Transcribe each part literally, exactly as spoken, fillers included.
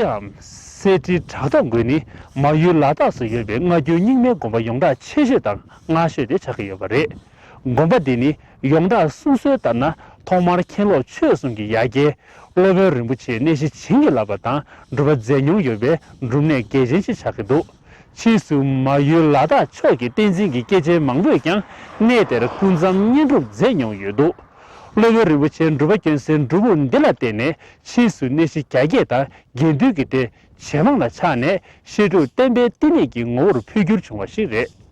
ཨམ། གསེར་ཁྲི་བྲག་ཐོག་དགོན་ནི་མ་ཡུལ་ལ་དྭགས་སུ་ཡོད་པའི་སྔ་འགྱུར་རྙིང་མའི་དགོན་པ་ཡོངས་གྲགས་ཆེ་ཤོས་དང་སྔ་ཤོས་དེ་ཆགས་ཀྱི་ཡོད་པ་རེད། དགོན་པ་འདི་ནི་ཡོངས་གྲགས་གསུང་སྲོལ་ལྟར་ན། ཐོག་མར་མཁན་སློབ་ཆོས་གསུམ་གྱི་ཡ་གྱལ་སློབ་དཔོན་རིན་པོ་ཆེས་གནས་གཞི་བྱིན་གྱིས་བརླབས་པ་དང་སྒྲུབ་པ་མཛད་མྱོང་ཡོད་པའི་སྒྲུབ་གནས་གལ་ཆེན་ཞིག་ཆགས་ཀྱི་འདུག་ཕྱིས་སུ་མ་ཡུལ་ལ་དྭགས་ཕྱོགས་ཀྱི་བསྟན་འཛིན་གྱི་སྐྱེས་ཆེན་མང་པོས་ཀྱང་གནས་དེར་སྐུ་མཚམས་བསྙེན་སྒྲུབ་མཛད་མྱོང་ཡོད་འདུག་སློབ་དཔོན་རིན་པོ་ཆེས་སྒྲུབ་པ་བསྐྱོན་སའི་སྒྲུབ་ཕུག་འདི་ལ་བརྟེན་ནས་ཕྱིས་སུ་གནས་གཞི་རྒྱ་བསྐྱེད་དང་དགེ་འདུན་གྱི་སྡེ་ཇེ་མང་ལ་ཆགས་ནས་བཤད་སྒྲུབ་བསྟན་པའི་བསྟི་གནས་ཀྱི་ངོ་བོར་འཕོ་འགྱུར་བྱུང་བ་ཞིག་རེད།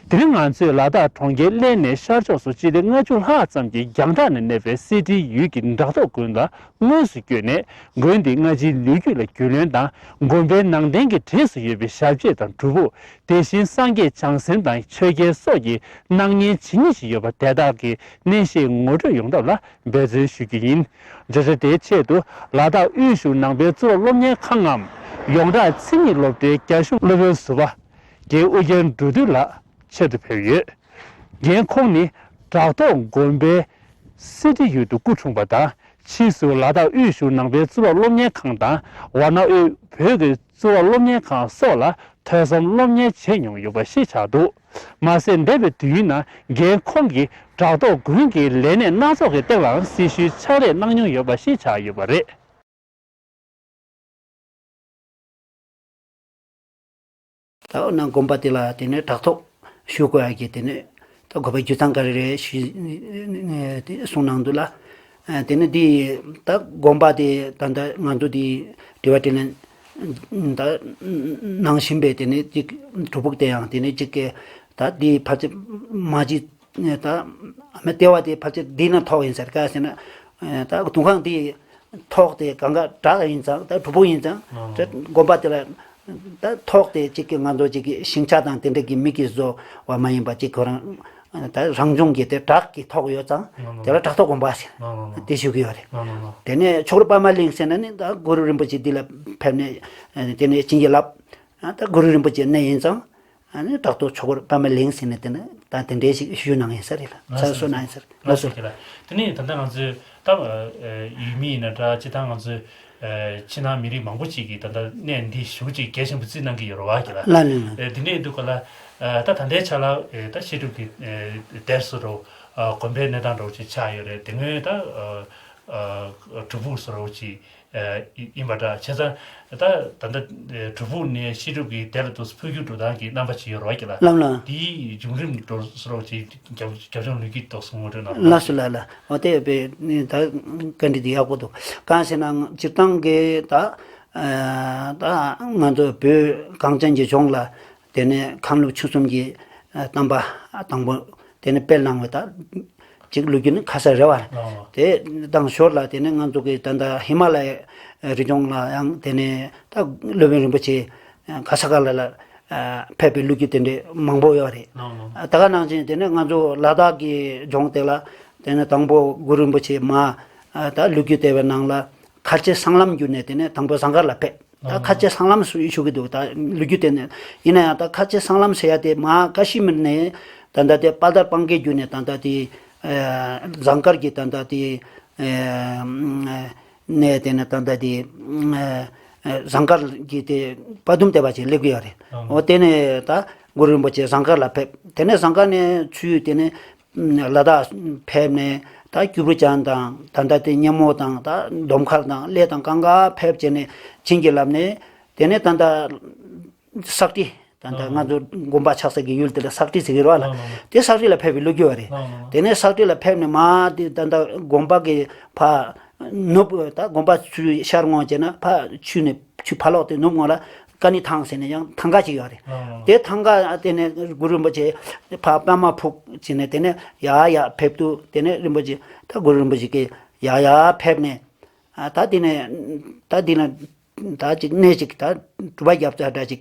དེ་རིང་ང་ཚོས་ལ་དྭགས་གྲོང་ཁྱེར་གླེ་ནས་ཤར་ཕྱོགས་སུ་སྤྱི་ལེ་ལྔ་བཅུ་ལྷག་ཙམ་གྱི་རྒྱང་གྲགས་ནས་གནས་པའི་གསེར་ཁྲིའི་ཡུལ་གྱི་བྲག་ཐོག་དགོན་ལ་དངོས་སུ་བསྐྱོད་ནས། དགོན་འདིས་སྔ་ཕྱིའི་ལོ་རྒྱུས་ལ་རྒྱུས་ལོན་དང་། དགོན་པའི་ནང་རྟེན་གྱི་གྲས་སུ་ཡོད་པའི་ཞབས་རྗེས་དང་སྒྲུབ་ཕུག་དེ་བཞིན་སངས་རྒྱས་བྱང་སེམས་དང་ཆོས་རྒྱལ་སོགས་ཀྱི་སྣང་བརྙན་ཇི་སྙེད་ཅིག་ཡོད་པ་དེ་དག་གི་གནས་བཤད་ངོ་སྤྲོད་ཡོང་ཐབས་ལ་འབད་བརྩོན་ཞུ་རྒྱུ་ཡིན། བརྗོད་བྱ་དེའི་ཆེད་དུ་ལ་དྭགས་དབུས་གཞུང་ནང་པའི་གཙུག་ལག་སློབ་གཉེར་ཁང་ངམ། ཡོངས་གྲགས་མཚན་ཉིད་སློབ་གྲྭའི་རྒྱ་གཞུང་སློབ་དཔོན་ཟུར་པ། རྒན་ཨུ་རྒྱན་འགྲོ་འདུལ་ལགས་ཆེད་དུ་ཕེབས་ཡོད། རྒན་ཁོང་ནི་བྲག་ཐོག་དགོན་པའི་གསེར་ཁྲི་ཡུལ་དུ་སྐུ་འཁྲུངས་པ་དང་། ཕྱིས་སུ་ལ་དྭགས་དབུས་གཞུང་ནང་པའི་གཙུག་ལག་སློབ་གཉེར་ཁང་དང་ཝཱ་ཎ་དབུས་བོད་ཀྱི་གཙུག་ལག་སློབ་གཉེར་ཁང་སོགས་ལ་ཐོས་བསམ་སློབ་གཉེར་བྱས་མྱོང་ཡོད་པ་ཞིག་ཆགས་འདུག་མ་ཟད་འདས་པའི་དུས་ཡུན་ནང་རྒན་ཁོང་གིས་བྲག་ཐོག་དགོན་གྱི་ལས་གནས་སྣ་ཚོགས་ཀྱི་སྟེང་ལའང་སྲི་ཞུའི་ཕྱག་ལས་གནང་མྱོང་ཡོད་པ་ཞིག་ཆགས་ཡོད་པ་རེད། ད་འོ་ན་དགོན་པ་དེ་ལ་དེ་ནས་བྲག་ཐོག་ཞུ་དགོས་ཡ་གི་དེ་ནས་ད་དགོན་པའི་རྒྱུ་མཚན་ག་རེ་རེད་ཞུ་དེ་གསུངས་གནང་འདུག་ལ། དེ་ནས་དེ་ད་དགོན་པ་དེ་ད་ལྟ་ང་ཚོ་དེ་དྲི་བ་དྲིས་ལན་ད་གནང་བཞིན་པའི་དེ་ནས་ཅིག་སྒྲུབ་ཕུག་དེ་ཡང་དེ་ནས་ཅིག་གི་ད་དེ་ཕལ་ཆེར་མ་གཅིག་ད་ལྟེ་བ་དེ་ཕལ་ཆེར་འདི་ན་ཐོག་ཡིན་ཟེར་ག་ཟེར་ན། ད་དུང་ཁང་དེ་ཐོག་དེ་གང་ག་བྲག་ཡིན་ཙང་ད་སྒྲུབ་ཕུག་ཡིན་ཙང་ད་དགོན་པ་དེ་ལ་ད་ཐོག་དེ་གཅིག་གི་ང་ཚོ་གཅིག་གི་ཤིང་ཆ་དང་དེ་འདྲ་གི་མི་གིས་བཟོ་བ་མ་ཡིན་པ་གཅིག་ཁོ་རང་ད་རང་བྱུང་གི་དེ་བྲག་གི་ཐོག་ཡོད་ཙང་དེ་ལ་བྲག་ཐོག་དགོན་པ་ཟེར་དེ་ཞུ་གི་ཡོད་རེད། དེ་ནས་ཆོས་སྐོར་པདྨ་གླིང་ཟེར་ན་ནི་ད་གུ་རུ་རིན་པོ་ཆེ་འདི་ལ་ཕེབས་ནས་དེ་ནས་བྱིན་གྱིས་བརླབས་ད་གུ་རུ་རིན་པོ་ཆེ་གནས་ཡིན་ཙང་། ཨ་ནི་བྲག་ཐོག་ཆོས་སྐོར་པདྨ་གླིང་ཟེར་ནས་དེ་ནི་ད་དེ་འདྲའི་ཞིག་ཞུས་གནང་ཡིན་ས་རེད་ལ། ལགས་སོ། ཚར་གསོ་གནང་ཡིན་ས་རེད། ལགས་སོ། ལགས་སོ། དེ་ནས་ད་ལྟ་ང་ཚོས་ད་ཡུལ་མི་ཡིན་ན་འདྲ་སྤྱིར་བཏང་ང་ཚོའི་ཕྱི་ནང་མི་རིགས་མང་པོ་ཅིག་གིས་ད་ལྟ་གནས་འདི་ཞེ་པོ་ཅིག་གལ་ཆེན་པོ་བརྩིས་གནང་གི་ཡོད་རེད་བ་ཀྱི་ལ། ལགས་ལགས་ལགས། དེ་འདྲ་ཡིན་དུས་ག་ལ་ད་ད་ལྟའི་ཆ་ལ་ད་བཤད་སྒྲུབ་ཀྱི་སྡེ་སུ་རུ་དགོན་པའི་གནས་སྟངས་འདྲ་བོ་ཅིག་ཆགས་ཡོད་རེད། དེ་སྔོན་ད་སྒྲུབ་ཕུག་སུ་རུ་ཅིག་ཡིན་པ་འདྲ། བྱས་ཙང་ད་ད་ལྟ་སྒྲུབ་ཕུག་ནས་བཤད་སྒྲུབ་ཀྱི་སྡེ་ལ་འདུག་འཕོ་འགྱུར་འགྲོ་སྟངས་ཀྱི་རྣམ་པ་ཅིག་ཡོད་རེད་བ་ཀྱི་ལ། ལགས་ལགས། དེའི་བྱུང་རིམ་འགྲོ་སོ་རོགས་ཅིག་རྒྱབ་རྒྱབ་ལྗོངས་ལོ་རྒྱུས་ཏོག་ཙམ་ངོ་སྤྲོད་གནང་རོགས། ལགས་སོ། ལགས་ལགས། འོ་དེ་བས་ད་བཀའ་འདྲི་འདི་ཡག་པོ་འདུག་གང་ཟེར་ན་སྤྱིར་བཏང་གི་ད་ད་ང་ཚོ་བོད་གངས་ཅན་གྱི་ལྗོངས་ལ་དེ་ནས་མཁན་སློབ་ཆོས་གསུམ་གྱི་བསྟན་པ་དང་པོ་དེ་ནས་སྤེལ་གནང་བའི་ད་ཅིག་ལོ་རྒྱུས་ནི་ཁ་གསལ་རེད་བ། ཨོ། དེ་དང་ཞོར་ལ་དེ་ནས་ང་ཚོ་གི་ད་ལྟ་ཧི་མ་ལ་ཡའི་རི་ལྗོངས་ལ་ཡང་དེ་ནས་ད་སློབ་དཔོན་རིན་པོ་ཆེ་ག་ས་ག་ལ་ལ་ཕེབས་པའི་ལོ་རྒྱུས་དེ་འདྲའི་མང་པོ་ཡོད་རེད། ཨོ། ད་ག་ནང་བཞིན་དེ་ནས་ང་ཚོ་ལ་དྭགས་ཀྱི་ལྗོངས་དེ་ལ་དེ་ནས་དང་པོ་གུ་རུ་རིན་པོ་ཆེ་མ་ད་ལོ་རྒྱུས་དེ་བའི་ནང་ལ་མཁར་ཆེན་སྲང་ལམ་བརྒྱུད་ནས་དེ་ནས་དང་པོ་ཟངས་དཀར་ལ་ཕེབས། ད་ཁ་ཆེ་སྲང་ལམ་སུ་ཞུ་གི་འདུག་ད་ལོ་རྒྱུས་དེ་ནས་ཡིན་ན་ཡང་ད་ཁ་ཆེ་སྲང་ལམ་ཟེར་ཡ་དེ་མ་ཀ་ཤི་མིར་ནས་ད་ལྟ་དེ་དཔལ་དར་སྤང་གའི་བརྒྱུད་ནས་ད་ལྟ་དེ་ཨ་ཟངས་དཀར་གྱི་ད་ལྟ་དེ་ཨ་ནས་དེ་ནས་ད་ལྟ་དེ་ཨ་ཟངས་དཀར་གྱི་དེ་དཔལ་སྟོན་བསྟན་པ་ཅིག་སླེབས་ཀྱི་ཡོད་རེད། འོ་དེ་ནས་ད་གུ་རུ་རིན་པོ་ཆེ་ཟངས་དཀར་ལ་ཕེབས། དེ་ནས་ཟངས་དཀར་ནས་ཚུར་དེ་ནས་ལ་དྭགས་ཕེབས་ནས་ད་སྐྱུ་བུ་ཅན་དང་ད་ལྟ་དེ་སྙེ་མོ་དང་ད་འདོམ་མཁར་དང་གླེ་དང་གང་ག་ཕེབས་བྱས་ནས་བྱིན་གྱིས་བརླབས་ནས་དེ་ནས་ད་ལྟ་སག་སྤྲེལ་ད་ལྟ་ང་ཚོ་དགོན་པ་ཆགས་ས་གི་ཡུལ་དེ་ལ་སག་སྤྲེལ་ཟེར་གྱི་རེད་བ་ལ། དེ་སག་སྤྲེལ་ལ་ཕེབས་པའི་ལོ་རྒྱུས་བ་རེད། དེ་ནས་སག་སྤྲེལ་ལ་ཕེབས་ནས་མ་དེ་ད་ལྟ་དགོན་པ་གི་ཕ་ནུབ་ད་དགོན་པ་ཚུར་ཤར་ངོས་བྱས་ན་ཕ་ཆུ་ནས་ཆུ་ཕ་ལོག་དེ་ནུབ་ངོས་ལ་ཀ་ནི་ཐང་ཟེར་ནས་ཡང་ཐང་ག་ཅིག་ཡོད་རེད། ཨ། དེ་ཐང་ག་དེ་ནས་གུ་རུ་རིན་པོ་ཆེ་ཕ་པདྨ་ཕུག་ཅིག་ནས་དེ་ནས་ཡར་ཡར་ཕེབས་དུས་དེ་ནས་རིན་པོ་ཆེ་ད་གུ་རུ་རིན་པོ་ཆེ་གིས་ཡར་ཡར་ཕེབས་ནས་ཨ་ད་དེ་ནས་ད་དེ་ནས་ད་ཅིག་གནས་ཅིག་ད་སྒྲུབ་པ་རྒྱབ་ཚར་འདྲ་ཅིག་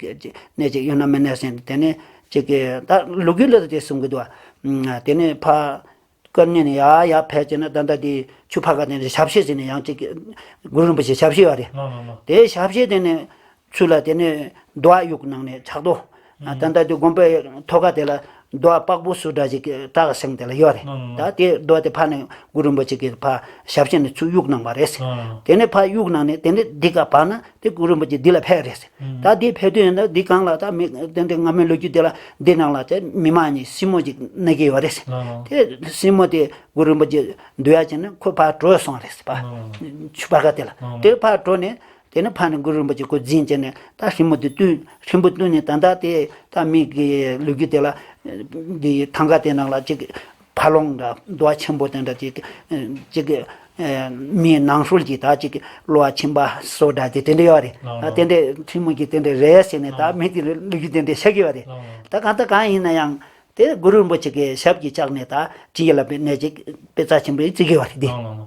གནས་ཅིག་ཡོད་ན་མེད་ན་ཟེར་ནས་དེ་ནས་ཅིག་གི་ད་ལོ་རྒྱུས་ལ་དེ་གསུང་གི་འདུག་བ། དེ་ནས་ཕ། སྐར་ནས་ནས་ཡར་ཡར་ཕེབས་བྱས་ན་ད་ལྟ་དེ་ཆུ་ཕར་ཁ་དེ་ནས་ཞབས་གཞས་ཟེར་ནས་ཡང་ཅིག་གུ་རུ་རིན་པོ་ཆེ་ཞབས་གཞས་ཡོད་རེད། ལགས་ལགས་ལགས། དེ་ཞབས་གཞས་དེ་ནས་ཚུར་ལ་དེ་ནས་རྡོ་ཨ་ཡུག་ནང་ནས་ཕྱག་རྡོ། ཨ། ད་ལྟ་དེ་དགོན་པའི་ཐོག་ཁ་དེ་ལ་ རྡོ་པགས་པོ་སུ་འདྲ་ཅིག་བྲག་གི་སེང་དེ་ལ་ཡོད་རེད། ལགས་ལགས། ད་དེ་རྡོ་དེ་ཕར་ནས་གུ་རུ་རིན་པོ་ཆེ་གིས་ཕར་ཞབས་ཕྱི་ནས་ཚུར་གཡུག་གནང་བ་རེད། ལགས་ལགས། དེ་ནས་ཕར་གཡུག་གནང་ནས་དེ་ནས་འདི་ག་བབས་ན་དེ་གུ་རུ་རིན་པོ་ཆེ་འདི་ལ་ཕེབས་རེད། ད་འདི་ཕེབས་དུས་ཡིན་ན་འདི་སྒང་ལ་ད་མི་དེ་འདྲའི་སྔ་མོའི་ལོ་རྒྱུས་དེ་ལ་འདི་ནང་ལ་དེ་མི་མང་གཉིས་སྲིང་མོ་ཅིག་གནས་ཀྱི་ཡོད་རེད། ལགས་ལགས། དེ་སྲིང་མོ་དེ་གུ་རུ་རིན་པོ་ཆེ་འདུལ་ཡ་བྱས་ནས་ཁོ་ཕར་བྲོས་སོང་རེད་པ། ལགས་ལགས། ཆུ་སྤར་ཁ་དེ་ལ། ལགས་ལགས། དེ་ཕར་བྲོས་ནས། དེ་ནས་ཕར་ནས་གུ་རུ་རིན་པོ་ཆེ་ཁོ་འཛིན་བྱས་ནས་ད་སྲིང་མོ་དེ་བཏུལ། སྲིང་མོ་བཏུལ་ནས་ད་ལྟ་དེ་ད་མི་གི་ལོ་རྒྱུས་དེ་ལ་འདི་ཐང་ག་དེ་ནང་ལ་ཅིག་ཕ་ལོང་འདྲ་རྡོ་ཆེན་པོ་དེ་འདྲ་ཅིག་ཅིག་མིའི་ནང་ཧྲུལ་གྱི་ད་ཅིག་གློ་བ་ཆེན་པོ་སོ་འདྲ་དེ་དེ་འདྲ་ཡོད་རེད། ལགས་ད་ལགས། དེ་འདྲའི་སྲིང་མོ་གི་དེ་འདྲ་རེད་ཟེར་ནས་ད་ལགས་ལགས། མི་དེ་ལོ་རྒྱུས་དེ་འདྲ་བཤད་ཀྱི་ཡོད་རེད། ལགས་ལགས། ད་གང་ལྟར་གང་ཡིན་ན་ཡང་། དེ་གུ་རུ་རིན་པོ་ཆེ་གི་ཞབས་ཀྱི་བཅགས་ནས་ད་བྱིན་གྱིས་བརླབས་པའི་གནས་ཅིག་དཔེ་ཆ་ཆེན་པོ་བརྩི་གི་ཡོད་རེད་དེ། ལགས་ལགས་ལགས།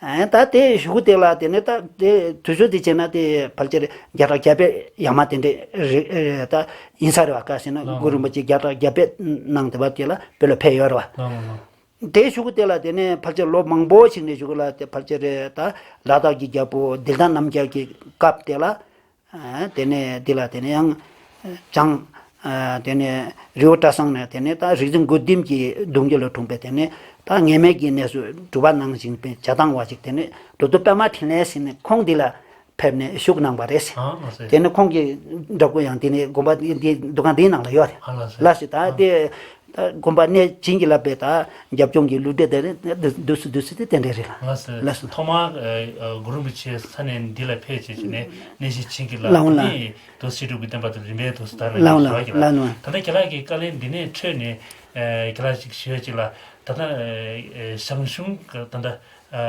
ཨེ་ད་དེ་གཞུག་གུ་དེ་ལ་དེ་ནས་ད་དེ་དུས་ཚོད་དེ་བྱས་ན་དེ་ཕལ་ཆེར་བརྒྱ་ཕྲག་བརྒྱ་པའི་ཡར་མར་དེ་འདྲས་རེད་ད་ཡིན་ས་རེད་བ། ག་ཟེར་ན་ལགས་ལགས། གུ་རུ་རིན་པོ་ཆེ་བརྒྱ་ཕྲག་བརྒྱ་པའི་ནང་དེ་བ་དེ་ལ་བོད་ལ་ཕེབས་ཡོད་རེད་བ། ལགས་ལགས་ལགས། དེ་གཞུག་གུ་དེ་ལ་དེ་ནས་ཕལ་ཆེར་ལོ་མང་པོ་ཞིག་ནས་གཞུག་གུ་ལ་དེ་ཕལ་ཆེར་རེད་ད་ལ་དྭགས་ཀྱི་རྒྱལ་པོ་ལྡན་ལྡན་རྣམ་རྒྱལ་གྱི་སྐབས་དེ་ལ། དེ་ནས་འདི་ལ་དེ་ནས་ཡང་བྱང་། དེ་ནས་རི་བོ་བཀྲ་བཟང་ནས་དེ་ནས་ད་རིག་འཛིན་དགུ་བདུན་གྱི་གདུང་རྒྱུད་ལ་འཁྲུངས་པའི་དེ་ནས་ད་ངེས་མེད་ཀྱི་གནས་སུ་སྒྲུབ་པ་གནང་བཞིན་པའི་བྱ་བཏང་བ་ཞིག་དེ་ནས་གྲུབ་ཐོབ་པདྨ་འཕྲིན་ལས་ཟེར་ནས་ཁོང་འདི་ལ་ཕེབས་ནས་བཞུགས་གནང་བ་རེད། ཨ་ལགས་སོ། དེ་ནས་ཁོང་གི་འདྲ་སྐུ་ཡང་འདི་ནས་དགོན་པ་འདི་འདི་འདུ་ཁང་འདིའི་ནང་ལ་ཡོད་རེད། ཨ་ལགས་སོ། ལགས་སོ། ད་དེ། ད་དགོན་པ་གནས་བྱིན་གྱིས་བརླབས་པའི་ད་རྒྱབ་ལྗོངས་ཀྱི་ལུས་འབྲེལ་དེ་རེད། འདུག་སེ་འདུག་སེ་དེ་དེ་འདྲས་རེད་ལ། ལགས་སོ། ལགས་སོ། ཐོག་མར་ཨ་གུ་རུ་རིན་པོ་ཆེ་ས་གནས་འདི་ལ་ཕེབས་བྱས་བྱས་ནས་གནས་བྱིན་བྱིན་གྱིས་བརླབས། ལགས་འོང་ལགས། དེ་ནས་དུ་སི་ཀྲུའུ་གི་བསྟན་པ་དང་རིམ་པས་དུ་སི་ལྟར་ལགས་འོང་ལགས། ཞུ་བ་གྱིས་ལགས་ལགས། འོང་། ད་ལྟ་ཁྱེད་རང་གི་བཀའ་ལན་འདི་ནས་འཕྲོས་ནས་ཨ་ཁྱེད་རང་ཞིག་ཞུ་ཡ་ཅིག་ལ་ད་ལྟ་ཨ་ཞང་ཞུང་གི་ད་ལྟ་ཨ།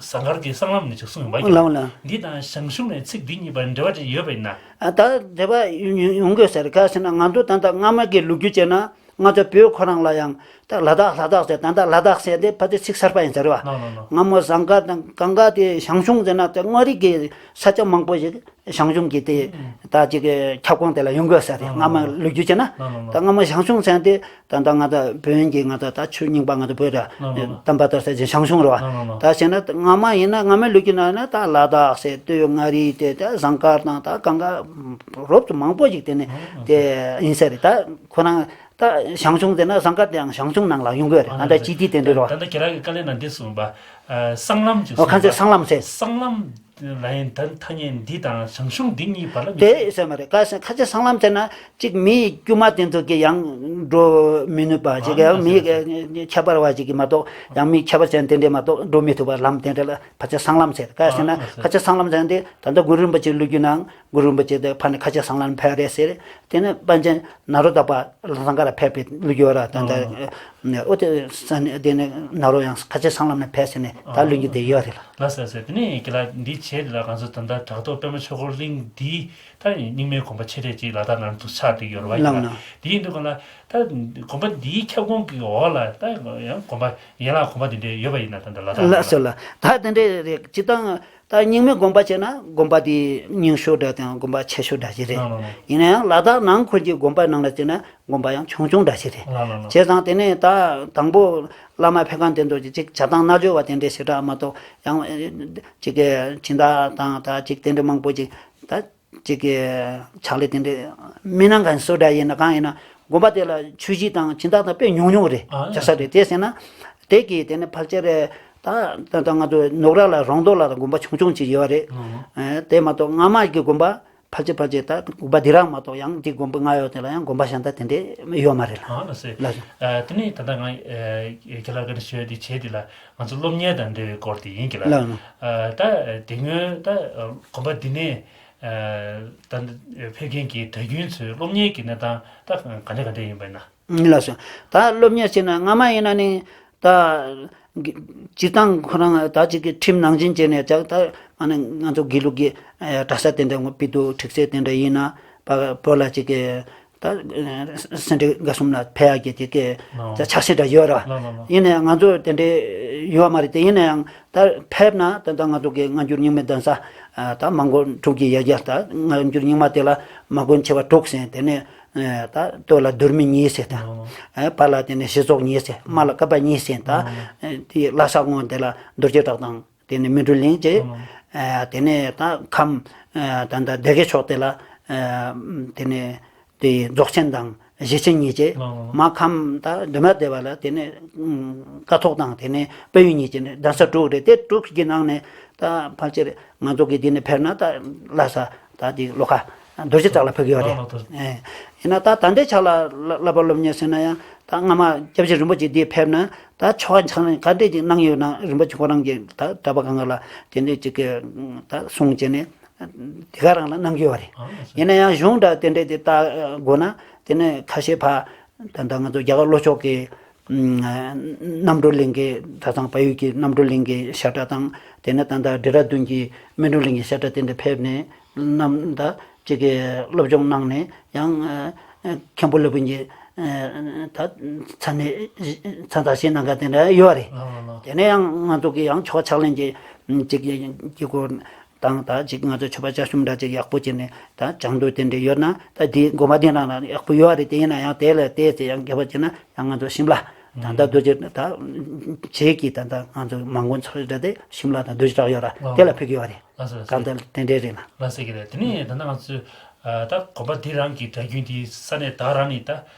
ཟངས་དཀར་གྱི་གསང་ལམ་ནས་ཅིག་གསུངས་ཡོང་བ་ཡིན། ལགས་ལགས། འདི་དང་ཞང་ཞུང་ནས་ཚིག་འདི་གཉིས་བར་འབྲེལ་བ་ཅིག་ཡོད་པ་ཡིན་ན། ཨ་ད་འབྲེལ་བ་ཡོང་ཡོང་དགོས་ཟེར་ག་ཟེར་ན་ང་ཚོ་ད་ལྟ་སྔ་མ་གི་ལོ་རྒྱུས་བྱས་ན་ང་ཚོ་བོད་ཁོ་རང་ལ་ཡང་ད་ལ་དྭགས་ལ་དྭགས་ཟེར་ད་ལྟ་ལ་དྭགས་ཟེར་དེ་ཕལ་ཆེར་ཚིག་གསར་པ་ཡིན་ཟེར་བ། ལགས་ལགས་ལགས། སྔ་མོ་ཟངས་དཀར་དང་གངས་དཀར་དེ་ཞང་ཞུང་ཟེར་ན་དེ་མངའ་རིས་ཀྱི་ས་ཆ་མང་པོ་ཞིག་ཞང་ཞུང་གི་དེ་ད་ཅིག་ཁྱབ་ཁོངས་དེ་ལ་ཡོང་དགོས་ཟེར་དེ། ལགས་སྔ་མ་ལགས། ལོ་རྒྱུས་བྱས་ན། ལགས་ལགས་ལགས། ད་སྔ་མོ་ཞང་ཞུང་ཟེར་དེ། ད་ལྟ་ང་ཚོ་བོན་གྱི་ང་ཚོ་ད་ཆོས་རྙིང་པ་ང་ཚོ་བོད་ར་ལགས་ལགས་ལགས། དམ་པ་དར་ས་ཅན་ཞང་ཞུང་རེད་བ། ལགས་ལགས་ལགས། ད་བྱས་ན་སྔ་མ་ཡིན་ན་སྔ་མའི་ལོ་རྒྱུས་ནང་ན་ད་ལ་དྭགས་ཟེར་སྟོད་མངའ་རིས་དེ་ད་ཟངས་དཀར་དང་ད་གངས་དཀར་རོབ་ཏུ་མང་པོ་ཞིག་དེ་ནས་ལགས་ལགས། དེ་ཡིན་ས་རེད། ད་ཁོ་རང་ད་ཞང་ཞུང་དེ་ན་ཟངས་དཀར་དེའང་ཞང་ཞུང་ནང་ལ་ཡོང་གི་རེད། ད་ལྟ་སྤྱི་ཏི་དེ་འདྲ་རེད་བ། ད་ལྟ་ཁྱེད་རང་གི་བཀའ་ལན་ནང་འདི་གསུངས་པ། ཨ་གསང་ལམ་ཅིག་ཨོ་ཁ་གསུངས་ཚེ་པ། གསང་ལམ་ཟེར། གསང་ལམ། ལ་ཡིན་ད་ཐ་སྙད་འདི་དང་ཞང་ཞུང་འདི་གཉིས་བར་ལ་མི་དེ་ཟེར་མ་རེད། ཁ་ཁ་ཆེ་གསང་ལམ་ཟེར་ན་གཅིག་མི་དཀྱུས་མ་དེ་ཚོ་གི་ཡང་འགྲོ་མི་ནུས་པ་ཅིག་ཨ་ཡང་མི་ཟེར་ཟེར། ཁྱད་པར་བ་ཅིག་གི་མ་གཏོགས་ཡང་མི་ཁྱད་པར་ཅན་དེ་འདྲས་མ་གཏོགས་འགྲོ་མི་ཐུབ་པ་ལམ་དེ་འདྲས་ལ་ཁ་ཆེ་གསང་ལམ་ཟེར། ཁ་ཟེར་ན་ཨ་ཁ་ཆེ་གསང་ལམ་ཟེར་ན་དེ་ད་ལྟ་གུ་རུ་རིན་པོ་ཆེ་ལོ་རྒྱུས་ནང་གུ་རུ་རིན་པོ་ཆེ་དེ་ཕ་ནས་ཁ་ཆེ་གསང་ལམ་ཕེབས་རེད་ཟེར། དེ་ནས་པཎ་ཆེན་ནཱ་རོ་ཏ་པ་ལ་ཟངས་དཀར་ཕེབས་པའི་ལོ་རྒྱུས་ར་ད་ལྟ་ཨོ་དེ་ས་ནས་དེ་ནས་ནཱ་རོ་ཡང་ཁ་ཆེ་གསང་ལམ་ནས་ཕེབས་ཟེར་ནས་ད་ལོ་རྒྱུས་དེ་ཡོད་རེད་ལ། ལགས་སོ་ལགས་སོ། དེ་ནས་ཁྱེད་ལ་འདི་བྱས་དེ་ལ་ང་ཚོ་ད་ལྟ་བྲག་ཐོག་པདྨ་ཆོས་འཁོར་གླིང་འདི་ད་རྙིང་མའི་དགོན་པ་ཆེ་གྲས་ཅིག་ལ་དྭགས་ནང་དུ་ཆགས་བསྡད་ཡོད་རེད་བ། ཡིན་ལགས་ན་ལགས། དེ་ཡིན་དུས་གང་ལ་ད་དགོན་པ་འདིའི་ཁྱབ་ཁོངས་ཀྱི་འོག་ལ་ད་ཡང་དགོན་པ་ཡན་ལག་དགོན་པ་དེ་འདྲ་ཡོད་པ་ཡིན་ན་ད་ལྟ་ལ་དྭགས་ལགས་སོ་ལགས། ད་དེ་འདྲ་རེད། སྤྱིར་བཏང་ད་རྙིང་མའི་དགོན་པ་བྱས་ན་དགོན་པ་དེ་རྙིང་ཤོས་འདྲ་དང་དགོན་པ་ཆེ་ཤོས་འདྲ་ཞིག་རེད། ལགས་ལགས་ལགས། ཡིན་ན་ཡང་ལ་དྭགས་ནང་ཁུལ་གྱི་དགོན་པ་ནང་ལ་བྱས་ན་དགོན་པ་ཡང་ཆུང་ཆུང་འདྲ་ཞིག་རེད། ལགས་ལགས་ལགས། བྱས་ཙང་དེ་ནས་ད་དང་པོ་བླ་མ་ཕེབས་མཁན་དེ་ཚོ་ཅིག་བྱ་བཏང་རྣལ་འབྱོར་བ་དེ་འདྲ་ཞིག་འདྲ་མ་གཏོགས་ཡང་ཅིག་སྦྱིན་བདག་དང་ད་ཅིག་དེ་འདྲ་མང་པོ་ཅིག་ད། ཅིག་གི་ཕྱག་ལས་དེ་འདྲ་མི་གནང་མཁན་སུ་འདྲ་ཡིན་ན་གང་ཡིན་ན་དགོན་པ་དེ་ལ་ཆོས་གཞིས་དང་སྦྱིན་བདག་དང་དཔེ་ཉུང་ཉུང་རེད། ཨ་ཆགས་ས་རེད། དེ་ཟེར་ན་དེ་གི་དེ་ནི་ཕལ་ཆེར་ད་ད་ད་ང་ཚོ་ནུབ་ར་ལ་རོང་འབྲོག་ལ་དགོན་པ་ཆུང་ཆུང་ཅིག་ཡོད་རེད། ཨ་དེ་མ་གཏོགས་སྔ་མ་གི་དགོན་པ་ཕལ་ཆེར་ཕལ་ཆེར་ད་དགོན་པ་འདི་རང་མ་གཏོགས་ཡང་འདི་དགོན་པ་སྔ་ཡོད་དེ་ལ་ཡང་དགོན་པ་གཞན་དག་དེ་འདྲ་ཡོད་མ་རེད་ལ། ཨ་ལགས་སེ། ལགས་སོ། ཨ་དེ་ནི་ད་ལྟ་ང་ཁྱེད་ལ་བཀའ་འདྲི་ཞུ་ཡ་དེ་བྱས་དེ་ལ་ང་ཚོ་སློབ་གཉེར་དང་འབྲེལ་བའི་སྐོར་དེ་ཡིན་གྱི་ལ། ལགས་སོ། ཨ་ད་དེ་སྔོན་ད་དགོན་པ་འདི་ནས། ད་ཕེབས་མཁན་གྱི་གྲྭ་རྒྱུན་ཚོའི་སློབ་གཉེར་གྱི་གནས་སྟངས་ད་ག་འདྲ་ག་འདྲ་ཡིན་པ་ཡིན་ན། ལགས་སོ། ད་སློབ་གཉེར་བྱས་ན་སྔ་མ་ཡིན་ན་ནི་ད་སྤྱིར་བཏང་ཁོ་རང་ད་ཅིག་གི་ཁྲིམས་ནང་བཞིན་བྱས་ནས་ཅག་ད་ང་ནི་ང་ཚོ་དགེ་ལུགས་ཀྱི་གྲྭ་ས་དེ་འདྲ་ངོ་སྤི་ཏོ་ཁྲིག་སེ་དེ་འདྲ་ཡིན་ན་བོད་ལ་ཅིག་གི་ད་སེ་འབྲས་དགའ་གསུམ་ལ་ཕེབས་ཡག་གི་དེ་གའི་ད་ཆ་ཤས་འདྲ་ཡོད་ར། ཡིན་ན་ཡང་ང་ཚོ་དེ་འདྲའི་ཡོད་མ་རེད་དེ། ཡིན་ན་ཡང་ད་ཕེབས་ན་ད་ལྟ་ང་ཚོ་གི་སྔ་འགྱུར་རྙིང་མའི་གདན་ས་ད་མ་མགོན་གྲུབ་ཀྱི་ཡ་གྱལ་ད་སྔ་འགྱུར་རྙིང་མ་དེ་ལ་མ་མགོན་ཆེ་བ་དྲུག་ཟེར། དེ་ནས་ད་སྟོད་ལ་མདོ་སྨད་གཉིས་ཟེར། ད་བར་ལ་དེ་ནས་ཞི་རྫོགས་གཉིས་ཟེར། སྨད་ལ་བཀའ་པ་གཉིས་ཟེར། ད་དེ་ལྷ་ས་ངོས་དེ་ལ་རྡོ་རྗེ་བྲག་དང་། དེ་ནས་སྨིན་གྲོལ་གླིང་བཅས། ཨ་དེ་ནས་ད་ཁམས་ཨ་ད་ད་སྡེ་དགེ་ཕྱོགས་དེ་ལ་ཨ་དེ་ནས་དེ་རྫོགས་ཆེན་དང་ ཞེ་ཆེན་གཉིས་བྱས། ལགས་ལགས། མར་ཁམས་དང་འདུས་མ་བདེ་བ་ལ་དེ་ནས་ཀཿཐོག་དང་དེ་ནས་དཔལ་ཡུལ་གཉིས་བྱས་ནས་གདན་ས་དྲུག་རེད། དེ་དྲུག་གི་ནང་ནས་ད་ཕལ་ཆེར་ང་ཚོ་གི་འདི་ནས་ཕེབས་ན་ད་ལྷ་ས་ད་འདི་ལོ་ཁ་རྡོ་རྗེ་གདན་ལ་ཕེབས་ཀྱི་ཡོད་རེད། ལགས་ལགས། ཨེ། ཡིན་ན་ད་ད་ལྟའི་ཆ་ལ་བསླབ་པ་སློབ་གཉེར་ཟེར་ན་ཡང་ད་སྔ་མ་སྐྱབས་རྗེ་རིན་པོ་ཆེ་འདི་ཕེབས་ན་ད་ཆོ་ག་ཚང་ག་འདྲས་ཅིག་གནང་ཡོད་ན་རིན་པོ་ཆེ་ཁོ་རང་གིས་ད་གྲྭ་པ་གང་ག་ལ་དེ་འདྲས་ཅིག་གི་ད་གསུང་བྱས་ནས། དེ་ག་རང་ལ་གནང་གི་ཡོད་རེད། ཨ་ལགས་སོ། ཡིན་ན་ཡང་གཞུང་འདྲ་དེ་འདྲས་དེ་ལྟ་དགོས་ན་དེ་ནས་ཁ་ཤས་ཕ་ད་ལྟ་ང་ཚོ་རྒྱ་གར་ལྷོ་ཕྱོགས་ཀྱི་རྣམ་གྲོལ་གླིང་གི་གྲྭ་ཚང་བལ་ཡུལ་གྱི་རྣམ་གྲོལ་གླིང་གི་བཤད་གྲྭ་དང་དེ་ནས་ད་ལྟ་ཌི་ར་ཌུན་གྱི་སྨིན་གྲོལ་གླིང་གི་བཤད་གྲྭ་དེ་འདྲ་ཕེབས་ནས་རྣམ་ད་ཅིག་གི་སློབ་སྦྱོང་གནང་ནས་ཡང་མཁན་པོ་ལེགས་པོ་གྱི་ད་ཚ་ནས་ཚ་ད་བཞེས་གནང་མཁན་དེ་འདྲ་ཡོད་རེད། ཨ་ལགས་ལགས། དེ་ནས་ཡང་ང་ཚོ་གི་ཡང་ཆོ་ག་ཕྱག་ལེན་གྱི་ཅིག་གི་གི་སྐོར། དང་ད་ཅིག་ང་ཚོ་མཆོད་པ་བཅའ་གསུམ་འདྲ་ཅིག་ཡག་པོ་བྱས་ནས་ད་བཅའ་འདོད་དེ་འདྲ་ཡོད་ན་ད་དེ་དགོན་པ་དེ་ནང་ལ་ཡག་པོ་ཡོད་རེད། དེ་ཡིན་ན་ཡང་དེ་ལ་བལྟས་ཚེ་ཡང་རྒྱབ་པ་བྱས་ན་ཡང་ང་ཚོ་ཤིམ་ལ་ད་ལྟ་རྡོ་རྗེ་ད་བྱེས་ཀྱི་ད་ལྟ་ང་ཚོ་མ་དགོན་ཚོ་འདྲ་དེ་ཤིམ་ལ་དང་རྡོ་རྗེ་བྲག་ཡོད་ར་དེ་ལ་ཕེབས་ཀྱི་ཡོད་རེད། ལགས་སོ་ལགས་སོ། གང་ལྟར་དེ་འདྲའི་རེད་ན། ལགས་སོ་གི་རེད། དེ་ནས་ད་ལྟ་ང་ཚོས་ཨ་ད་དགོན་པ་འདི་རང་གི་གྲྭ་རྒྱུན་དེ་ས་གནས་ད་རང་ནས་ད་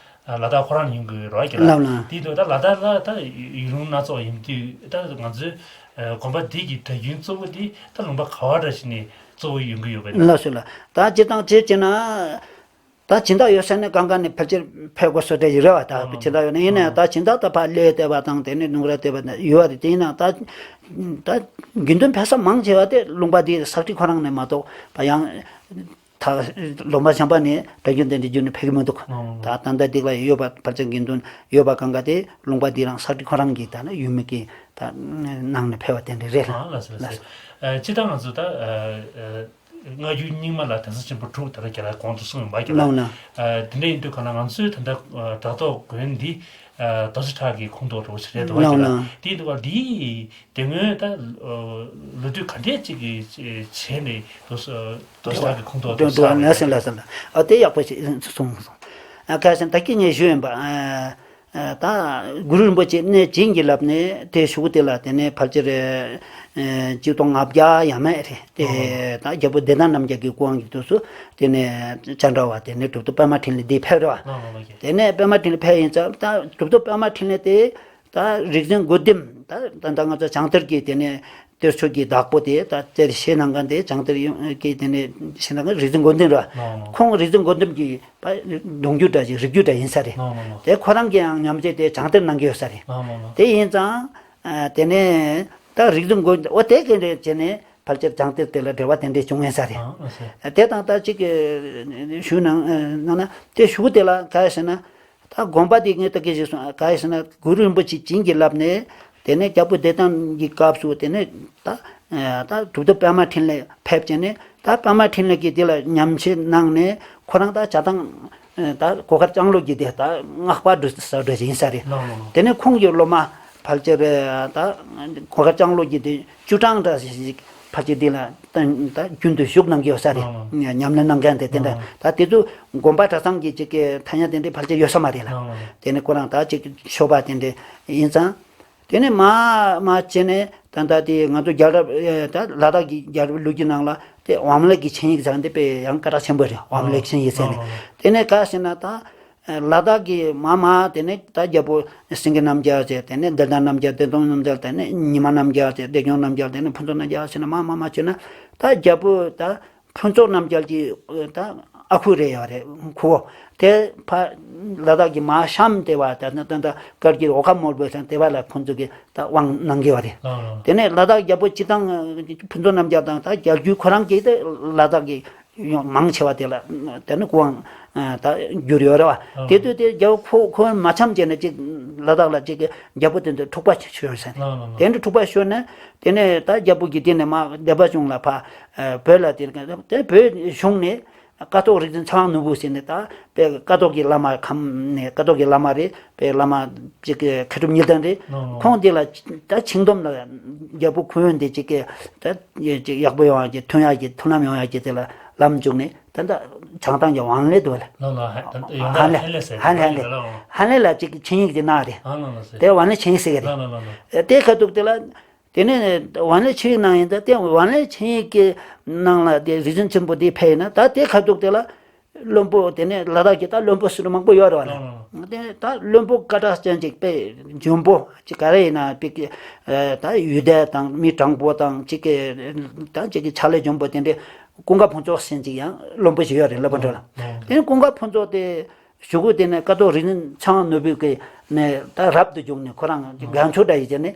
ལ་དྭགས་ཁོ་རང་ནས་ཡོང་གི་རེད་བ་ཀྱི་ལ། ལགས་ལགས། དེ་དུས་ད་ལ་དྭགས་ལ་ད་ཡུལ་ལུང་སྣ་ཚོགས་ཡིན་དུས་ད་ང་ཚོའི་ཨ་དགོན་པ་འདི་གི་གྲྭ་རྒྱུན་གཙོ་བོ་འདི་ད་ལུང་པ་ག་བ་འདྲ་ཞིག་ནས་གཙོ་བོ་ཡོང་གི་ཡོད་པ་ཡིན་ན། ལགས་སོ་ལགས། ད་སྤྱིར་བཏང་བྱས་བྱས་ན་ད་སྦྱིན་བདག་ཡོད་ས་ནས་གང་ག་ནས་ཕལ་ཆེར་ཕེབས་དགོས་བཟོ་འདྲ་ཞིག་རེད་བ། ད་ཨ་སྦྱིན་བདག་ཡོད་ན་ཡིན་ན་ཡང་ད་སྦྱིན་བདག་ད་ཕར་གླེ་བལྟས་པ་དང་དེ་ནས་ལུང་ར་བལྟས་པ་ཡོད་བ་རེད། དེ་ཡིན་ན་ད་ད་དགེ་འདུན་ཕེབས་ས་མང་ཆེ་བ་དེ་ལུང་པ་འདི་ས་ཁྲི་ཁོ་རང་ནས་མ་གཏོགས་ཕར་ཡང་། ད་ལུང་པ་གཞན་པ་ནས་གྲྭ་རྒྱུན་དེ་འདྲ་བརྒྱུད་ནས་ཕེབས་ཀྱི་མི་འདུག་ཨང་། ད་ད་ལྟ་འདི་ལ་ཡོད་པ་ཕལ་ཆེར་དགེ་འདུན་ཡོད་པ་གང་ག་དེ་ལུང་པ་འདི་རང་ས་ཁྲི་ཁོ་རང་གི་ད་ནི་ཡུལ་མི་གི་ད་ནང་ནས་ཕེབས་པ་དེ་འདྲ་རེད་ལ། ཨང་། ལགས་སོ་ལགས་སོ། ཨ་སྤྱིར་བཏང་ང་ཚོ་ད་ཨ་ཨ་སྔ་འགྱུར་རྙིང་མ་ལ་དོན་ཚན་ཆེན་པོ་དྲུག་ད་ལྟ་རྒན་ལགས་གོང་དུ་གསུངས་ཡོད་པ་ཀྱི་ལ། ལགས་ལགས། ཨ་དེ་འདྲ་ཡིན་དུས་ག་ལ་ང་ཚོའི་ད་ལྟ་ཨ་བྲག་ཐོག་དགོན་འདི་ཨ་རྡོ་རྗེ་བྲག་གི་ཁོངས་གཏོགས་འདྲ་བོ་ཞིག་རེད་འདུག་བ་ཀྱི་ལ། ལགས་ལགས། དེ་ཡིན་དུས་ག་འདི། དེ་སྔོན་ད་ལོ་དུས་ག་འདྲས་ཅིག་གི་བྱས་ནས་རྡོ་རྗེ་བྲག་གི་ཁོངས་གཏོགས་དུ་ཆགས་པ་རེད། ལགས་སོ་ལགས་སོ་ལགས། ཨ་དེ་ཡག་པོ་ཞིག་གསུངས་སོང་། ཨ་ཁ་སང་ད་གིན་ངས་ཞུས་ཡིན་པ། ཨ་ད་གུ་རུ་རིན་པོ་ཆེ་གནས་བྱིན་གྱིས་བརླབས་ནས་དེ་གཞུག་དེ་ལ་དེ་ནས་ཕལ་ཆེར་ཨ་གཅིག་སྟོང་ལྔ་བརྒྱ་ཡས་མས་རེད། དེ་ད་རྒྱལ་པོ་བདེ་ཐང་རྣམ་རྒྱལ་གྱི་སྐུ་དབང་གི་དུས་སུ་དེ་ནས་ཅ་འདྲ་བ་དེ་ནས་གྲུབ་ཐོབ་པད་མ་འཕྲིན་ལས་འདི་ཕེབས་རེད་བ། དེ་ནས་པད་མ་འཕྲིན་ལས་ཕེབས་ཡིན་ཙང་ད་གྲུབ་ཐོབ་པད་མ་འཕྲིན་ལས་དེ། ད་རིག་འཛིན་མགོན་བསྟན་ད་ད་ད་ང་ཚོ་བྱང་གཏེར་གྱི་དེ་ནས་གཏེར་ཆོས་ཀྱི་བདག་པོ་དེ་ད་གཏེར་བཞེས་གནང་མཁན་དེ་བྱང་གཏེར་ཡོན་གྱི་དེ་ནས་བཞེས་གནང་མཁན་རིག་འཛིན་མགོན་བསྟན་རེད། ལགས་ལགས། ཁོང་རིག་འཛིན་མགོན་བསྟན་གྱི་ད་གདུང་རྒྱུད་འདྲ་ཞིག་རིགས་རྒྱུད་འདྲ་ཡིན་ས་རེད། ལགས་ལགས་ལགས། དེ་ཁོ་རང་གིས་ཡང་ཉམས་བཞེས་དེ་བྱང་གཏེར་གནང་གི་ཡོད་ས་རེད། ལགས་ལགས་ལགས། དེ་ཡིན་ཙང་ཨ་དེ་ནས་ད་རིག་འཛིན་མགོན་འོ་དེ་ག་འདྲ་བྱས་ནས་ཕལ་ཆེར་བྱང་གཏེར་དེ་ལ་འབྲེལ་བ་དེ་འདྲ་བྱུང་ཡིན་ས་རེད། ཨ་ཨ་ཟེར། དེ་དང་ད་གཅིག་གི་ཞུ་གནང་གནང་ན་དེ་གཞུག་དེ་ལ་ག་རེ་ཟེར་ན། ད་དགོན་པ་དེ་ངས་ད་ག་ཞིག་སོང་ག་ཡིན་ཟེར་ན་གུ་རུ་རིན་པོ་ཆེ་བྱིན་གྱིས་བརླབས་ནས་དེ་ནས་རྒྱལ་པོ་བདེ་ཐང་གི་སྐབས་སུ་དེ་ནས་ད་ད་གྲུབ་ཐོབ་པད་མ་འཕྲིན་ལས་ཕེབས་བྱས་ནས་ད་པད་མ་འཕྲིན་ལས་ཀྱིས་དེ་ལ་ཉམས་བཞེས་གནང་ནས་ཁོ་རང་ད་བྱ་བཏང་ད་གོ་དཀར་ལྕང་ལོ་གི་དེ་ད་སྔགས་པ་འདྲ་ས་འདྲ་ཞིག་ཡིན་ས་རེད། ལགས་ལགས་ལགས། དེ་ནས་ཁོང་གི་སློབ་མ་ཕལ་ཆེར་ད་གོ་དཀར་ལྕང་ལོ་གི་དེ་བཅུ་གྲངས་འདྲ་ཞིག་ཕལ་ཆེར་འདི་ལ་ད་རྒྱུན་དུ་བཞུགས་གནང་གི་ཡོད་ས་རེད། ཨང་། ཉམས་ལེན་གནང་མཁན་དེ་དེ་འདྲ། ཨང་། ད་དེ་ཚོ་དགོན་པ་གྲྭ་ཚང་གི་ཅིག་གི་ཐ་སྙད་དེ་འདྲ་ཕལ་ཆེར་ཡོད་ས་མ་རེད་ལ། ཨང་། དེ་ནས་ཁོ་རང་ད་ཅིག་ཤོ་པ་དེ་འདྲ་ཡིན་ཙང་། དེ་ནས་མ་མ་བྱས་ནས་ད་ལྟ་དེ་ང་ཚོ་རྒྱལ་རབས་ད་ལ་དྭགས་ཀྱི་རྒྱལ་རབས་ལོ་རྒྱུས་ནང་ལ་དེ་ཝམ་ལེགས་ཀྱི་འཕྱན་ཡིག་ཟེར་འདི་དཔེ་ཡང་སྐད་གྲགས་ཆེན་པོ་རེད། ཝམ་ལེགས་འཕྱན་ཡིག་ཟེར་ནས། ཨང་། དེ་ནས་ག་ཟེར་ན་ད། ལ་དྭགས་ཀྱི་མ་མ་དེ་ནས་ད་རྒྱལ་པོ་སེང་གེ་རྣམ་རྒྱལ་ཟེར། དེ་ནས་འདི་ལྟ་རྣམ་རྒྱལ། བདེ་སྟོང་རྣམ་རྒྱལ། དེ་ནས་ཉི་མ་རྣམ་རྒྱལ་ཟེར། བདེ་སྐྱོང་རྣམ་རྒྱལ། དེ་ནས་ཕུན་ཚོགས་རྣམ་རྒྱལ་ཟེར་ནས་མ་མ་མ་བྱས་ན་ད་རྒྱལ་པོ་ད་ཕུན་ཚོགས་རྣམ་རྒྱལ་གྱི་ད་ཨ་ཁུ་རེད་ཡོད་རེད་ཁུ་བོ། དེ་ཕ་ལ་དྭགས་ཀྱི་མ་གཤམ་དེ་བ་ད་ད་ད་བཀའ་བརྒྱུད་འོལ་ཁ་སྨོན་པའི་ས་དེ་བ་ལ་ཁོང་ཚོ་གི་ད་དབང་གནང་གི་ཡོད་རེད། ལགས་ལགས། དེ་ནས་ལ་དྭགས་རྒྱལ་པོ་སྤྱི་བཏང་ཕུན་ཚོགས་རྣམ་རྒྱལ་དང་ད་རྒྱལ་བརྒྱུད་ཁོ་རང་གིས་ད་ལ་དྭགས་ཀྱི་ཡོང་མང་ཆེ་བ་དེ་ལ་དེ་ནི་སྐུ་དབང་ད་བསྒྱུར་ཡོད་རེད་བ། ཨ། དེ་དུས་དེ་རྒྱལ་པོ་ཁོ་ཁོ་མ་འཆམ་བྱས་ནས་ཅིག་ལ་དྭགས་ལ་ཅིག་གི་རྒྱལ་པོ་དེ་ཚོས་འཁྲུག་པ་ཆེ་ཤོས་ཟེར་ནས། ལགས་ལགས་ལགས། དེ་འདྲ་འཁྲུག་པ་ཤོར་ནས་དེ་ནས་ད་རྒྱལ་པོ་གིས་དེ་ནས་མ་སྡེ་པ་གཞུང་ལ་ཕ་བོད་ལ་དེ་དེ་བོད་གཞུང་ནས་ཀཿཐོག་རིག་འཛིན་ཚེ་དབང་ནོར་བུ་ཟེར་ནས་ད་དཔེ་ཀཿཐོག་གི་བླ་མ་ཁམས་ནས་ཀཿཐོག་གི་བླ་མ་རེད། དཔེ་བླ་མ་ཅིག་གི་མཁས་གྲུབ་གཉིས་ལྡན་རེད། ལགས་ལགས། ཁོང་དེ་ལ་ད་ཆིངས་འདོམས་ལ་རྒྱལ་པོ་ཁོ་ཡོང་དེ་ཅིག་གི་ད། ཡ་ཅིག་ཡག་པོ་ཡོང་ཡ་གི་མཐུན་ཡ་གི་མཐུན་ལམ་ཡོང་ཡ་གི་དེ་ལ་ལམ་བཅུག་ནས་ད་ལྟ་བྱང་ཐང་གི་ཝང་ལེ་འདུག་ལ། ལགས་ལགས། ཧན་ཧན་ལེ་ཧན་ཧན་ལེ་ཧན་ལེ་ལ་ཅིག་ཆིངས་ཡིག་དེ་གནང་རེད། ལགས་ལགས་ལགས། དེ་ཝང་ལེ་ཆིངས་ཡིག་ཟེར་གི་རེད། ལགས་ལགས་ལགས་ལགས། དེ་ཁ་ཐུག་དེ་ལ་དེ་ནས་ཝང་ལེ་ཆིངས་ཡིག་གནང་ཡིན་ད་དེ་ཝང་ལེ་ཆིངས་ཡིག་གི་ནང་ལ་དེ་རིག་འཛིན་ཆེན་པོ་དེ་ཕེབས་ཡིན་ན་ད་དེ་ཁ་ཐུག་དེ་ལ། བློན་པོ་དེ་ནས་ལ་དྭགས་ཀྱི་ད་བློན་པོ་ཟེར་མང་པོ་ཡོད་རེད་བ་ལ། དེ་ནས་ད་བློན་པོ་སྐད་གྲགས་ཅན་ཅིག་དཔེ་འཇོན་པོ་ཅིག་ག་རེ་ཡིན་ན་དཔེ་གི་ད་ཡུལ་སྡེ་དང་མི་དྲང་པོ་དང་ཅིག་གི་ད་ཅིག་གི་ཕྱག་ལས་འཇོན་པོ་དེ་འདྲའི་ཀུན་དགའ་ཕུན་ཚོགས་ཟེར་ཅིག་ཡང་བློན་པོ་ཞིག་ཡོད་རེད་ལ་བ་འགྲོ་ལ། དེ་ནས་ཀུན་དགའ་ཕུན་ཚོགས་དེ་གཞུག་གུ་དེ་ནས་ཀཿཐོག་རིག་འཛིན་ཚེ་དབང་ནོར་བུ་གི་ནས་ད་རབ་ཏུ་བྱུང་ནས་ཁོ་རང་གི་དགའ་ཕྱོགས་འདྲ་ཡིན་ཅེ་ནས།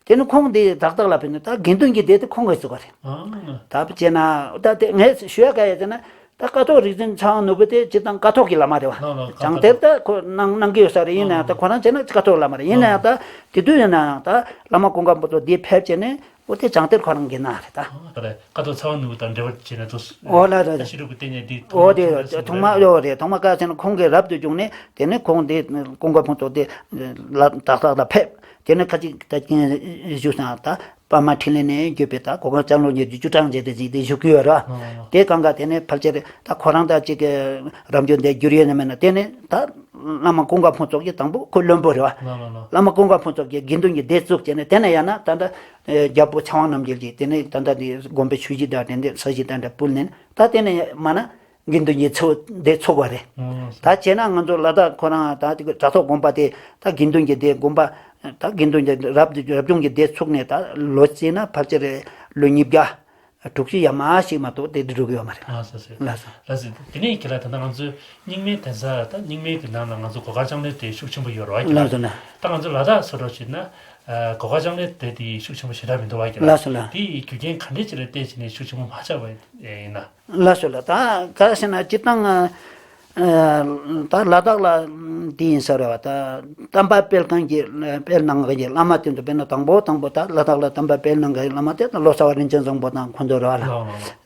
དེ་ནི་ཁོང་འདི་བདག་བདག་ལ་ཕན་ནི་ད་དགེ་འདུན་གྱི་སྡེ་དེ་ཁོང་གིས་བཙུགས་པ་རེད། ད་བྱས་ན་ད་དེ་ངས་ཞུ་ཡ་ག་ཡ་ཟེར་ན་ད་ཀཿཐོག་རིག་འཛིན་ཚེ་དབང་ནོར་བུ་དེ་སྤྱིར་བཏང་ཀཿཐོག་གི་བླ་མ་རེད་བ། བྱང་གཏེར་ད་ཁོ་གནང་གནང་གི་ཡོད་ས་རེད། ཡིན་ན་ཡང་ད་ཁོ་རང་བྱས་ན་ཀཿཐོག་བླ་མ་རེད། ཡིན་ན་ཡང་ད་དེ་དུས་ཡིན་ན་ཡང་ད་བླ་མ་ཀུན་དགའ་ཕུན་ཚོགས་འདི་ཕེབས་བྱས་ནས་འོ་དེ་བྱང་གཏེར་ཁོ་རང་གིས་གནང་རེད་ད། ཀཿཐོག་ཚེ་དབང་ནོར་བུ་དང་འབྲེལ་བ་བྱས་ན་དུ། འོ་ལ་ལ་ལ། ཤེས་རབ་ཀྱི་ལྟས་ངན་འདི་འོ་དེ་ཐོག་མ་ཡོད་རེད། ཐོག་མ་ཀ་ཟེར་ན་ཁོང་གིས་རབ་ཏུ་བྱུང་ནས་དེ་ནས་ཁོང་དེ་ཀུན་དགའ་ཕུན་ཚོགས་དེ་ལ་ཏག་ཏག་ལ་ཕེབས། དེ་ནས་ཁ་ཅིག་ད་ཀྱིན་བཞུགས་སང་ད་པདྨ་འཕྲིན་ལས་ནས་བརྒྱུད་པའི་ད་གོ་གང་ལྕང་ལོ་ཉེར་བཅུ་བཅུ་གྲངས་བྱས་ཏེ་ཅིག་དེ་བཞུགས་ཀྱི་ཡོད་ར། དེ་གང་ག་དེ་ནས་ཕལ་ཆེར་ད་ཁོ་རང་ད་ཅིག་རབ་འབྱོར་འདས་འགྱུར་ཡོད་ན་མེད་ན་དེ་ནས་ད་བླ་མ་ཀུན་དགའ་ཕུན་ཚོགས་ཀྱི་དང་པོ་ཁོ་བློན་པོ་རེད་བ། བླ་མ་ཀུན་དགའ་ཕུན་ཚོགས་ཀྱི་དགེ་འདུན་གྱི་སྡེ་བཙུགས་བྱས་ནས་དེ་ནས་ཡང་ན་ད་ད་རྒྱལ་པོ་ཚེ་དབང་རྣམ་རྒྱལ་གྱིས་དེ་ནས་ད་ད་དེ་དགོན་པའི་ཆོས་གཞིས་དང་དེ་འདྲ་ས་གཞི་དང་འདྲ་ཕུལ་ནས་ད་དེ་ནས་མ་ན། དགེ་འདུན་གྱི་ཚོགས་སྡེ་ཚུགས་པ་རེད། ད་བྱས་ན་ང་ཚོ་ལ་དྭགས་ཁོ་རང་ད་དེ་དྲ་ཐོག་དགོན་པ་དེ་ད་དགེ་འདུན་གྱི་སྡེ་དགོན་པ་ད་དགེ་འདུན་གྱི་རབ་རབ་བྱུང་གི་སྡེ་ཚུགས་ནས་ད་ལོ་བརྩིས་ན་ཕལ་ཆེར་ལོ་ཉིས་བརྒྱ་དྲུག་ཅུ་ཡར་མར་ཞིག་མ་གཏོགས་དེ་འགྲོ་གི་ཡོད་མ་རེད། ལགས་སོ། ལགས་སོ། ལགས་སོ། དེ་ནས་ཁྱེད་ལ་ད་ལྟ་ང་ཚོའི་རྙིང་མའི་གདན་ས་ད་རྙིང་མའི་གི་ནང་ལ་ང་ཚོ་སྒོ་ཁ་ལྕང་ལོའི་སྡེ་ཤུགས་ཆེན་པོ་ཡོད་རེད་བ། ལགས་སོ་ལགས། ད་ང་ཚོ་ལ་དྭགས་སོ་འགྲོ་བྱེད་ན་སྒོ་ཁ་ལྕང་ལོའི་སྡེ་དེ་ཤུགས་ཆེན་པོ་ཞེ་དྲག་མི་འདུག་བ། ཁྱེད་ལ་ལགས་སོ་ལགས། དེའི་རྒྱུ་རྐྱེན་ག་འདྲས་ཅིག་ལ་བརྟེན་བྱས་ནས་ཤུགས་ཆེན་པོ་མ་ཆགས་པ་ཡིན་ན། ལགས་སོ་ལགས། ད་ག་རེ་ཟེར་ན་སྤྱིར་བཏང་ད་ལ་དྭགས་ལ་འདི་ཡིན་ས་རེད་བ། ད་བསྟན་པ་སྤེལ་མཁན་གྱི་སྤེལ་གནང་མཁན་གྱི་བླ་མ་དེ་ཚོ་དཔེར་ན་དང་པོ་དང་པོ་ད་ལ་དྭགས་ལ་བསྟན་པ་སྤེལ་གནང་མཁན་གྱི་བླ་མ་དེ་ད་ལོ་ཙཱ་བ་རིན་ཆེན་བཟང་པོ་དང་ཁོང་ཚོ་རེད་བ་ལགས།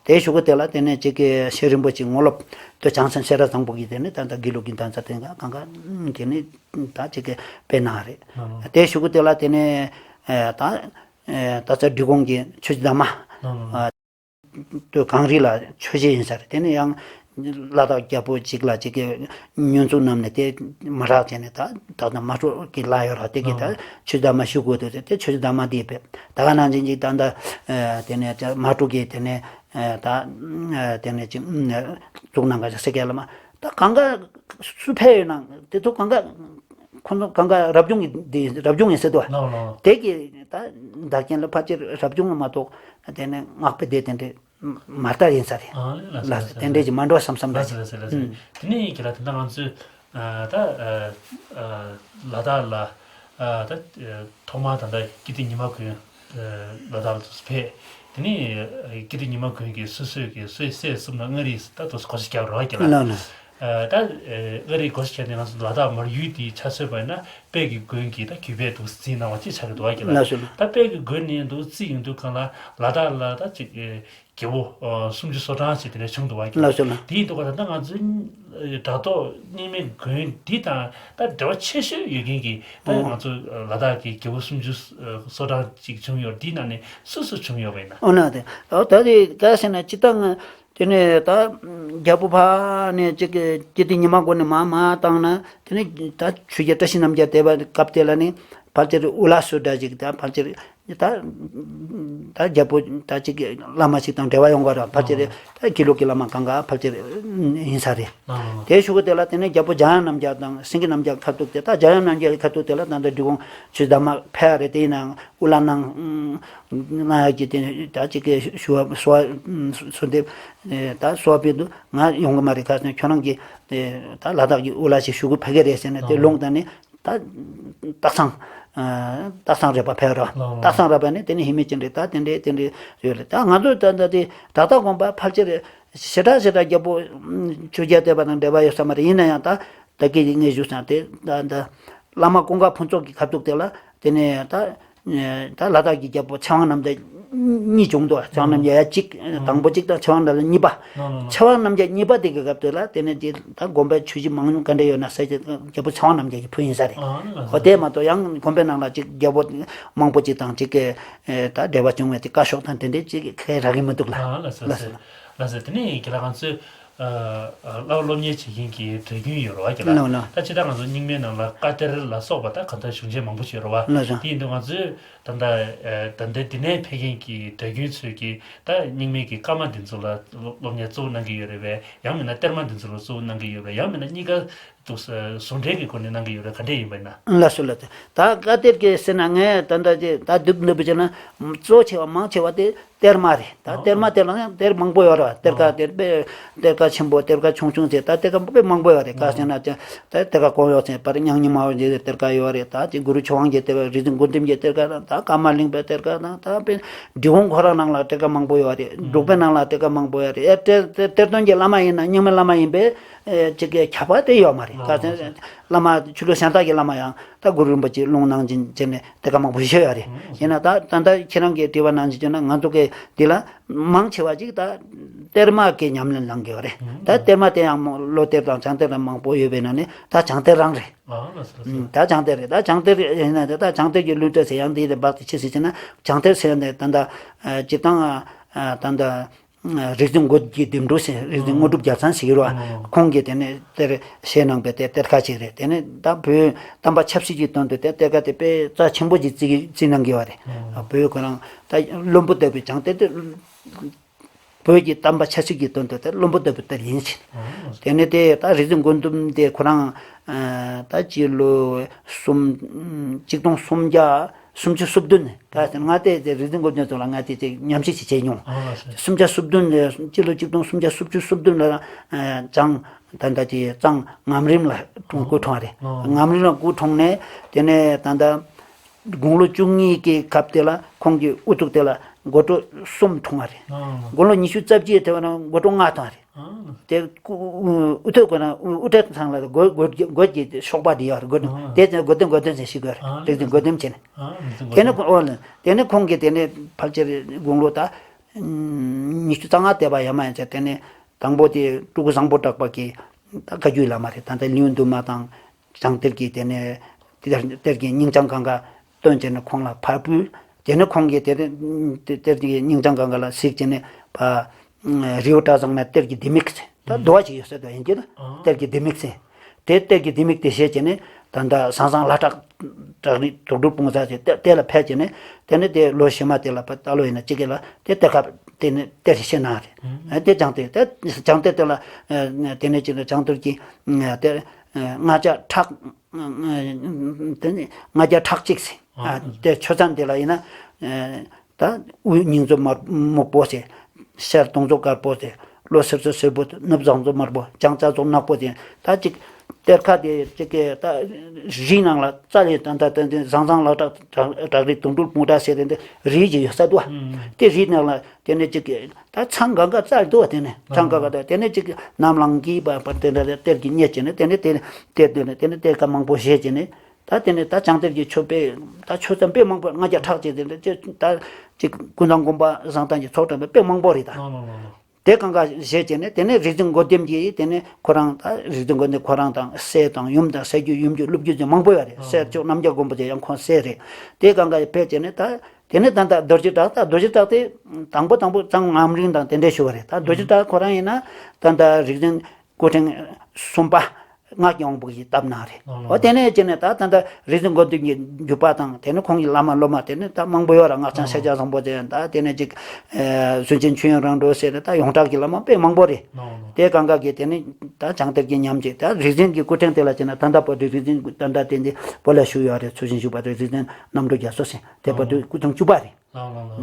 དེའི་གཞུག་གུ་དེ་ལ་དེ་ནས་ཅིག་གི་ཤེས་རིན་པོ་ཆེ་ངོ་ལོག་ཏུ་བྱང་སེམས་སེ་ར་བཟང་པོ་གིས་དེ་ནས་ད་ད་དགེ་ལུགས་ཀྱི་གདན་ས་དེ་ག་གང་ག་དེ་ནས་ད་ཅིག་གི་སྤེལ་གནང་རེད། དེའི་གཞུག་གུ་དེ་ལ་དེ་ནས་ད་ད་ཚ་འབྲི་གུང་གི་ཆོས་རྗེ་དར་མ། ལགས་སོ། དུ་གངས་རི་ལ་ཆོས་རྗེ་ཡིན་ས་རེད། དེ་ནས་ཡང་ལ་དྭགས་རྒྱལ་པོ་གཅིག་ལ་གཅིག་གི་བསྙོན་འཛུགས་གནང་ནས་དེ་མ་རག་བྱས་ནས་ད་ད་ལྟ་མ་སྤྲོ་གི་ལ་ཡོད་ར་དེ་གི་ད་ཆོས་རྗེ་དར་མ་ཞུ་དགོས་དུས་དེ་ཆོས་རྗེ་དར་མ་དེ་བས་ད་ག་ནང་བཞིན་གཅིག་ད་ད་དེ་ནས་མ་སྤྲོ་གི་དེ་ནས་ད་དེ་ནས་གཅིག་བཙུགས་གནང་ག་སེ་ག་ལ་མ་ད་གང་ག་སུ་ཕེབས་ཡོད་ན་དེ་ཚོ་གང་ག་ཁོང་ཚོ་གང་ག་རབ་བྱུང་གི་འདི་རབ་བྱུང་ཡིན་ཟེར་དུས། ལགས་ལགས། དེ་གི་ད་བདག་རྐྱེན་ལ་ཕལ་ཆེར་རབ་བྱུང་མ་གཏོགས་དེ་ནས་སྔགས་པའི་སྡེ་དེ་འདྲ་མ་ལྟར་ཡིན་ས་རེད། ལགས་སོ། ལགས་སོ། དེ་འདྲ་ཅིག་མ་འགྲོ་བསམ་བསམ་ལགས་སོ། ལགས་སོ། ལགས་སོ། དེ་ནས་ཁྱེད་ལ་ད་ལྟ་ང་ཚོས་ད་ལ་དྭགས་ལ་ད་ཐོག་མར་ད་ལྟ་ཀིརྟི་ཉི་མ་དགོན་ལ་དྭགས་ལ་ཕེབས། དེ་ནས་ཀིརྟི་ཉི་མ་དགོན་གྱི་སོ་སོའི་གི་སོའི་སྲས་གསུམ་ལ་མངའ་རིས་ད་དུ་གོ་ས་རྒྱག་རོགས་ཀྱི་ལ། ལགས་ལགས། ད་མངའ་རིས་གོ་ས་ཁྱེར་ནས་ང་ཚོ་ལ་དྭགས་མར་ཡུལ་དེའི་ཆ་མཚོན་པ་ཡིན་ན་དཔལ་གྱི་མགོན་གྱིས་ད་གུས་པས་འདུག་རྩིས་གནང་བ་ཅིག་ཆགས་ཀྱི་འདུག་བ་ཀྱི་ལ། ལགས་སོ། ད་དཔལ་གྱི་མགོན་ནས་འདུག་རྩིས་ཡོང་དུས་གང་ལ་ལ་དྭགས་ལ་ད་ཅིག་རྒྱལ་པོ་སུམ་ཅུ་སོ་གྲངས་ཅིག་དེ་འདྲ་བྱུང་འདུག་བ་ཀྱི་ལ། ལགས་སོ་ལགས། དེ་ཡིན་དུས་གང་ལ་ད་ང་ཚོའི་དྲ་ཐོག་རྙིང་མའི་དགོན་འདི་དང་ད་འབྲེལ་བ་ཆེ་ཤོས་ཡོད་མཁན་གྱི་ད་ང་ཚོ་ལ་དྭགས་ཀྱི་རྒྱལ་པོ་སུམ་ཅུ་སོ་གྲངས་ཅིག་བྱུང་ཡོད། འདི་ནང་ནས་སུ་སུ་བྱུང་ཡོད་པ་ཡིན་ན། འོ་ན་དེ་ད་དེ་ག་ཟེར་ན་སྤྱིར་བཏང་དེ་ནས་ད་རྒྱལ་པོ་ཕར་ནས་ཅིག་གི་ཀིརྟི་ཉི་མ་དགོན་ནས་མར་མར་བཏང་ན་དེ་ནས་ད་ཆོས་རྒྱལ་བཀྲ་ཤིས་རྣམ་རྒྱལ་དེ་བ་སྐབས་དེ་ལ་ནི་ཕལ་ཆེར་ཨུ་ལ་སུ་འདྲ་ཅིག་ད་ཕལ་ཆེར་ད་ད་རྒྱལ་པོ་ད་ཅིག་གི་བླ་མ་ཞིག་དང་འབྲེལ་བ་ཡོང་གི་རེད། ཕལ་ཆེར་ད་དགེ་ལུགས་ཀྱི་བླ་མ་གང་ག་ཕལ་ཆེར་ཡིན་ས་རེད། དེའི་གཞུག་གུ་དེ་ལ་དེ་ནས་རྒྱལ་པོ་འཇམ་དབྱངས་རྣམ་རྒྱལ་དང་སེང་གེ་རྣམ་རྒྱལ་ཁ་ཐུག་དེ་ད་འཇམ་དབྱངས་རྣམ་རྒྱལ་ཁ་ཐུག་དེ་ལ་ད་ལྟ་འབྲི་གུང་ཆོས་དར་མ་ཕེབས་རེད། དེ་ཡིན་ནའང་ཨུ་ལ་གནང་གནང་ཡག་གི་དེ་ད་ཅིག་གི་ཞུ་བ་གསོལ་བ་གསོལ་འདེབས་ད་གསོལ་བ་ཕུལ་དུས་ང་ཡོང་གི་མ་རེད། ཁ་སང་ཁྱོད་རང་གིས་ད་ལ་དྭགས་ཀྱི་ཨུ་ལ་ཞིག་ཞུ་གི་ཕ་གི་རེད་ཟེར་ནས་དེ་ལུང་བསྟན་ནས་ད་སྟག་ཚང་སྟག་ཚང་རེད་པ་ཕེབས་རོགས། སྟག་ཚང་རེད་པ་ནས་དེ་ནས་ཧི་མི་ཅི་འདྲ་ད་དེ་འདྲ་དེ་འདྲ་ཡོད་རེད། ད་ང་ཚོ་ད་ད་དེ་བྲག་བརྟག་དགོན་པ་ཕལ་ཆེར་ཞེ་དྲག་ཞེ་དྲག་རྒྱལ་པོ་ཆོས་རྒྱལ་བསྟན་པ་དང་འབྲེལ་བ་ཡོད་ས་མ་རེད། ཡིན་ན་ཡང་ད་ད་གི་ངས་ཞུས་ཙང་དེ་ད་ད་བླ་མ་ཀུན་དགའ་ཕུན་ཚོགས་ཀྱི་ཁ་ཐུག་དེ་ལ་དེ་ནས་ད་ད་ལ་དྭགས་ཀྱི་རྒྱལ་པོ་ཚེ་དབང་རྣམ་རྒྱལ་གཉིས་བྱུང་འདུག་ཚེ་དབང་རྣམ་རྒྱལ་ཡ་གཅིག་དང་པོ་གཅིག་དང་ཚེ་དབང་རྣམ་རྒྱལ་གཉིས་པ། ཚེ་དབང་རྣམ་རྒྱལ་གཉིས་པ་དེ་གི་སྐབས་དེ་ལ་དེ་ནས་ཅིག་ད་དགོན་པའི་ཆོས་གཞི་མང་ཉུང་ག་འདྲ་ཡོད་ན་ཟེར་ཅིག་རྒྱལ་པོ་ཚེ་དབང་རྣམ་རྒྱལ་གྱིས་ཕུལ་ཡིན་ས་རེད། འོ་དེ་མ་གཏོགས་ཡང་དགོན་པའི་ནང་ལ་ཅིག་རྒྱལ་པོ་མང་པོ་ཅིག་དང་ཅིག་གི་ད་འབྲེལ་བ་བྱུང་བའི་དེ་བཀའ་ཤོག་དང་དེ་འདྲས་ཅིག་གི་ཁས་རག་གི་མི་འདུག་ལ། ལགས་སོ། ལགས་སོ། དེ་ནས་ཁྱེད་ལ་ང་ཚོས། ཨ་ཨ་བསླབ་སློབ་གཉེར་བྱེད་མཁན་གྱི་གྲྭ་རྒྱུན་ཡོད་རེད་བ། ཁྱེད་ལ་ལགས་ལགས། ད་ཕྱི་ཟླ་ང་ཚོ་རྙིང་མའི་ནང་ལ་བཀའ་གཏེར་ལ་སོགས་པ་ད་གང་ལྟར་གཞུང་ཆེན་མང་པོ་ཞིག་ཡོད་རེད་བ། ལགས་སོ། དེ་ཡིན་དུས་ང་ཚོས་ད་ལྟ་ཨ་ད་ལྟ་འདི་ནས་ཕེབས་མཁན་གྱི་གྲྭ་རྒྱུན་ཚོས་ཀྱིས་ད་རྙིང་མའི་གི་བཀའ་མ་འདི་ཚོ་ལ་སློབ་སློབ་གཉེར་གཙོ་བོ་གནང་གི་ཡོད་རེད་པས། ཡང་མིན་ན་གཏེར་མ་འདི་ཚོ་ལ་གཙོ་བོ་གནང་གི་ཡོད་རེད་པས། ཡང་མིན་ན་གཉིས་ཀ་འདུག་ཟེར་ཟུང་འབྲེལ་གྱི་སྒོ་ནས་གནང་གི་ཡོད་རེད། ག་འདྲས་ཡིན་པ་ཡིན་ན། ལགས་སོ་ལགས་སོ། ད་བཀའ་གཏེར་གྱི་ཟེར་ན་ངས་ད་ལྟ་ཅིག་ད་སྡུག་འདུག་པ་བྱས་ན་གཙོ་ཆེ་བ་མང་ཆེ་བ་དེ་གཏེར་མ་རེད། ད་གཏེར་མ་དེ་ལ་ཡང་གཏེར་མང་པོ་ཡོད་རེད་བ། གཏེར་ཁ་དེ་དཔེ་གཏེར་ཁ་ཆེན་པོ་གཏེར་ཁ་ཆུང་ཆུང་ཟེར། ད་གཏེར་ཁ་དཔེ་མང་པོ་ཡོད་རེད། ག་ཟེར་ན་ཅིག་ད་གཏེར་ཁ་གོང་འོག་ཟེར་པར་ཉང་ཉི་མ་འོ་ཟེར་གཏེར་ཁ་ཡོད་རེད། ད་ཅིག་གུ་རུ་ཆོས་དབང་གི་གཏེར་ཁ། རིག་འཛིན་མགོན་བསྟན་གྱི་གཏེར་ཁ་དང་། ད་ཀརྨ་གླིང་པའི་གཏེར་ཁ་དང་། ད་དཔེ་འབྲི་གུང་ཁོ་རང་ནང་ལ་གཏེར་ཁ་མང་པོ་ཡོད་རེད། འབྲུག་པའི་ནང་ལ་གཏེར་ཁ་མང་པོ་ཡོད་རེད། ཨེ་གཏེར་གཏེར་གཏེར་སྟོན་གྱི་བླ་མ་ཡིན་ན་རྙིང་མའི་བླ་མ་ཡིན་པས། ཨེ་ཅིག་གི་ཁྱབ་པ་དེ་ཡོད་མ་རེད། ག་ཟེར་བླ་མ་ཆོས་ལུགས་གཞན་དག་གི་བླ་མ་ཡང་ད་གུ་རུ་རིན་པོ་ཆེའི་ལུང་ནང་བཞིན་བྱས་ནས་གཏེར་ཁ་མང་པོ་ཞིག་ཡོད་རེད། ཡིན་ན་ད་ད་ལྟ་ཁྱེད་རང་གིས་དྲི་བ་ནང་བཞིན་བྱས་ན་ང་ཚོ་གི་འདི་ལ་མང་ཆེ་བ་ཅིག་ད་གཏེར་མ་གི་ཉམས་ལེན་གནང་གི་ཡོད་རེད། ད་གཏེར་མ་དེ་ཡང་མོ་བློ་གཏེར་དང་བྱང་གཏེར་དང་མང་པོ་ཡོད་པའི་ནང་ནས་ད་བྱང་གཏེར་རང་རེད། ཨ་ལགས་སོ་ལགས་སོ། ད་བྱང་གཏེར་རེད། ད་བྱང་གཏེར་ཡིན་ན་ད་བྱང་གཏེར་གྱི་ལུས་རྟེན་ཟེར་ཡང་འདི་རེད། འབག་ཏུ་ཆི་ཟིག་བྱས་ན་བྱང་གཏེར་ཟེར་ཡང་འདི་ད་ལྟ་སྤྱིར་བཏང་ད་ལྟ། རིག་འཛིན་མགོན་གྱི་བདེ་འགྲོ་ཟེར། རིག་འཛིན་དངོས་གྲུབ་རྒྱལ་མཚན་ཟེར་གྱི་རེད་བ། ཁོང་གིས་དེ་ནས་གཏེར་བཞེས་གནང་པའི་དེ་གཏེར་ཁ་ཅིག་རེད། དེ་ནས་ད་བོད་དམ་པ་ཆབ་སྲིད་ཀྱི་དོན་དུ་དེ་གཏེར་ཁ་དེ་དཔེ་རྩ་ཆེན་པོ་ཅིག་བརྩི་བརྩི་གནང་གི་ཡོད་རེད། བོད་ཁོ་རང་ད་བློན་པོ་ལྟ་བུའི་བྱང་གཏེར་དེ་བོད་ཀྱི་དམ་པ་ཆབ་སྲིད་ཀྱི་དོན་དུ་དེ་བློན་པོ་ལྟ་བུའི་གཏེར་ཡིན་ཞིང་། དེ་ནས་དེ་ད་རིག་འཛིན་མགོན་དུམ་དེ་ཁོ་རང་ད་སྤྱི་ལོ་གསུམ་ཆིག་སྟོང་སུམ་བརྒྱ། སུམ་ཅུ་སོ་བདུན་ནས་ད་ལྟ་ང་དེ་དེ་རིག་འཛིན་མགོན་བསྟན་ཚོ་ལ་ང་དེ་དེ་ཉམས་ཞིབ་ཅིག་བྱས་མྱོང་། ཨ་ལགས་སོ། སུམ་བརྒྱ་སོ་བདུན་ནས་སྤྱི་ལོ་ཆིག་སྟོང་སུམ་བརྒྱ་སུམ་ཅུ་སོ་བདུན་ལ་ཨ་བྱང་ད་ལྟ་དེ་གཙང་ངམ་རིང་ལ་སྐུ་འཁྲུངས་རེད། ཨ་ངམ་རིང་ལ་སྐུ་འཁྲུངས་ནས་དེ་ནས་ད་ལྟ་དགུང་ལོ་བཅུ་གཉིས་ཀྱི་སྐབས་དེ་ལ་ཁོང་གི་དབུ་ཐུག་དེ་ལ་མགོ་གྲོགས་གསུམ་འཁྲུངས་པ་རེད། ཨ་དགུང་ལོ་ཉི་ཤུ་རྩ་བརྒྱད་དེ་བ་ན་མགོ་གྲོགས་ལྔ་བཏང་རེད། དེ་དབུ་ཐོག་གོ་ན་དབུ་ཁྲིད་ཚང་ལ་སྒོ་སྒོ་སྒོ་གི་ཤོག་པ་དེ་ཡོད་རེད། སྒོ་དེ་ཚོ་སྒོ་དེ་སྒོ་དེ་ཟེར་ཞིག་དགོས་རེད། རིག་འཛིན་སྒོ་དེ་བྱས་ནས། དེ་ནས་ཁོང་འོ་ལ་དེ་ནས་ཁོང་གིས་དེ་ནས་ཕལ་ཆེར་དགུང་ལོ་ད་ཉི་ཤུ་རྩ་ལྔ་དེ་བ་ཡ་མ་ཡིན་ཚེ། དེ་ནས་དང་པོ་དེ་སྤྲུལ་སྐུ་བཟང་པོ་གྲགས་པ་གི་ད་བཀའ་བརྒྱུད་བླ་མ་རེད། ད་ལྟ་ལེའུ་བདུན་མ་དང་བྱང་གཏེར་གྱི་དེ་ནས་གཏེར་གཏེར་གྱི་སྙིང་བྱང་གང་ག་བཏོན་བྱས་ནས་ཁོང་ལ་ཕར་ཕུལ། དེ་ནས་ཁོང་གིས་དེ་དེ་གཏེར་གྱི་སྙིང་བྱང་གང་ག་ལ་གཟིགས་བྱས་ནས་ཕ་རི་བོ་གྲྭ་ཚང་ནས་གཏེར་གྱི་ལྡེ་མིག་ཟེར། ད་རྡོ་བ་ཅིག་ཡོད་ས་དེ་ཡིན་གྱི་ད། གཏེར་གྱི་ལྡེ་མིག་ཟེར། དེ་གཏེར་གྱི་ལྡེ་མིག་དེ་བཞེས་བྱས་ནས་ད་ལྟ་ཟང་ཟང་ལྷ་བྲག་བྲག་རི་དུག་སྦྲུལ་སྤུངས་ས་ཟེར་དེ་དེ་ལ་ཕེབས་བྱས་ནས། དེ་ནས་དེ་ལོ་ཕྱི་མ་དེ་ལ་ཕ་ད་ལོ་ཡིན་ན་ཅི་གེ་ལ་དེ་གཏེར་ཁ་དེ་ནས་གཏེར་བཞེས་གནང་རེད། དེ་བྱང་གཏེར་དེ་བྱང་གཏེར་དེ་ལ་དེ་ནས་ཅི་ལ་བྱང་གཏེར་གྱི་དེ་ལྔ་བརྒྱ་ཕྲག་དེ་ནི་ལྔ་བརྒྱ་ཕྲག་གཅིག་ཟེར། ཨ་དེ་ཆོས་ཚན་དེ་ལ་ཡིན་ན་ཨ་ད་དབུས་སྙིང་རྫོགས་དམར་སྨུག་པོ་ཟེར། ཤར་སྟོང་རྩོག་དཀར་པོ་ཟེར། ལྷོ་སེར་སེར་པོ། ནུབ་བཟང་རྩོག་དམར་པོ། བྱང་ལྕགས་རྩོག་ནག་པོ་ཟེར། ད་ཅིག་གཏེར་ཁ་དེ་ཅིག་གི་ད་རིའི་ནང་ལ་རྩ་ལས་ད་ད་ད་ཟང་ཟང་ལ་བྲག་བྲག་རི་དུག་སྦྲུལ་སྤུངས་འདྲ་ཟེར་དེ་འདི་རི་ཅིག་ཡོད་ས་འདུག་བ། དེ་རིའི་ནང་ལ་དེ་ནས་ཅིག་གི་ད་ཚང་གང་ག་རྩ་འདུག་བ། དེ་ནས་ཚང་གང་ག་ད་དེ་ནས་ཅིག་གི་ནམ་ལངས་ཀྱི་བ་བ་དེ་འདྲ་གཏེར་གྱི་རྙེད་བྱས་ནས་དེ་ནས་དེ་དེ་དེ་ནས་དེ་ནས་གཏེར་ཁ་མང་པོ་བཞེས་བྱས་ནས། ད་དེ་ནས་ད་བྱང་གཏེར་གྱི་ཆོས་དཔེ་ད་ཆོས་ཚན་དཔེ་མང་པོ་ལྔ་བརྒྱ་ཕྲག་གཅིག་དེ་འདྲ་ཅེ་ད་ཅིག་ཀུན་བཟང་དགོན་པ་བཟང་ཐང་གི་ཚོགས་དྲངས་པའི་དཔེ་མང་པོ་རེད་ད། དེ་གང་ག་བཞེས་བྱས་ནས་དེ་ནས་རིག་འཛིན་མགོན་བསྟན་གྱིས་དེ་ནས་ཁོ་རང་ད་རིག་འཛིན་མགོན་བསྟན་ཁོ་རང་དང་སྲས་དང་ཡུམ་དང་སྲས་རྒྱུད་ཡུམ་རྒྱུད་ཀླུ་བརྒྱུད་ཚོ་མང་པོ་ཡོད་རེད། སྲས་མཆོག་རྣམ་རྒྱལ་མགོན་པོ་དེ་ཡང་ཁོང་སྲས་རེད། དེ་གང་ག་ཕེབས་བྱས་ནས་ད་དེ་ནས་ད་ད་རྡོ་རྗེ་བྲག་ད་རྡོ་རྗེ་བྲག་དེ་དང་པོ་དང་པོ་གཙང་ངམ་རིང་དང་དེ་འདྲས་ཞུ་བ་རེད། ད་རྡོ་རྗེ་བྲག་ཁོ་རང་ཡིན་ན་ད་ད་རིག་འཛིན་སྐུ་ཕྲེང་གསུམ་པ། སྔགས་ཀྱི་དབང་པོ་ཞིག་བཏབ་གནང་རེད། ཨོ་དེ་ནས་བྱས་ནས་ད་ད་ལྟ་རིག་འཛིན་མགོན་བསྟན་གྱི་བརྒྱུད་པ་དང་དེ་ནས་ཁོང་གི་བླ་མ་སློབ་མ་དེ་ནས་ད་མང་པོ་ཡོད་ར། སྔགས་འཆང་ཤཱཀྱ་བཟང་པོ་དེ་ད་དེ་ནས་ཅིག་ཨེ་སུན་ཆེན་ཆོས་དབྱིངས་རང་གྲོལ་ཟེར་ནས་ད་ཡོངས་གྲགས་ཀྱི་བླ་མ་དཔེ་མང་པོ་རེད། དེ་གང་ག་གི་དེ་ནས་ད་བྱང་གཏེར་གྱི་ཉམས་ཀྱི་ད་རིག་འཛིན་གྱི་སྐུ་ཕྲེང་དེ་ལ་བྱས་ན་ད་ལྟ་བར་དུ་རིག་འཛིན་ད་ལྟ་དེ་འདི་བོད་ལ་བཞུགས་ཡོད་རེད། འཚོ་ཞིང་བཞུགས་པ་དེ་རིག་འཛིན་རྣམ་གྲོལ་རྒྱ་མཚོ་ཟེར་དེ་བར་དུ་སྐུ་ཕྲེང་བཅུ་པ་རེད།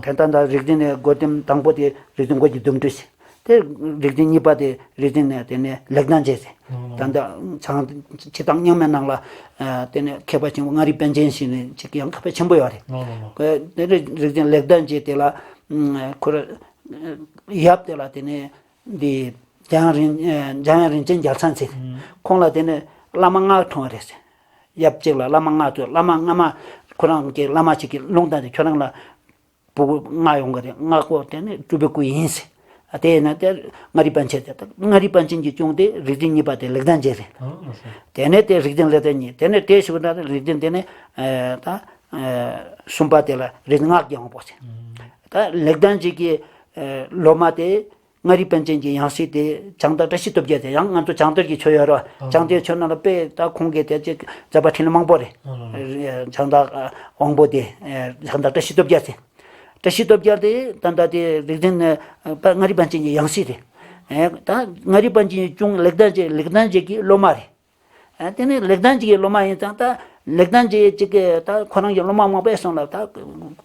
དེ་ད་ལྟ་རིག་འཛིན་ནས་སྒོ་ལྡེམ་དང་པོ་དེ་རིག་འཛིན་མགོན་གྱི་འདུམ་འགྲིག་ཟེར། དེ་རིག་འཛིན་གཉིས་པ་དེ་རིག་འཛིན་ནས་དེ་ནས་ལེགས་ལྡན་འབྱེད་ཟེར། ད་ལྟ་བྱང་སྤྱིར་བཏང་རྙིང་མའི་ནང་ལ་ཨ་དེ་ནས་མཁས་པ་ཆེན་པོ་མངའ་རིས་པཎ་ཆེན་ཞེས་ནས་ཅིག་ཡང་མཁས་པ་ཆེན་པོ་ཡོད་རེད། དེ་རིག་འཛིན་ལེགས་ལྡན་འབྱེད་དེ་ལ་ཁོ་ར་ཡབ་དེ་ལ་དེ་ནས་འདི་འཇམ་དབྱངས་རིན་འཇམ་དབྱངས་རིན་ཆེན་རྒྱལ་མཚན་ཟེར། ཁོང་ལ་དེ་ནས་བླ་མ་ལྔ་འཁྲུངས་པ་རེད་ཟེར། ཡབ་གཅིག་ལ་བླ་མ་ལྔ་འཁྲུངས། བླ་མ་སྔ་མ་ཁོ་རང་གི་བླ་མ་ཞིག་གིས་ལུང་བསྟན་ཏེ་ཁྱོད་རང་ལ་བུ་ལྔ་ཡོང་གི་རེད། ལྔ་པོ་དེ་ནི་སྤྲུལ་པའི་སྐུ་ཡིན་ཟེར། ཨ་དེ་ཡིན་ན་དེ་མངའ་རིས་པཎ་ཆེན་དེ་ད་མངའ་རིས་པཎ་ཆེན་གྱི་གཅུང་དེ་རིག་འཛིན་གཉིས་པ་དེ་ལེགས་ལྡན་འབྱེད་རེད། དེ་ནས་དེ་རིག་འཛིན་ལེགས་ལྡན་གཉིས། དེ་ནས་དེ་ཞུགས་ན་རིག་འཛིན་དེ་ནི་ཨ་ད་ཨ་གསུམ་པ་དེ་ལ་རིག་འཛིན་སྔགས་ཀྱི་དབང་པོ་ཟེར། ད་ལེགས་ལྡན་འབྱེད་ཀྱི་ཨ་སློབ་མ་དེ། མངའ་རིས་པཎ་ཆེན་གྱི་ཡང་སྲིད་དེ་བྱང་བདག་བཀྲ་ཤིས་སྟོབས་རྒྱལ་དེ། ཡང་ང་ཚོ་བྱང་གཏེར་གྱི་ཆོས་ཡོད་རེད་བ། བྱང་གཏེར་ཆོས་ནང་ལ་དཔེ་ད་ཁོང་གིས་དེ་ཅིག་མཛད་པ་འཕྲིན་ལས་མང་པོ་རེད། བྱང་བདག་དབང་པོ་དེ། བྱང་བདག་བཀྲ་ཤིས་སྟོབས་རྒྱལ་དེ། བཀྲ་ཤིས་སྟོབས་རྒྱལ་དེ་ད་ལྟ་དེ་རིག་འཛིན་མངའ་རིས་པཎ་ཆེན་གྱི་ཡང་སྲིད་རེད། ད་མངའ་རིས་པཎ་ཆེན་གྱི་གཅུང་ལེགས་ལྡན་འབྱེད། ལེགས་ལྡན་འབྱེད་ཀྱི་སློབ་མ་རེད། ཨ། དེ་ནས་ལེགས་ལྡན་འབྱེད་ཀྱི་སློབ་མ་ཡིན་ཙང་། ད་ལེགས་ལྡན་འབྱེད་ཅིག་གིས་ད་ཁོ་རང་གི་སློབ་མ་མང་པོ་སོང་ལ། ད་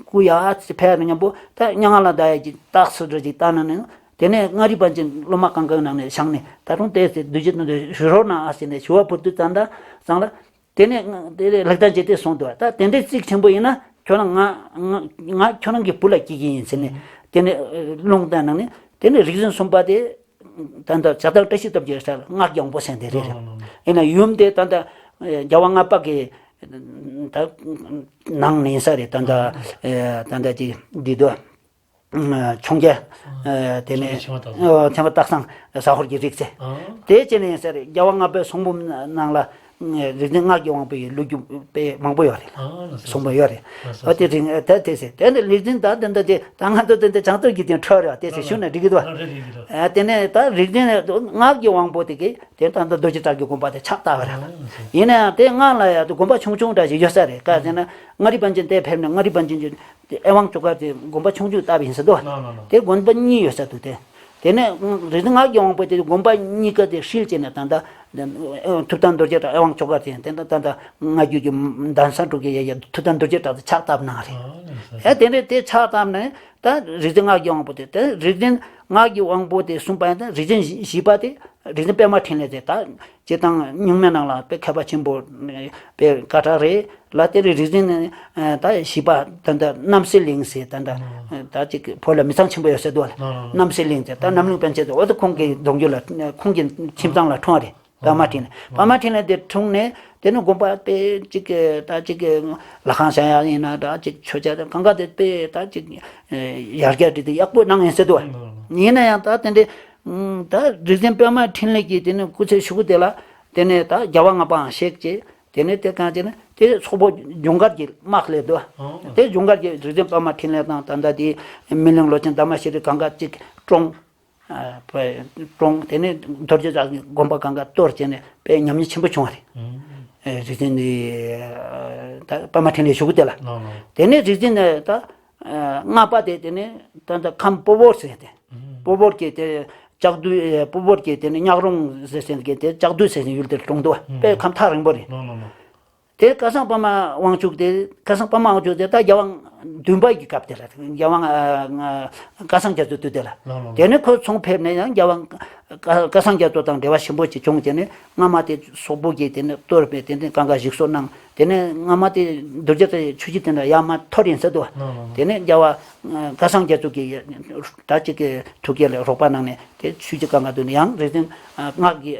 སྐུ་ཡར་ཕེབས་ནས་མཉམ་པོ་ད་མྱ་ངན་ལས་འདའ་ཡག་གི་རྟགས་སུ་འདྲ་ཅིག་བཏང་ནས། དེ་ནས་མངའ་རིས་པཎ་ཆེན་སློབ་མ་གང་ག་ནང་ནས་བཞེངས་ནས། ད་རུང་དེ་ཚེ་འདུས་བྱས་དོན་དུ་ཞུ་རོགས་གནང་ཨ་ཟེར་ནས་ཞུ་བ་ཕུལ་དུས་ཙམ་ད་ཙང་ལ། དེ་ནས་དེ་ལེགས་ལྡན་འབྱེད་དེ་གསུངས་འདུག། ད་དེ་འདྲའི་རྩིས་ཆེན་པོ་ཡིན་ན། ཁྱོད་རང་ང་ང་ང་ཁྱོད་རང་གི་བུ་ལ་སྐྱེ་གི་ཡིན་ཟེར་ནས། དེ་ནས་ལུང་བསྟན་གནང་ནས། དེ་ནས་རིག་འཛིན་གསུམ་པ་དེ། ད་ལྟ་བྱང་བདག་བཀྲ་ཤིས་སྟོབས་རྒྱལ་ས་ལ་སྔགས་ཀྱི་དབང་པོ་ཟེར་དེ་རེད། ཨ། ཡིན་ན་ཡུམ་དེ་ད་ལྟ་རྒྱལ་བ་ལྔ་པ་གི་ད་ནང་ནས་ཡིན་ས་རེད། ད་ལྟ་ཨ། ད་ལྟ་ཅིག་འདི་དུ་འཕྱོངས་རྒྱས། ཨ། དེ་ནས་འཕྱོངས་རྒྱས་སྟག་ཚང་། འཕྱོངས་རྒྱས་སྟག་ཚང་ཟ་ཧོར་གྱི་རིགས་ཚེ། ཨ། དེ་བྱས་ནས་ཡིན་ས་རེད། རྒྱལ་བ་ལྔ་པའི་གསུང་འབུམ་ནང་ལ། རིག་འཛིན་སྔགས་ཀྱི་དབང་པོ་ཡི་ལོ་རྒྱུས་དཔེ་མང་པོ་ཡོད་རེད། ཨ། ལགས་སོ། གསུང་པ་ཡོད་རེད། ལགས་སོ། ཨ། དེ་རིང་ད་དེ་ཟེར། དེ་ནས་རིག་འཛིན་ད་དེ་འདྲ་དེ་ད་ང་ཚོ་དེ་འདྲ་བྱང་གཏེར་གྱི་དེ་འཕྲོ་རེད་བ། དེ་ཟེར་ཞུ་ན་འགྲིག་གི་འདུག་བ། ཨ། དེ་ནས་ད་རིག་འཛིན་སྔགས་ཀྱི་དབང་པོ་དེ་གིས་དེ་ད་ལྟ་རྡོ་རྗེ་བྲག་གི་དགོན་པ་དེ་ཕྱག་བཏབ་པ་རེད། ཨ། ལགས་སོ། ཡིན་ན་ཡང་དེ་སྔགས་ལ་ཡང་དགོན་པ་ཆུང་ཆུང་འདྲ་ཞིག་ཡོད་ས་རེད། ག་ཟེར་ན་མངའ་རིས་པཎ་ཆེན་དེ་ཕེབས་ནས། མངའ་རིས་པཎ་ཆེན་གྱི་དེ་ཨེ་ཝང་ཆོས་སྒར་དེ་དགོན་པ་ཆུང་ཆུང་བཏབ་པ་ཡིན་ས་འདུག། ལགས་ལགས་ལགས། དེ་དགོན་པ་གཉིས་ཡོད་ས་འདུག། དེ་དེ་ནས་རིག་འཛིན་སྔགས་ཀྱི་དབང་པོ་དེ་དགོན་པ་གཉིས་ཀ་དེ་ཧྲིལ་བྱས་ནས་ད་ལྟ་ཐུབ་བསྟན་རྡོ་རྗེ་བྲག་ཨེ་ཝང་ཆོས་སྒར་དེ། དེ་ད་ལྟ་སྔ་འགྱུར་གྱི་གདན་ས་དྲུག་གི་ཡ་ཡ་ཐུབ་བསྟན་རྡོ་རྗེ་བྲག་དེ་ཕྱག་བཏབ་གནང་རེད། ཨ། ལགས་སོ། ཨེ། དེ་འདྲ་དེ་ཕྱག་བཏབ་ནས་ད་རིག་འཛིན་སྔགས་ཀྱི་དབང་པོ་དེ། དེ་རིག་འཛིན་སྔགས་ཀྱི་དབང་པོ་དེ་གསུམ་པ་ཡིན་ད། རིག་འཛིན་བཞི་པ་དེ་རིག་འཛིན་པད་མ་འཕྲིན་ལས་དེ། ད་སྤྱིར་བཏང་རྙིང་མའི་ནང་ལ་དཔེ་མཁས་པ་ཆེན་པོ་དཔེ་དཀའ་དྲག་རེད་ལ། དེ་རིང་རིག་འཛིན་ཨ་ད་བཞི་པ་ད་ལྟ་རྣམ་སྲས་གླིང་ཟེར། ད་ལྟ་ཨ་ད་ཅིག་བོད་ལ་མི་ཚང་ཆེན་པོ་ཡོད་ས་འདུག་བ། ཨ། རྣམ་སྲས་གླིང་ཟེར། ད་རྣམ་གླིང་པཎ་ཆེན་དེ་འོ་ད་ཁོང་གི་གདུང་རྒྱུད་ལ། ཁོང་གི་ཁྱིམ་ཚང་ལ་འཁྲུངས་པ་རེད། པདྨ་འཕྲིན་ལས། པདྨ་འཕྲིན་ལས་དེ་འཁྲུངས་ནས་དེ་ནས་དགོན་པ་དཔེ་ཅིག་ད་ཅིག་ལྷ་ཁང་བཞེངས་ཡག་ཡིན་ན་འདྲ། ཅིག་མཆོད་མཇལ་གང་ག་དེ་དཔེ་ད་ཅིག་ཡར་རྒྱས་དེ་དེ་ཡག་པོ་གནང་ཡིན་ཟེར་འདུག་བ། ཡིན་ན་ཡང་ད་དེ་འདྲའི་ད་རིག་འཛིན་པདྨ་འཕྲིན་ལས་ཀྱི་དེ་ནས་སྐུ་ཚེ་ཞུ་སྒོ་དེ་ལ། དེ་ནས་ད་རྒྱལ་བ་ལྔ་པའང་གཤེགས་བྱས། དེ་ནས་དེ་གང་བྱས་ན་དེ་སོག་པོ་ཇུན་གར་གྱི་དམག་སླེབས་འདུག། ཨ། དེ་ཇུན་གར་གྱི་རིག་འཛིན་པདྨ་འཕྲིན་ལས་དང་། ད་ལྟ་དེ་སྨིན་གླིང་ལོ་ཆེན་དྷརྨ་ཤྲཱི་གང་ག་ཅིག་བཀྲོངས། ཨ། བཀྲོངས། དེ་ནས་རྡོ་རྗེ་བྲག་གི་དགོན་པ་གང་ག་གཏོར་བྱས་ནས་དཔེ་ཉམས་ཉེས་ཆེན་པོ་བྱུང་བ་རེད། ཨ། རིག་འཛིན་ནི་ད་པདྨ་འཕྲིན་ལས་བཞུགས་དེ་ལ། ལགས་ལགས། དེ་ནས་རིག་འཛིན་ནི་ད་ལྔ་པ་དེ། དེ་ནས་ད་ལྟ་ཁམས་སྤོ་བོར་ཟེར་དེ། སྤོ་བོར་གྱི་དེ་ལྕགས་རྡུལ། སྤོ་བོར་གྱི་དེ་ནས་གཉག་རོང་ཟེར་ཟེར་གྱི་དེ་ལྕགས་རྡུལ་ཟེར་ཟེར་ཡུལ་དེར་འཁྲུངས་འདུག། དཔེ་ཁམས་ཐག་རིང་པོ་རེད། ལགས་ལགས་ལགས། དེ་སྐལ་བཟང་པདྨ་དབང་ཕྱུག་དེ། སྐལ་བཟང་པདྨ་དབང་ཕྱུག་དེ་ད་རྒྱལ་དབང་བདུན་པ་གི་སྐབས་དེ་ལ། རྒྱལ་དབང་ཨ་ཨ་སྐལ་བཟང་རྒྱ་མཚོའི་དུས་དེ་ལ། ལགས་ལགས། དེ་ནས་ཁོ་ཚུར་ཕེབས་ནས་ཡང་རྒྱལ་དབང་སྐལ་བཟང་རྒྱ་མཚོ་དང་འབྲེལ་བ་ཞིབ་པོ་ཅིག་བྱུང་། དེ་ནས་སྔ་མ་དེ་སོག་པོ་གིས་དེ་ནས་གཏོར་བས། དེ་ནས་གང་ག་ཞིག་གསོ་གནང་། དེ་ནས་སྔ་མ་དེ་རྡོ་རྗེ་གདན་ཆོས་ཀྱི་རྟེན་ལ་ཡར་མར་འཐོར་ཡིན་ཟེར་འདུག། ལགས་ལགས། དེ་ནས་རྒྱལ་བ་སྐལ་བཟང་རྒྱ་མཚོ་གིས་ད་ཅིག་གི་ཐུགས་བསྐྱེད་ལ་རོགས་པ་གནང་ནས། དེ་ཆོས་ཀྱི་གང་ག་དུ་ནས་ཡང་རིག་འཛིན་སྔགས་ཀྱི་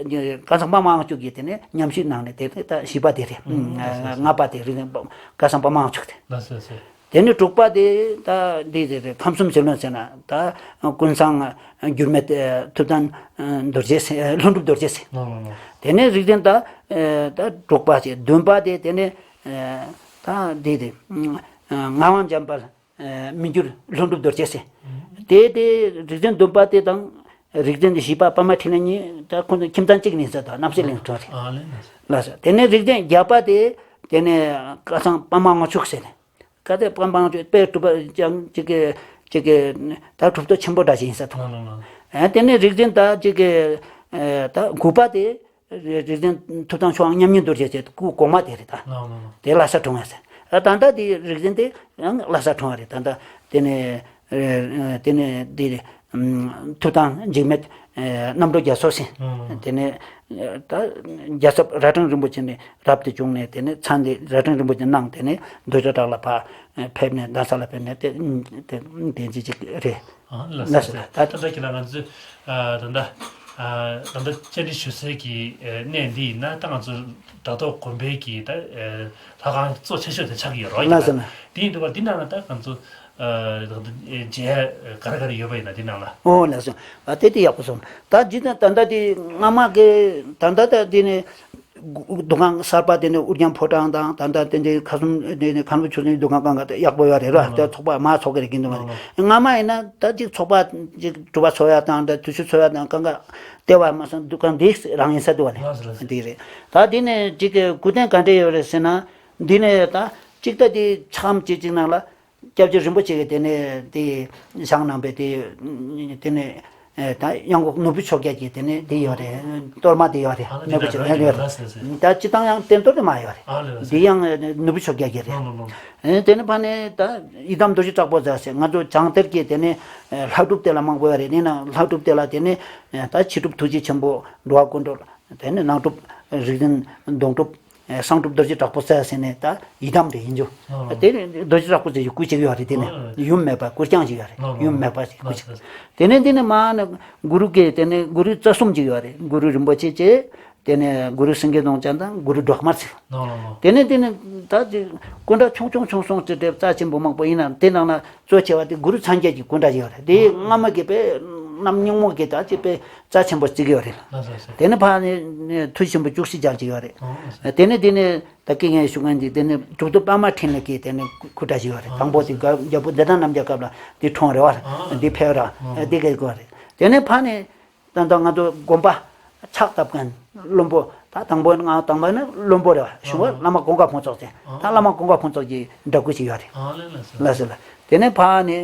སྐལ་བཟང་པདྨ་དབང་ཕྱུག་གིས་དེ་ནས་ཉམས་ཞིབ་གནང་ནས། དེ་ནས་ད་བཞི་པ་དེ་རེད། ལགས་སོ། ལགས་སོ། ལྔ་པ་དེ་རིག་འཛིན་སྐལ་བཟང་པདྨ་དབང་ཕྱུག་དེ། ལགས་སོ་ལགས་སོ། དེ་ནས་དྲུག་པ་དེ་ད་འདི་དེ་རེད། ཁམས་གསུམ་ཟིལ་གནོན་ཟེར་ན་ད་ཀུན་བཟང་འགྱུར་མེད་ཐུབ་བསྟན་རྡོ་རྗེ་ཟེར། ལྷུན་གྲུབ་རྡོ་རྗེ་ཟེར། ལགས་ལགས་ལགས། དེ་ནས་རིག་འཛིན་ད་ད་དྲུག་པ་བྱས། བདུན་པ་དེ། དེ་ནས་ད་འདི་དེ་ངག་དབང་འཇམ་དཔལ་མི་འགྱུར་ལྷུན་གྲུབ་རྡོ་རྗེ་ཟེར། དེ་དེ་རིག་འཛིན་བདུན་པ་དེ་དང་རིག་འཛིན་བཞི་པ་པདྨ་འཕྲིན་ལས་གཉིས་ད་ཁོང་ཚོ་ཁྱིམ་ཚང་གཅིག་ནས་ཟེར། ད་རྣམ་སྲས་གླིང་འཁྲུངས་རེད། ཨ་ལེ་ལེ། ལགས་སོ། དེ་ནས་རིག་འཛིན་བརྒྱད་པ་དེ། དེ་ནས་སྐལ་བཟང་པདྨ་དབང་ཕྱུག་ཟེར་ནས། སྐལ་བཟང་པདྨ་དབང་ཕྱུག་དཔེ་གྲུབ་པ་ཅང་ཅིག་གི་ཅིག་གི་ད་གྲུབ་ཐོབ་ཆེན་པོ་འདྲ་ཞིག་ཡིན་ས་མཐོང་། ལགས་ལགས་ལགས། ཨ། དེ་ནས་རིག་འཛིན་ད་ཅིག་གི་ཨ་ད་དགུ་པ་དེ་རིག་འཛིན་ཐུབ་བསྟན་ཆོས་དབྱངས་མཉམ་ཉིད་རྡོ་རྗེ་ཟེར། སྐུ་གོང་མ་དེ་རེད་ད། ལགས་ལགས་ལགས། དེ་ལྷ་ས་འཁྲུངས་ཡ་ཟེར། ཨ། ད་ལྟ་དེ་རིག་འཛིན་དེ་ཡང་ལྷ་ས་འཁྲུངས་པ་རེད། ད་ལྟ་དེ་ནས་ཨ་དེ་ནས་དེ་ཨམ་ཐུབ་བསྟན་འཇིགས་མེད་ཨ་རྣམ་གྲོལ་རྒྱ་མཚོ་ཟེར། ལགས་ལགས། དེ་ནས་ཨ་ད་རྒྱལ་ཚབ་རྭ་སྒྲེང་རིན་པོ་ཆེ་ནས་རབ་ཏུ་བྱུང་ནས། དེ་ནས་མཚན་དེ་རྭ་སྒྲེང་རིན་པོ་ཆེ་གནང་། དེ་ནས་རྡོ་རྗེ་བྲག་ལ་ཕར་ཕེབས་ནས་གདན་ས་ལ་ཕེབས་ནས་དེ་དེ་དེ་འདི་ཅིག་རེད། ཨ། ལགས་སོ། ལགས་སོ། ད་ལྟ་ཁྱེད་ལ་ང་ཚོས་ཨ་ད་ལྟ་ཨ་ད་ལྟ་བཅར་འདྲི་ཞུ་སའི་གི་ཨ་གནས་འདི་ཡིན་ན། ད་ང་ཚོ་སྒྲ་ཐོག་དགོན་པའི་གི་ད་ཨ་ལྷ་ཁང་གཙོ་ཆེ་ཤོས་དེ་ཆགས་ཀྱི་ཡོད་རེད། ལགས་སོ། དེ་ཡིན་དུས་པ་འདི་ནང་ལ་ད་ང་ཚོ་ཨ་ད་ལྟ་མཇལ་ག་རེ་ག་རེ་ཡོད་པ་ཡིན་ན་འདི་ནང་ལ། ཨོ། ལགས་སོ། ཨ་དེ་དེ་ཡག་པོ་སོང་། ད་འདི་ད་ད་ལྟ་དེ་སྔ་མ་གི་ད་ལྟ་ད་དེ་ནས། འདུ་ཁང་གསར་པ་དེ་ནས་ཨུ་རྒྱན་ཕོ་བྲང་དང་ད་ལྟ་དེ་འདྲའི་ཁ་སུམ་དེ་ནས་མཁན་པོ་ཆོས་སེང་འདུ་ཁང་གང་ག་དེ་ཡག་པོ་ཡོད་རེད་ར། དེ་ཚོགས་པ་མ་ཚོགས་ཀྱི་རེད་ཀྱི་འདུག་མ་རེད། སྔ་མ་ཡིན་ན་ད་ཅིག་ཚོགས་པ་ཅིག་སྒྲུབ་པ་ཚོགས་ཡ་དང་ད་དུས་ཆུ་ཚོགས་ཡ་དང་གང་ག་ལྟེ་བ་མ་སོང་འདུ་ཁང་འདི་རང་ཡིན་ས་འདུག་བ་ལས་འདི་རེད། ད་འདི་ནས་ཅིག་གི་སྐུ་རྟེན་ག་འདྲས་ཡོད་རེད་ཟེར་ན། འདི་ནས་ད་ཅིག་ད་དེ་ཆགས་མ་ཅིག་ཅིག་ནང་ལ། སྐྱབས་རྗེ་རིན་པོ་ཆེ་གིས་དེ་ནས་དེ་བཞེངས་གནང་པའི་དེ་དེ་ནས་ད་གཡང་འགུགས་ནོར་བུ་ཆོས་རྒྱལ་གྱི་དེ་ནས་དེ་ཡོད་རེད། གཏོར་མ་དེ་ཡོད་རེད། ཨ་ནི་ནོར་བུ་ཆོས་རྒྱལ་ཡོད་རེད། ད་སྤྱི་བཏང་ཡང་རྟེན་གཏོར་དེ་མ་ཡོད་རེད། འདི་ཡང་ནོར་བུ་ཆོས་རྒྱལ་གྱི་རེད། ཨ་དེ་ནས་ཕ་ནས་ད་ཡི་དམ་རྡོ་རྗེ་དྲག་པོ་མཛད་ཟེར་ང་ཚོ་བྱང་གཏེར་གྱི་དེ་ནས་ལྷ་སྒྲུབ་དེ་ལ་མང་པོ་ཡོད་རེད། ཡིན་ནའང་ལྷ་སྒྲུབ་དེ་ལ་དེ་ནས་ད་ཕྱི་སྒྲུབ་ཐུགས་རྗེ་ཆེན་པོ་འགྲོ་བ་ཀུན་སྒྲོལ། དེ་ནས་ནང་སྒྲུབ་རིག་འཛིན་གདུང་སྒྲུབ། ཨེ་གསང་སྒྲུབ་རྡོ་རྗེ་དྲག་པོ་རྩལ་ཟེར་ནས་ད་ཡི་དམ་དེ་ཡིན་རྒྱུ། ཨ་དེ་ནས་རྡོ་རྗེ་དྲག་པོ་རྩལ་གྱི་སྐུ་གཅིག་ཡོད་རེད། དེ་ནས་ཡུམ་མེད་པ་སྐུ་རྐྱང་ཅིག་ཡོད་རེད། ཡུམ་མེད་པ་ཞིག་སྐུ་གཅིག་དེ་ནས་དེ་ནས་མ་ནས་གུ་རུ་གི་དེ་ནས་གུ་རུ་རྩ་གསུམ་ཅིག་ཡོད་རེད། གུ་རུ་རིན་པོ་ཆེ་བཅས། དེ་ནས་གུ་རུ་སེང་གེ་གདོང་ཅན་དང་གུ་རུ་སྒྲོལ་མ་ཟེར། དེ་ནས་དེ་ནས་ད་དེ་སྐུ་འདྲ་ཆུང་ཆུང་ཆུང་ཆུང་ཅིག་རེད། རྩ་ཆེན་པོ་མང་པོ་ཡིན་ན་དེ་ནང་ན། གཙོ་ཆེ་བ་དེ་གུ་རུ་སངས་རྒྱས་ཀྱི་སྐུ་འདྲ་ཡོད་རེད། དེ་སྔ་མ་གི་དཔེ་གནམ་སྙིང་མོ་གི་ད་ཅིག་དཔེ་རྩ་ཆེན་པོ་བརྩི་གི་ཡོད་རེད། དེ་ནས་ཕ་ནས་ཐུགས་ཆེན་པོ་བཅུ་བཞི་རྒྱ་ཅིག་ཡོད་རེད། དེ་ནས་དེ་ནས་ད་ཀི་ངས་ཞུ་མཁན་དེ་དེ་ནས་གྲུབ་ཐོབ་པདྨ་འཕྲིན་ལས་ཀྱི་དེ་ནས་སྐུ་འདྲ་ཞིག་ཡོད་རེད། དང་པོ་དེ་རྒྱལ་པོ་བདེ་ལྡན་རྣམ་རྒྱལ་སྐབས་ལ་དེ་འཁྲུངས་རེད་བ། དེ་ཕེབས་ར་དེ་ག་གོ་རེད། དེ་ནས་ཕ་ནས། ད་ལྟ་ང་ཚོ་དགོན་པ་ཕྱག་བཏབ་མཁན་བློན་པོ། ད་དང་པོ་ང་དང་པོ་ནི་བློན་པོ་རེད་བ། གཞུག་པ་བླ་མ་ཀུན་དགའ་ཕུན་ཚོགས་ཟེར། ད་བླ་མ་ཀུན་དགའ་ཕུན་ཚོགས་ཀྱི་འདྲ་སྐུ་ཅིག་ཡོད་རེད། ལགས་སོ་ལགས། དེ་ནས་ཕ་ནི་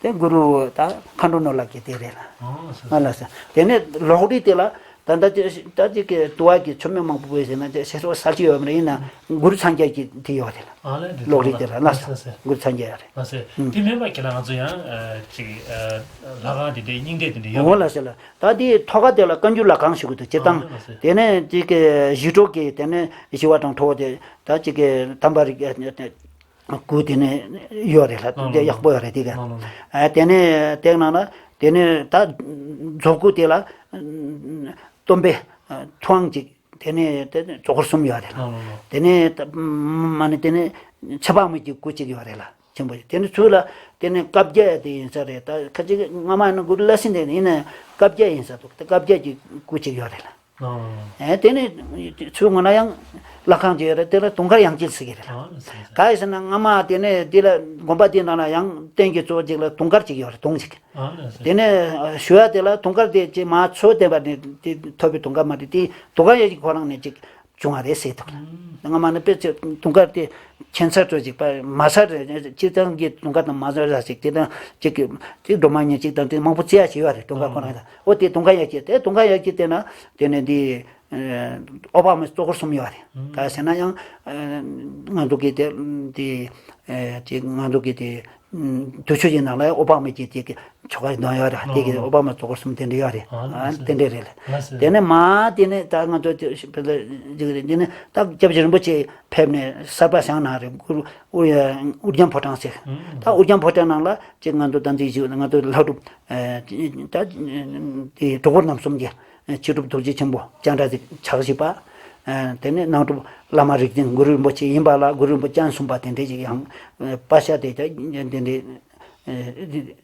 དེ་གུ་རུ་ད་མཁའ་འགྲོ་ནོར་ལྷ་གི་དེ་རེད་ལ། ལགས་སོ། དེ་ནས་ལོགས་རིས་དེ་ལ་ད་ལྟ་ཅི་ད་ཅིག་གི་དུ་བ་གི་མཆོད་མེ་མང་པོ་དགོས་ཟེར་ན་དེ་ཞེ་སོགས་ས་ཅི་ཡོད་མ་རེད། ཡིན་ན་གུ་རུ་སངས་རྒྱས་ཀྱི་དེ་ཡོད་རེད་ལ། ལོགས་རིས་དེ་ལ་ལགས་སོ། གུ་རུ་སངས་རྒྱས་ཡོད་རེད། ལགས་སོ། དེ་མིན་པ་ཁྱེད་ལ་ང་ཚོ་ཡང་ཅིག་ལྷ་ཁང་དེ་འདྲའི་རྙིང་གཏེར་དེ་འདྲ་ཡོད་པ། ལགས་སོ་ལགས། ད་དེའི་ཐོག་ཁ་དེ་ལ་བཀའ་འགྱུར་ལྷ་ཁང་ཞུ་གི་འདུག་སྤྱིར་བཏང་། ཨ་ལགས་སོ། དེ་ནས་དེ་གི་ཞི་ཁྲོ་གི་དེ་ནས་ཞི་བ་དང་ཁྲོ་བོ་དེ་ད་ཅིག་གི་དམ་པ་རིགས་སྐུ་དེ་ནས་ཡོད་རེད་ལ། ཨ་དེ་ཡག་པོ་ཡོད་རེད་དེ་ག་ཨ་དེ་ནས་དེ་ནང་ལ་དེ་ནས་ད་རྫོགས་སྐུ་དེ་ལ་སྟོན་པའི་ཐུབ་དབང་ཅིག་དེ་ནས་དེ་ནས་ཙོ་འཁོར་གསུམ་ཡོད་རེད་ལ། དེ་ནས་ད་མ་ནི་དེ་ནས་ཚེ་དཔག་མེད་ཀྱི་སྐུ་གཅིག་ཡོད་རེད་ལ། ཆེན་པོ་ཞིག་དེ་ནི་ཚུར་ལ་དེ་ནི་བཀའ་བརྒྱད་དེ་ཡིན་ས་རེད། ད་ཁ་ཅིག་སྔ་མ་ནི་གུ་རུ་བླ་སྲིན་དེ་ཡིན་ན་བཀའ་བརྒྱད་ཡིན་ས་འདུག་དེ་བཀའ་བརྒྱད་ཀྱི་སྐུ་གཅིག་ཡོད་རེད་ལ། ཨེ་དེ་ནི་ཚུར་ངོས་ན་ཡང་ལྷ་ཁང་གཅིག་ཡོད་རེད། དེ་ལ་དུང་དཀར་ཡང་དཀྱིལ་ཟེར་གྱི་རེད་ལ། ག་ཡིན་ཟེར་ན་སྔ་མ་དེ་ནི་དེ་ལ་དགོན་པ་དེ་ནང་ལ་ཡང་རྟེན་གྱི་གཙོ་བོ་གཅིག་ལ་དུང་དཀར་གཅིག་ཡོད་རེད། དུང་གཅིག་དེ་ནས་ཞུ་ཡ་དེ་ལ་དུང་དཀར་དེ་ཅིག་མ་ཚོ་བསྟན་པ་ནི་དེ་ཐོབ་པའི་དུང་དཀར་མ་རེད། དེ་དུང་དཀར་ཡོད་ཀྱི་ཁོ་རང་ནས་ཅིག་བྱུང་བ་རེད་ཟེར་འདུག་སྔ་མ་ནི་དཔེ་ཚོས་དུང་དཀར་དེ་ཁྱད་མཚར་ཚོ་ཅིག་པ་མ་ཟ་རེད། སྤྱིར་བཏང་གི་དུང་དཀར་དང་མ་ཟ་ར་ཅིག་དེ་དང་ཅིག་གི་ཅིག་སྒྲོལ་མ་ཉིད་ཅིག་དང་དེ་མང་པོ་བརྩི་ཡ་བྱས་ཡོད་རེད། དུང་དཀར་ཁོ་རང་དང་། འོ་དེ་དུང་དཀར་ཡ་གྱི་དེ་དུང་དཀར་ཡ་གྱི་དེ་ན་དེ་ནས་འདི་ཨོ་བག་མའི་གཙོ་འཁོར་གསུམ་ཡོད་རེད། ག་ཟེར་ན་ཡང་ང་ཚོ་གི་དེ་དེ་ཅིག་ང་ཚོ་གི་དེ། དུས་ཆོས་ཀྱི་ནང་ལ་ཨོ་བག་མའི་གི་དེ་གི་ཆོ་ག་གནང་ཡོད་རེད། དེ་གི་ཨོ་བག་མའི་གཙོ་འཁོར་གསུམ་དེ་འདྲ་ཡོད་རེད། དེ་འདྲ་རེད་ལ། དེ་ནས་མ་དེ་ནས་ད་ང་ཚོ་དེ་ཞིག་དེ་ནས་ད་སྐྱབས་རྗེ་རིན་པོ་ཆེ་ཕེབས་ནས་གསར་པ་བཞེངས་གནང་རེད། གུ་རུ་ཨུ་ཨུ་རྒྱན་ཕོ་བྲང་ཟེར། ད་ཨུ་རྒྱན་ཕོ་བྲང་ནང་ལ་ཅིག་ང་ཚོ་ད་འདི་ཞིག་ང་ཚོ་ལྷ་སྒྲུབ་ད་དེ་གྲུབ་པ་རྣམ་གསུམ་གྱི་ཕྱི་སྒྲུབ་ཐུགས་རྗེ་ཆེན་པོ་སྤྱན་རས་གཟིགས་ཕྱག་བཞི་པ། དེ་ནས་ནང་སྒྲུབ་བླ་མ་རིག་འཛིན་གུ་རུ་རིན་པོ་ཆེ་ཡིན་པ་ལ་གུ་རུ་རིན་པོ་ཆེ་སྤྱན་གསུམ་པ་དེ་འདྲས་ཅིག་ཡང་པ་ཤ་དེ་དེ་འདྲས་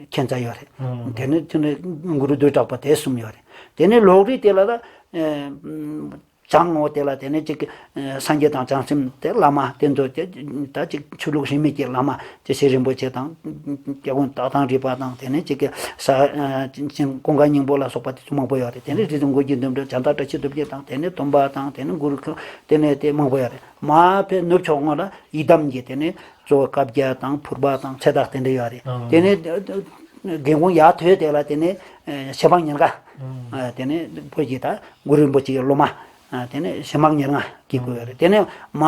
ཁྱད་མཚར་ཡོད་རེད། དེ་ནས་དེ་ནས་གུ་རུ་བསྡུས་གྲགས་པ་དེ་གསུམ་ཡོད་རེད། དེ་ནས་ལོགས་རིས་དེ་ལ་ད་བྱང་ངོས་དེ་ལ་དེ་ནས་ཅིག་སངས་རྒྱས་དང་བྱང་སེམས་དེ་བླ་མ་དེ་ཚོ་དེ་ད་ཅིག་ཆོས་ལུགས་རིས་མེད་ཀྱི་བླ་མ་དེ་ཚེ་རིན་པོ་ཆེ་དང་སྐྱབས་མགོན་སྟག་ཐང་རས་པ་དང་། དེ་ནས་ཅིག་གི་ས་ཀུན་དགའ་སྙིང་པོ་ལ་སོགས་པ་དེ་ཚོ་མང་པོ་ཡོད་རེད། དེ་ནས་རིག་འཛིན་མགོན་གྱི་འདོན་འགྲོ་བྱ་མཐའ་བཀྲ་ཤིས་ཐོབ་རྒྱལ་དང་། དེ་ནས་སྟོན་པ་དང་། དེ་ནས་གུ་རུ་ཁྱུང་། དེ་ནས་དེ་མང་པོ་ཡོད་རེད། མ་ཕེ་ནུབ་ཕྱོགས་ངོས་ལ་ཡི་དམ་གྱི་དེ་ནས་གཙོ་བོ་བཀའ་བརྒྱད་དང་ཕུར་པ་དང་ཚེ་བདག་དེ་འདྲ་ཡོད་རེད། དེ་ནས་རྒན་གོང་ཡར་ཐོན་དེ་ལ་དེ་ནས་ཞལ་འབག་ཉེར་ལྔ། དེ་ནས་བོད་ཀྱི་ད་གུ་རུ་རིན་པོ་ཆེའི་སློབ་མ། དེ་ནས་ཞལ་འབག་ཉེར་ལྔ་གི་སྐུ་ཡོད་རེད། དེ་ནས་མ་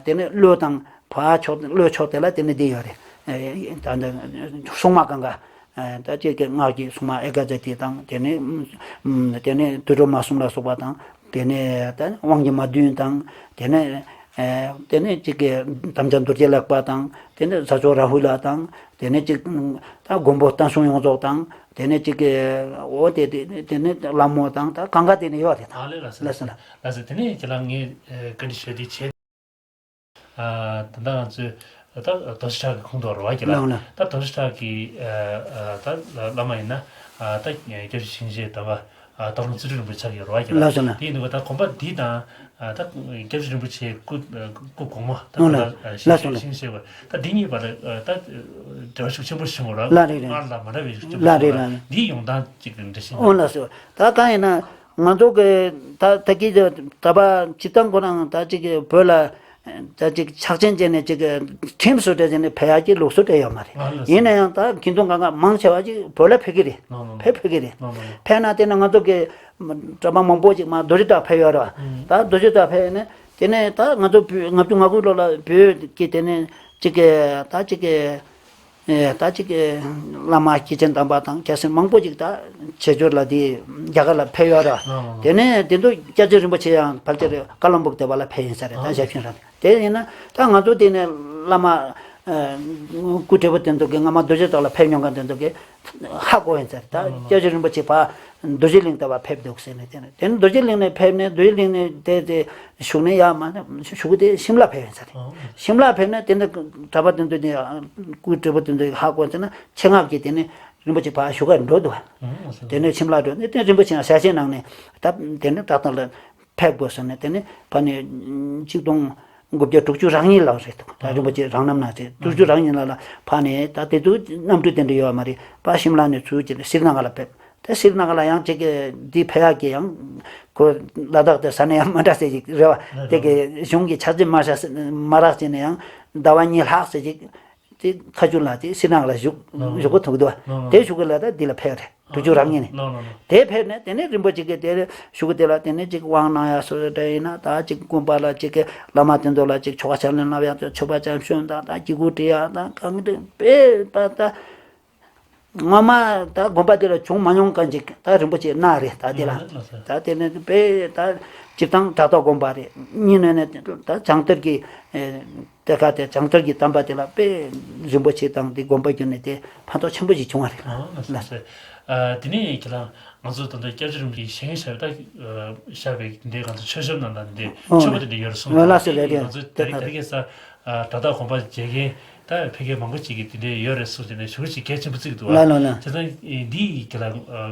དེ་ནས་ཀླུ་དང་བ་ཕྱོགས་ཀླུ་ཕྱོགས་དེ་ལ་དེ་ནས་དེ་ཡོད་རེད། ད་འདི་སྲུང་མ་གང་ག་ད་ཅིག་གི་སྔགས་ཀྱི་སྲུང་མ་ཨེ་ཀ་ཛ་ཏི་དང་། དེ་ནས་དེ་ནས་དུད་འགྲོ་མ་གསུམ་ལ་སོགས་པ་དང་། དེ་ནས་ད་དབང་གི་མ་བདུན་དང་། དེ་ནས་དེ་ནས་ཅིག་གི་དམ་བཅའ་རྡོ་རྗེ་ལེགས་པ་དང་། དེ་ནས་ཟ་ཆོག་ར་ཧུ་ལ་དང་། དེ་ནས་ཅིག་ད་མགོན་པོ་བསྟན་སྲུང་ཡོངས་རྫོགས་དང་། དེ་ནས་ཅིག་གི་འོ་དེ་དེ་དེ་ནས་ལྷ་མོ་དང་ད་གང་ག་དེ་ནས་ཡོད་རེད། ད་ལགས་སོ་ལགས་སོ། དེ་ནས་ཁྱེད་རང་ངས་བཀའ་འདྲི་ཞུ་དེ་བྱས། ད་ལྟ་ང་ཚོས་ད་རྡོ་རྗེ་གྲགས་ཀྱི་ཁུངས་གཏོགས་རེད་བ་ཀྱི་ལ། ལགས་ལགས། ད་རྡོ་རྗེ་གྲགས་ཀྱི་ད་བླ་མ་ཡིན་ན་ད་སྐྱབས་རྗེ་ཆེན་བཞི་དམ་པ་ སྟག་ལུང་རྩེ་སྤྲུལ་རིན་པོ་ཆེ་ཆགས་ཡོད་རེད་བ། ལགས་སོ་ལགས། དེ་ཡིན་དུས་ད་དགོན་པ་འདི་དང་ད་སྐྱབས་རྗེ་རིན་པོ་ཆེའི་སྐུ་སྐུ་གོང་མ་ད་ཨོ་ལགས་ད་ལགས་སོ་ལགས། ཤིང་ཤེས་པ་ད་འདི་གཉིས་བར་ད་འབྲེལ་བ་ཤུགས་ཆེན་པོ་བྱུང་བ་རེད། ལགས་རེད་རེད། སྔར་ལ་མ་འདྲ་བའི་ཤུགས་ཆེན་པོ་ལགས་རེད་བྱུང་བ་རེད། ལགས་རེད། འདིའི་ཡོང་སྟངས་ཅིག་འགྲེལ་བཤད་ཨོ་ལགས་སོ། ད་གང་ཡིན་ན་ང་ཚོ་གི་ད་ད་གི་ད་པ་སྤྱིར་བཏང་ཁོ་རང་ད་ཅིག་གི་བོད་ལ་ད་ཅིག་ཕྱག་ཆེན་བྱས་ནས་ཅིག་གི་ཁྲིམས་སུ་སྤྲད་བྱས་ནས་ཕེབས་ཡག་གི་ལུགས་སྲོལ་སྤྲད་ཡོད་མ་རེད། ཨ་ལགས་སོ། ཡིན་ན་ཡང་ད་ཁྱིམ་ཚང་གང་ག་མང་ཆེ་བ་ཅིག་བོད་ལ་ཕེབས་ཀྱི་རེད། ལགས་ལགས། ཕེབས་ཕེབས་ཀྱི་རེད། ལགས་ལགས། ཕེབས་ན་དེ་ནི་ང་ཚོ་གི་གྲྭ་པ་མང་པོ་ཅིག་མར་རྡོ་རྗེ་གྲགས་ཕེབས་ཡོད་རེད་བ། ད་རྡོ་རྗེ་གྲགས་ཕེབས་ནས་དེ་ནས་ད་ང་ཚོ་བོད་ལྔ་བཅུ་ང་དགུ་ལོ་ལ་བོད་ཀྱི་དེ་ནས་ཅིག་གི་ད་ཅིག་གི་ཨེ་ད་ཅིག་གི་བླ་མ་སྐྱེས་ཆེན་དམ་པ་དང་སྐྱ་སེར་མང་པོ་ཅིག་ད་བྱེས་འབྱོར་ལ་དེ་རྒྱ་གར་ལ་ཕེབས་ཡོད་རེད། ལགས་ལགས། དེ་ནས་དེ་ཚོ་སྐྱབས་རྗེ་རིན་པོ་ཆེ་ཡང་ཕལ་ཆེར་ཀ་ལོན་སྦུག་དེ་བ་ལ་ཕེབས་ཡིན་ས་རེད། ད་ཞབས་ཞུ་ར་དེ་ཡིན་ན་ད་ང་ཚོ་དེ་ནས་བླ་མ་ཨ་སྐུ་བགྲེས་པོ་དེ་ཚོ་གི་སྔ་མ་རྡོ་རྗེ་གྲགས་ལ་ཕེབས་མྱོང་མཁན་དེ་ཚོ་གི་ཧ་གོ་ཡིན་ས་རེད། ད་སྐྱབས་རྗེ་རིན་པོ་ཆེ་ཕར་རྡོ་རྗེ་གླིང་དེ་བ་ཕེབས་འདུག་ཟེར་ནས་དེ་ནས་དེ་ནས་རྡོ་རྗེ་གླིང་ནས་ཕེབས་ནས་རྡོ་རྗེ་གླིང་ནས་དེ་དེ་བཞུགས་ནས་ཡར་མར་ནས་བཞུགས་དེ་ཤིམ་ལ་ཕེབས་ཡིན་ས་རེད། ཤིམ་ལ་ཕེབས་ནས་དེ་ནས་གྲྭ་པ་དེ་ཚོ་དེ་སྐུ་བགྲེས་པོ་དེ་ཚོ་ཧ་གོ་ཟེར་ན་ཆེད་མངགས་ཀྱིས་དེ་ནས་རིན་པོ་ཆེ་ཕར་བཞུགས་གར་འགྲོ་འདུག་དེ་ནས་ཤིམ་ལ་འགྲོ་ནས་དེ་རིན་པོ་ཆེ་ཡང་ཞལ་ཆད་གནང་ནས་ད་དེ་ནས་ཏག་ཏག་ལ་ཕེབས་དགོས་ཟེར་ནས་དེ་ནས་ཕ་ནས་གཅིག་སྟོང་དགུ་བརྒྱ་དྲུག་ཅུ་རེ་གཉིས་ལ་རེད་འདུག་ད་རིན་པོ་ཆེ་རང་རྣམ་གནང་ཚེ་དྲུག་ཅུ་རེ་གཉིས་ལ་ལ་ཕ་ནས་ད་དེ་དུས་གནམ་གྲུ་དེ་འདྲ་ཡོད་མ་རེད། ཕ་ཤིམ་ལ་ནས་ཚུར་བྱས་ནས་སི་རི་ན་ག་ལ་ཕེབས། ད་སི་རི་ན་ག་ལ་ཡང་ཅིག་གི་འདི་ཕེབས་ཡག་གི་ཡང་ཁོ་ལ་དྭགས་དེ་ས་གནས་ཡང་མ་འདྲ་ཟེར་ཅིག་རེད་བ། དེ་གི་གཞུང་གི་ཕྱག་རྗེས་མ་བཞག་མ་རག་བྱས་ནས་ཡང་ཟླ་བ་གཉིས་ལྷག་ཟེར་ཅིག་དེ་ཁ་མཆུ་ལ་དེ་སི་རི་ན་ག་ལ་བཞུགས་བཞུགས་གི་ཐུག་འདུག་བ། དེ་བཞུགས་གི་ལ་ད་འདི་ལ་ཕེབས་རེད། དྲུག་ཅུ་རེ་གཉིས་ནས། དེ་ཕེབས་ནས་དེ་ནས་རིན་པོ་ཆེ་གི་དེ་བཞུགས་གི་དེ་ལ་དེ་ནས་ཅིག་དབང་གནང་ཡག་སོ་སོ་འདྲ་ཡིན་ན་ད་ཅིག་དགོན་པ་ལ་ཅིག་གི་བླ་མ་དེ་ཚོ་ལ་ཅིག་ཆོ་ག་ཕྱག་ལེན་བསླབ་ཡག་ཚོ་མཆོད་པ་ཅམ་ཤོན་དང་ད་གི་གུ་འབྲི་ཡག་དང་གང་གི་དཔེ་ད་ད། སྔོན་མ་ད་དགོན་པ་འདི་ལ་བྱུང་མ་མྱོང་མཁན་ཅིག་ད་རིན་པོ་ཆེ་གནང་རེད། ད་འདི་ལ་ད་དེ་ནས་དཔེ་ད་སྤྱིར་བཏང་བྲག་ཐོག་དགོན་པ་རེད། གཉིས་ནས་ནས་ད་བྱང་གཏེར་གྱི་ཨེ་དེ་ག་དེ་བྱང་གཏེར་གྱི་དམ་པ་དེ་ལ་དཔེ་རིན་པོ་ཆེ་དང་དེ་དགོན་པ་བརྒྱུད་ནས་དེ་ཕན་ཐོགས་ཆེན་པོ་ཞིག་བྱུང་བ་རེད། ལགས་སོ། དེ་ནས་ཁྱེད་རང་ང་ཚོ་ད་ལྟ་སྐྱབས་རྗེ་རིན་པོ་ཆེའི་ཞལ་བཞག་ད་བཞག་པའི་འདི་ང་ཚོ་མཆོད་བཤམས་ནང་ལ་འདི་མཆོད་པ་དེ་འདྲ་ཡོད་རེད་གསུངས། ལགས་སོ་ལགས་རེད། ང་ཚོ་དེ་རིང་དེ་རིང་གི་ས་བྲག་ཐོག་དགོན་པ་མཇལ་མཁན། ད་ཕ་གི་མང་པོ་ཅིག་གིས་དེ་འདྲའི་ཡོད་རེད་གསུངས་བྱས་ནས་ཞུ་ཅིག་གལ་ཆེན་པོ་བརྩི་གི་འདུག་ཨ། ལགས་ལགས་ལགས། བྱས་ཙང་འདི་ཡི་གི་ལ་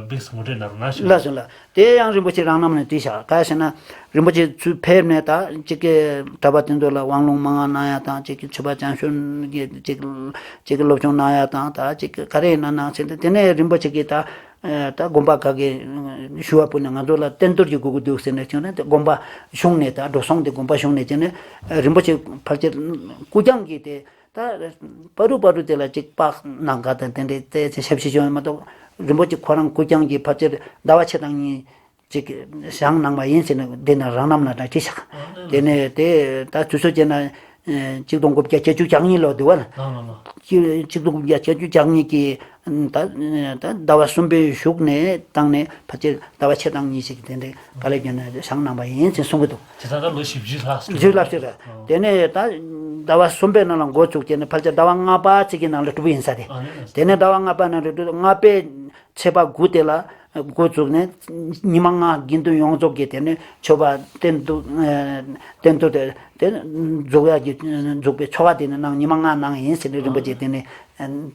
དམིགས་སུ་ངོ་སྤྲོད་གནང་རོགས་གནང་ཞུ། ལགས་སོ་ལགས། དེ་ཡང་རིན་པོ་ཆེ་རང་རྣམ་ནས་བྲིས་བཞག་ག་ཟེར་ན་རིན་པོ་ཆེ་ཚུར་ཕེབས་ནས་ད་ཅིག་གི་གྲྭ་པ་དེ་ཚོ་ལ་དབང་ལུང་མན་ངག་གནང་ཡ་དང་ཅིག་གི་མཆོད་པ་ཅམ་ཤོན་གྱི་ཅིག་ཅིག་གི་སློབ་སྦྱོང་གནང་ཡ་དང་ད་ཅིག་གི་ག་རེ་ཡིན་ན་གནང་ཟེར་ཏེ་དེ་ནས་རིན་པོ་ཆེ་གིས་ད་ད་དགོན་པ་ག་གི་ཞུ་བ་ཕུལ་ནས་ང་ཚོ་ལ་རྟེན་གཏོར་གྱི་དགོས་ཀྱི་འདུག་ཟེར་ནས་བྱུང་ན་དེ་དགོན་པ་གཞུང་ནས་ད་འགྲོ་སོང་དེ་དགོན་པ་གཞུང་ནས་བྱས་ནས་རིན་པོ་ཆེ་ཕལ་ཆེར་སྐུ་རྐྱང་གི་དེ། ད་པ་རུ་པ་རུ་དེ་ལ་ཅིག་པགས་ནང་ག་དང་དེ་འདྲའི་རྩེ་ཚེ་ཞབས་ཕྱི་བྱུང་མ་གཏོགས་རིན་པོ་ཆེ་ཁོ་རང་སྐུ་རྐྱང་གི་ཕལ་ཆེར་ཟླ་བ་ཕྱེད་དང་གཉིས་ཅིག་བཞེངས་གནང་བ་ཡིན་ཟེར་ནས་འདི་ན་རང་རྣམ་ལ་ད་བྲིས་ཤག་དེ་ནས་དེ་ད་དུས་ཚོད་བྱས་ན་གཅིག་སྟོང་དགུ་བརྒྱ་བརྒྱད་ཅུ་གྱ་གཉིས་ལོ་འདུག་བ་ལ། གཅིག་སྟོང་དགུ་བརྒྱ་བརྒྱད་ཅུ་གྱ་གཉིས་ཀྱི་ད་ད་ཟླ་བ་གསུམ་པའི་གཞུག་ནས་བཏང་ནས་ཕལ་ཆེར་ཟླ་བ་ཕྱེད་དང་གཉིས་ཤིག་དེ་འདྲའི་དཀའ་ལས་བརྒྱབ་ནས་བཞེངས་གནང་བ་ཡིན་ཟེར་གསུང་གི་འདུག་དེ་ད་ལྟ་ལོ་བཞི་བཅུ་ལྷག་ཙམ་བཞི་བཅུ་ལྷག་ཙམ་རེད། དེ་ནས་ད་ཟླ་བ་གསུམ་པའི་ནང་ལ་འགོ་བཙུགས་བྱས་ནས་ཕལ་ཆེར་ཟླ་བ་ལྔ་པ་ཙམ་གྱི་ནང་ལ་གྲུབ་ཡིན་ས་རེད། དེ་ནས་ཟླ་བ་ལྔ་པ་ནང་ལ་གྲུབ་ལྔ་པའི་ཚེས་པ་དགུ་དེ་ལ་འགོ་བཙུགས་ནས་ཉི་མ་ལྔ་དགེ་འདུན་ཡོངས་རྫོགས་ཀྱིས་དེ་ནས་མཆོད་པ་རྟེན་གཏོར་རྟེན་གཏོར་དེ་དེ་འཛུགས་ཡག་གི་འཛུགས་པའི་ཆོ་ག་དེ་ནས་གནང་ཉི་མ་ལྔ་གནང་ཡིན་ཟེར་ནས་རིན་པོ་ཆེ་དེ་ནས་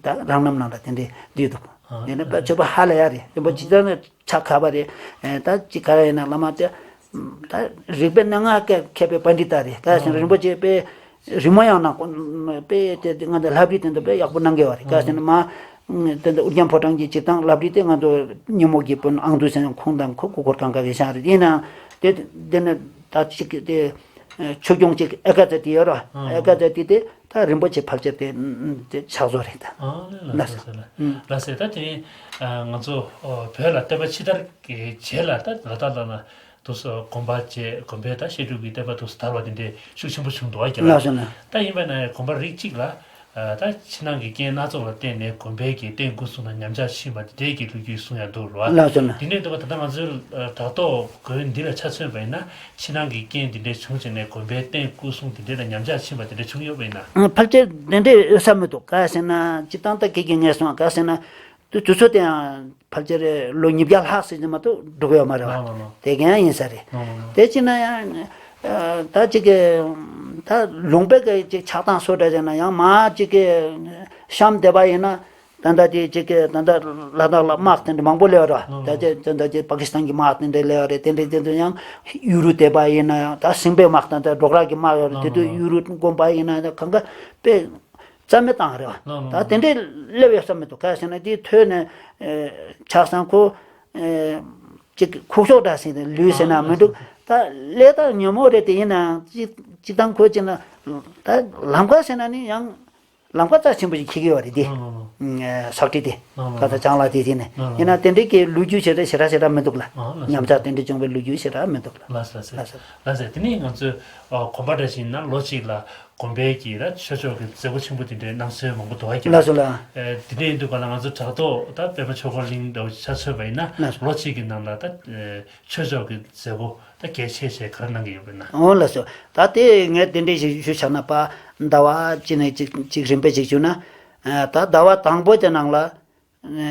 ད་རང་རྣམ་ནང་ལ་དེ་འདྲས་བསྡུས་འདུག་དེ་ནས་དཔེ་མཆོད་པ་ཧ་ལས་ཡ་རེད། རིན་པོ་ཆེ་ད་ནས་ཆ་ཁ་པ་རེད། ད་ཅི་ག་རེ་ཡིན་ན་བླ་མ་དེ་ད་རིག་པའི་གནས་ལྔ་མཁས་པའི་པཎྜི་ཏ་རེད། ག་ཟེར་ན་རིན་པོ་ཆེ་དཔེ་རི་མོ་ཡང་ན་དཔེ་དེ་ང་ཚོ་ལྷ་བྲིས་དེ་ཚོ་དཔེ་ཡག་པོ་གནང་གི་བ་རེད། ག་ཟེར་ན་མ་དེ་ཚོ་ཨུ་རྒྱན་ཕོ་བྲང་གི་སྤྱིར་བཏང་ལྷ་བྲིས་དེ་ང་ཚོ་ཉིན་མོ་གི་དཔོན་ཨང་དུ་སེང་ཁོང་དང་ཁོ་སྐུ་འཁོར་གང་ག་གི་ཤང་རེད། ཡིན་ནའང་དེ་དེ་ནི་ད་ཅིག་དེ་ཆོས་སྐྱོང་ཅིག་ཨེ་ཀ་ཙ་ཏི་ཡོད་ར། ཨེ་ཀ་ཙ་ཏི་དེ། ད་རིན་པོ་ཆེ་ཕལ་ཆེར་དེ་དེ་ཕྱག་བཟོ་རེད་ད། ལགས་སོ། ལགས་སོ། ད་དེ་ང་ཚོ་བོད་ལ་བསྟན་པ་ཕྱི་དར་གྱི་རྗེས་ལ་ད་ལ་དྭགས་ལ་ན་དུ་སོ་དགོན་པ་བཅས་དགོན་པའི་ད་བཤད་སྒྲུབ་ཀྱི་བསྟན་པ་དུ་སོ་དར་བ་དེ་འདྲའི་ཤུགས་ཆེན་པོ་བྱུང་འདུག་བ་ཀྱི་ལགས་སོ་ན། ད་ཡིན་པ་ན་དགོན་པ་རིགས་གཅིག་ལ་ད་ཕྱི་ནང་གི་རྐྱེན་སྣ་ཚོགས་ལ་བརྟེན་ནས་དགོན་པའི་གི་རྟེན་སྐུ་གསུང་ན་ཉམས་ཆག་ཕྱིན་པ་དེ་འདྲའི་གི་ལོ་རྒྱུས་གསུང་ཡ་འདུག་ར། ལགས་སོ་ན། དེ་འདྲའི་འདུག་བ། ད་ལྟ་ང་ཚོའི་བྲག་ཐོག་དགོན་འདི་ལ་ཆ་མཚོན་པ་ཡིན་ན། ཕྱི་ནང་གི་རྐྱེན་འདི་འདྲའི་བྱུང་བྱས་ནས་དགོན་པའི་རྟེན་སྐུ་གསུང་འདི་འདྲའི་ལ་ཉམས་ཆག་ཕྱིན་པ་འདི་འདྲ་བྱུང་ཡོད་པ་ཡིན་ན། ཕལ་ཆེར་འདི་འདྲའི་ཡོད་ས་མི་འདུག་ག་ཟེར་ན་སྤྱིར་བཏང་ད་གི་གི་ངས་སོང་ག་ཟེར་ན་དུ་དུས་ཚོད་དེ་ཡང་ཕལ་ཆེར་ལོ་ཉིས་བརྒྱ་ལྷག་ཟིན་ནས་མ་གཏོགས་འགྲོ་གི་ཡོད་མ་རེད་བ། དེ་ག་ཡང་ཡིན་ས་རེད། དེ་ཅི་ན་ཡང་ད་ཅིག་གི་ད་ལུང་པའི་གི་ཅིག་ཆགས་སྟངས་སོ་འདྲ་ཟེར་ན་ཡང་མ་ཅིག་གི་གཤམ་བསྡད་པ་ཡིན་ན། ད་ལྟ་དེ་ཅིག་གི་ད་ལྟ་ལ་དྭགས་ལ་དམག་དེ་འདྲ་མང་པོ་སླེབས་ར། ད་ལྟ་ད་ལྟ་དེ་པ་ཀི་སི་ཐན་གྱི་དམག་དེ་འདྲ་སླེབས་རེད། དེ་འདྲ་དེ་ཚོ་ཡང་ཡུ་རུ་དེ་པ་ཡིན་ན་ཡང་ད་སྲིན་པོའི་དམག་དང་ད་འབྲོག་ར་གི་དམག་ཡོད་རེད། དེ་དུས་ཡུ་རུ་དགོན་པ་ཡིན་ན་ད་གང་ག་དཔེ་རྩ་མེད་བཏང་རེད་བ། ད་དེ་འདྲའི་སླེབས་ཡོད་ས་མི་འདུག་ག་ཟེར་ན་དེ་ཐོས་ནས་ཆགས་སང་ཁོ་ཅིག་ཁུག་ཤོག་འདྲ་ཟེར་ནས་ལུས་ཟེར་ན་མི་འདུག་ད་སླེབས་ད་ཉོན་མོངས་རེད། དེ་ཡིན་ནའང་ཅིག་ཅིག་དང་ཁོ་ཅིག་ན་ད་ལམ་ཁ་ཟེར་ན་ནི་ཡང་། ལམ་ཁ་རྩ་ཆེན་པོ་ཞིག་འཁྱེར་གྱི་ཡོད་རེད་དེ། ལགས་སོ། ས་ཁྲི་དེ། ལགས་སོ། ཁ་ཚ་ལགས་སོ། ལྕང་ལ་དེ་དེ་ནས། ལགས་སོ། ཡིན་ན་དེ་འདྲའི་གི་ལོ་རྒྱུས་ཞེ་དྲག་ཞེ་དྲག་ཞེ་དྲག་མི་འདུག་ལ། ཨ་ལགས་སོ། ཉམས་ཆག་དེ་འདྲ་བྱུང་བའི་ལོ་རྒྱུས་ཞེ་དྲག་མི་འདུག་ལ། ལགས་སོ་ལགས་སོ། ལགས་སོ། ལགས་སོ། དེ་ནས་ང་ཚོས་ཨ་གོམ་པ་འདྲ་ཞིག་ཡིན་ན་ལོ་གཅིག་ལ་དགོན་པའི་གི་ད་ཆོས་ཕྱོགས་ཀྱི་མཛད་སྒོ་ཆེན་པོ་དེ་འདྲའི་གནང་སྲོལ་མང་པོ་འདུག་ཨ་ཀྱི། ལགས་སོ་ལགས། ཨེ་དེ་འདྲ་ཡིན་དུས་ག་ལ་ང་ཚོ་དྲ་ཐོག་ད་པད་མ་ཆོས་འཁོར་གླིང་འདྲ་བོ་ཆ་མཚོན་པ་ཡིན་ན། ལགས་སོ། ལོ་གཅིག་གི་ནང་ལ་ད་ཨེ་ཆོས་ཕྱོགས་ཀྱི་མཛད་སྒོ་ད་གལ་ཆེ་ཤོས་ག་རེ་གནང་གི་ཡོད་པ་ཡིན་ན། འོ་ལགས་སོ། ད་དེ་ངས་དེ་འདྲའི་ཞིག་ཞུ་བྱ་ན་པ་ཟླ་བ་གཅིག་ནས་གཅིག་གཅིག་རིམ་པས་ཅིག་ཞུ་ན། ཨ་ད་ཟླ་བ་དང་པོ་དེ་ནང་ལ་ཨ་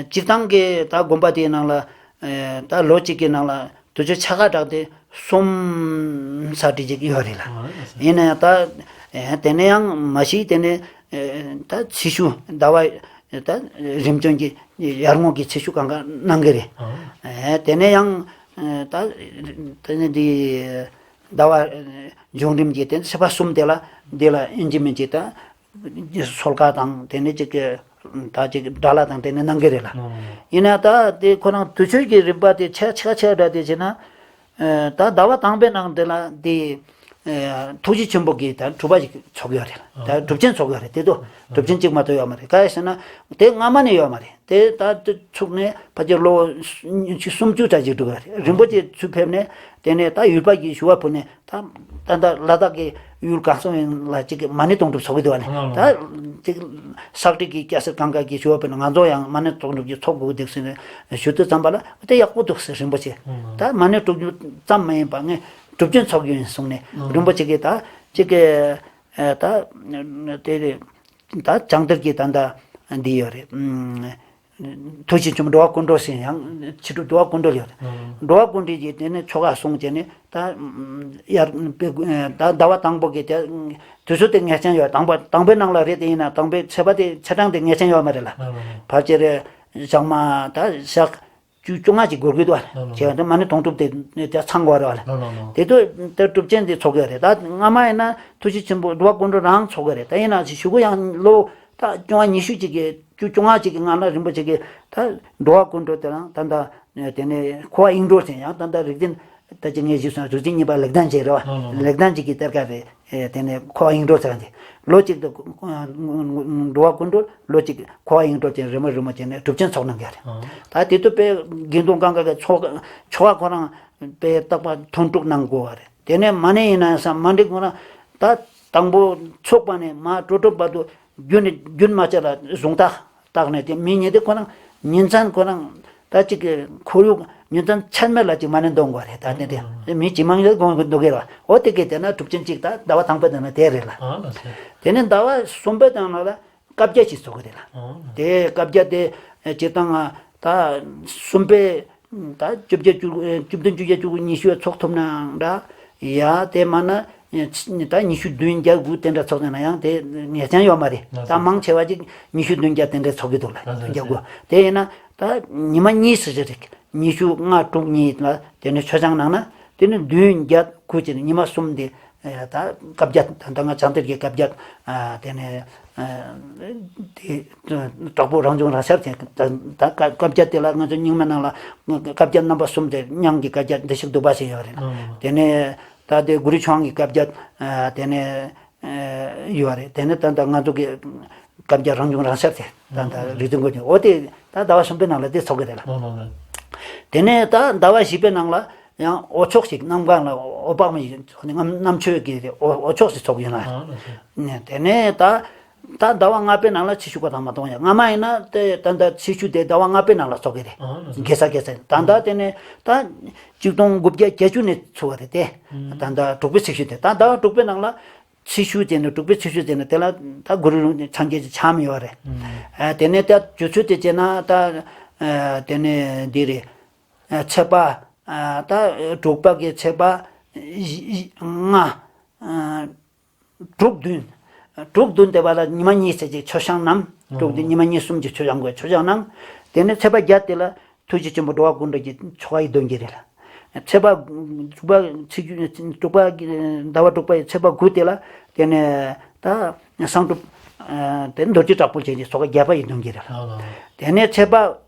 སྤྱིར་བཏང་གི་ད་དགོན་པ་དེའི་ནང་ལ་ཨ་ད་ལོ་གཅིག་གི་ནང་ལ་དུས་ཚོད་ཆ་ག་དྲག་དེ་གསུམ་ས་ཁྲི་ཅིག་ཡོད་རེད་ལ། ཨ་ཡིན་ན་ཡང་ད་ཨ་དེ་ནས་ཡང་མ་གཞི་དེ་ནས་ཨ་ད་ཚེས་བཅུ་ཟླ་བ་ད་རིམ་བྱོན་གྱི་ཡར་ངོ་གི་ཚེས་བཅུ་གང་ག་གནང་གི་རེད། ཨ་དེ་ནས་ཡང་ཨ་ད་དེ་ནས་འདི་ཟླ་བ་འབྱུང་རིམ་གྱི་དེ་ཚེས་པ་གསུམ་དེ་ལ་འདི་ལ་ཨིན་ཇི་མིན་གྱི་ད་གསོལ་ཁ་དང་དེ་ནས་ཅིག་ད་ཅིག་སྒྲ་ལ་དང་དེ་ནས་གནང་གི་རེད་ལ། ཨ་ཡིན་ན་ད་དེ་ཁོ་རང་དུས་ཚོད་ཀྱི་རིམ་པ་དེ་ཆ་ཆ་ཆ་འདྲ་དེ་བྱས་ན། ཨ་ད་ཟླ་བ་དང་པོའི་ནང་དེ་ལ་དེ་ཨ་ཐུགས་རྗེ་ཆེན་པོ་གི་ད་སྒྲུབ་པ་ཞིག་ཚོགས་ཡོད་རེད། ད་སྒྲུབ་ཆེན་ཚོགས་ཡོད་རེད། དེ་ཚོ་སྒྲུབ་ཆེན་གཅིག་མ་གཏོགས་ཡོད་མ་རེད། ག་རེ་ཟེར་ན་དེ་སྔ་མ་ནས་ཡོད་མ་རེད། དེ་ད་དེ་ཚུགས་ནས་ཕལ་ཆེར་ལོ་ཉི་ཤུ་སུམ་ཅུ་ཙམ་ཅིག་འགྲོ་གི་རེད། རིན་པོ་ཆེ་ཚུར་ཕེབས་ནས་དེ་ནས་ད་ཡུལ་པ་གི་ཞུ་བ་ཕུལ་ནས་ད་ད་ད་ལ་དྭགས་ཀྱི་ཡུལ་གང་སོང་ཡིན་ལ་ཅིག་མ་ཎི་དུང་སྒྲུབ་ཚོགས་ཀྱི་འདུག་བ་ནས། ད་ཅིག་སག་སྒྲིག་གི་སྐྱ་སེར་གང་ག་གི་ཞུ་བ་ཕུལ་ནས་ང་ཚོ་ཡང་མ་ཎི་དུང་སྒྲུབ་ཀྱི་ཚོགས་དགོས་འདུག་ཟེར་ནས་ཞུ་དུས་ཙམ་པ་ལ་དེ་ཡག་པོ་འདུག་ཟེར། རིན་པོ་ཆེ་ད་མ་ཎི་དུང་སྒྲུབ་ཙམ་མ་ཡིན་པ་ངས་སྒྲུབ་ཆེན་ཚོགས་ཀྱི་ཡིན་གསུངས་ནས། རིན་པོ་ཆེ་གིས་ད་ཅིག་ད་དེ་ད་བྱང་གཏེར་གྱི་ད་ད་འདི་ཡོད་རེད། ཐུགས་རྗེ་ཆེན་པོ་འགྲོ་བ་ཀུན་འགྲོ་ཟེར་ཡང་ཕྱི་དྲོ་འགྲོ་བ་ཀུན་འགྲོ་ཡོད་རེད། འགྲོ་བ་ཀུན་འགྲོ་གྱིས་དེ་ནས་ཆོ་ག་གསུངས་བྱས་ནས་ད་ཡར་ད་ཟླ་བ་དང་པོ་གི་དེ་དུས་ཚོད་དེ་ངེས་ཅན་ཡོད། དང་པོ་དང་པོའི་ནང་ལ་རེད། དེ་ཡིན་ན་དང་པོའི་ཚེས་པ་དེ་ཚེས་གྲངས་དེ་ངེས་ཅན་ཡོད་མ་རེད་ལ། ཕལ་ཆེར་ཞག་མ་ད་ཞག་བཅུ་བཅོ་ལྔ་ཅིག་འགོར་གྱི་འདུག་བ། ལགས་ལགས། བྱས་ཙང་མ་ཎི་དུང་སྒྲུབ་དེ་དེ་ཚང་དགོས་རེད་བ་ལ། ལགས་ལགས་ལགས། དེ་དུས་དེ་སྒྲུབ་ཆེན་དེ་ཚོགས་ཀྱི་རེད། ད་སྔ་མ་ཡིན་ན་ཐུགས་རྗེ་ཆེན་པོ་འགྲོ་བ་ཀུན་འགྲོ་རང་ཚོགས་ཀྱི་རེད། ད་ཡིན་ན་ཞུ་གི་ཡང་ལོ་ད་བཅོ་ལྔ་ཉི་ཤུ་ཅིག་གི་བཅུ་བཅོ་ལྔ་ཅིག་གི་སྔ་ན་རིན་པོ་ཆེ་གིས་ད་འགྲོ་བ་ཀུན་འགྲོ་དེ་རང་ད་ད་དེ་ནས་འཁོར་བ་དབྱིངས་སྒྲོལ་ཟེར་ཡང་ད་ད་རིག་འཛིན་ད་ཅི་ངས་ཞུས་སོང་། རིག་འཛིན་གཉིས་པ་ལེགས་ལྡན་འབྱེད་རེད་བ། ལགས་ལགས་ལགས། ལེགས་ལྡན་འབྱེད་ཀྱི་གཏེར་ཁ་རེད། ཨེ་དེ་ནས་འཁོར་བ་དབྱིངས་སྒྲོལ་ཟེར་གྱི་ལོ་གཅིག་ཏུ་འགྲོ་བ་ཀུན་འགྲོ་ལོ་གཅིག་འཁོར་བ་དབྱིངས་སྒྲོལ་ཅན་རི་མོ་རི་མོ་བྱས་ནས་སྒྲུབ་ཆེན་ཚོགས་གནང་གི་རེད། ད་དེ་དུས་དཔེ་དགེ་འདུན་གང་ག་གི་ཚོགས་ཆོ་ག་ཁོ་རང་དཔེ་རྟག་པ་ཐུན་དྲུག་གནང་དགོས་པ་རེད། དེ་ནས་མ་ཎི་ཡིན་ན་ས་མ་ཎི་ཁོ་རང་ད་དང་པོ་ཚོགས་པ་ནས་མ་སྤྲོ་སྤྲོ་བར་དུ་རྒྱུན་རྒྱུན་མ་ཆད་ལ་གཟུངས་ཐག་བཏགས་ནས། དེ་མི་ཉིད་དེ་ཁོ་རང་ཉིན་མཚན་ཁོ་རང་ད་ཅིག་གི་ཁོར་ཡུག་ཉིན་མཚན་ཚད་མེད་ལ་ཅིག་མ་ཎི་འདོན་དགོས་རེད། ད་དེ་དེ་མི་ཇི་མང་ཡོད་དགོངས་འདུག་གི་རེད་བ། འོ་དེ་གས་དེ་ན་སྒྲུབ་ཆེན་གཅིག་ད་ཟླ་བ་དང་པོ་དེ་ན་དེ་རེད་ལ། དེ་ནས་ཟླ་བ་གསུམ་པའི་དང་ལ་ལ་བཀའ་བརྒྱད་ཅིག་ཚོགས་གི་རེད་ལ། དེ་བཀའ་བརྒྱད་དེ་སྤྱིར་བཏང་ད་གསུམ་པའི་ད་བཅོ་བརྒྱད་བཅུ་བཅུ་བདུན་བཅོ་བརྒྱད་བཅུ་དགུ་ཉི་ཤུ་ཚོགས་ཐུབ་ནའང་འདྲ། ཡ་དེ་མ་ན་ད་ཉི་ཤུ་བདུན་བརྒྱད་དགུ་དེ་འདྲ་ཚོགས་ཐུབ་ན་ཡང་དེ་ངེས་ཅན་ཡོད་མ་རེད། ད་མང་ཆེ་བ་ཅིག་ཉི་ཤུ་བདུན་བརྒྱད་དེ་འདྲ་ཚོགས་ཀྱི་འདུག་ལ། བརྒྱད་དགུ་དེ་ཡིན་ན་ད་ཉི་མ་གཉིས་སུ་ཞིག་རེད། ཉི་ཤུ་ལྔ་དྲུག་གཉིས་ལ་དེ་ནས་མཆོད་བཤམས་གནང་ན། དེ་ནས་བདུན་བརྒྱད་དགུ་བྱས་ནས་ཉི་མ་གསུམ་དེ་ད་བཀའ་བརྒྱད་ད་ལྟ་ང་བྱང་གཏེར་གྱི་བཀའ་བརྒྱད་དེ་ནས་དེ་དྲག་པོ་རང་བྱུང་རང་ཤར་དེ་ད་བཀའ་བརྒྱད་དེ་ལ་ང་ཚོ་རྙིང་མའི་ནང་ལ་བཀའ་བརྒྱད་རྣམ་པ་གསུམ་དེ་མྱང་གི་བཀའ་བརྒྱད་བདེ་གཤེགས་འདུས་པ་ཞེས་ཡོད་རེད། དེ་ནས་ད་དེ་གུ་རུ་ཆུང་གི་བཀའ་བརྒྱད་དེ་ནས་ཡོད་རེད། དེ་ནས་ད་ལྟ་ང་ཚོ་གི་བཀའ་བརྒྱད་རང་བྱུང་རང་ཤར་དེ་ད་ལྟ་རིག་འཛིན་མགོན་གྱི་འོ་དེ་ད་ཟླ་བ་གསུམ་པའི་ནང་ལ་དེ་ཚོགས་ཀྱི་རེད་ལ། དེ་ནས་ད་ཟླ་བ་བཞི་པའི་ནང་ལ་ཡང་འོ་ཆོག་ཞིག་གནམ་གང་ལ་འོ་འོ་དཔག་མེད་ཞིག་གནམ་མཆོད་ཀྱི་རེད། འོ་འོ་ཆོག་ཞིག་ཚོགས་ཡོད་ན། དེ་ནས་ད་ད་ཟླ་བ་ལྔ་པའི་ནང་ལ་ཚེས་བཅུ་གོ་དང་མ་གཏོང་ཡ་སྔ་མ་ཡིན་ན་དེ་ད་ད་ཚེས་བཅུ་དེ་ཟླ་བ་ལྔ་པའི་ནང་ལ་ཚོགས་ཀྱི་རེད། དགེ་ས་དགེ་ས་ད་ད་དེ་ནས་ད་གཅིག་སྟོང་དགུ་བརྒྱ་བརྒྱད་ཅུ་ནས་ཚུགས་པ་རེད་དེ། ད་ད་དྲུག་པའི་ཚེས་བཅུ་དེ་ད་ཟླ་བ་དྲུག་པའི་ནང་ལ། ཚེས་བཅུ་བྱས་ནས་དྲུག་པའི་ཚེས་བཅུ་བྱས་ནས་དེ་ལ་ད་གུ་རུ་སངས་རྒྱས་ཀྱི་འཆམ་ཡོད་རེད། ཨ་དེ་ནས་ད་རྗེས་ཚོད་དེ་བྱས་ན་ད་ཨ་དེ་ནས་འདི་རེད། ཨ་ཚེས་པ་ཨ་ད་དྲུག་པ་གི་ཚེས་པ་བཞི་ལྔ་ཨ་དྲུག་བདུན། དྲུག་བདུན་དེ་བ་ལ་ཉི་མ་གཉིས་ཚེས་ཀྱི་མཆོད་བཤམས་རྣམས། དྲུག་དེ་ཉི་མ་གཉིས་གསུམ་གྱི་མཆོད་བཤམས་དགོས། མཆོད་བཤམས་གནང་། དེ་ནས་ཚེས་པ་བརྒྱད་དེ་ལ་ཐུགས་རྗེ་ཆེན་པོ་འགྲོ་བ་ཀུན་འདྲེན་གྱི་ཆོ་ག་ཡི་འདོན་གྱི་རེད་ལ། ཚེས་པ་དྲུག་པ་ཚེས་བཅུ་དྲུག་པ་ཟླ་བ་དྲུག་པ་ཡི་ཚེས་པ་དགུ་དེ་ལ་དེ་ནས་ད་གསང་སྒྲུབ་དེ་རྡོ་རྗེ་དྲག་པོ་ཅན་གྱི་ཆོ་ག་བརྒྱད་པ་ཡི་འདོན་གྱི་རེད་ལ། དེ་ནས་ཚེས་པ་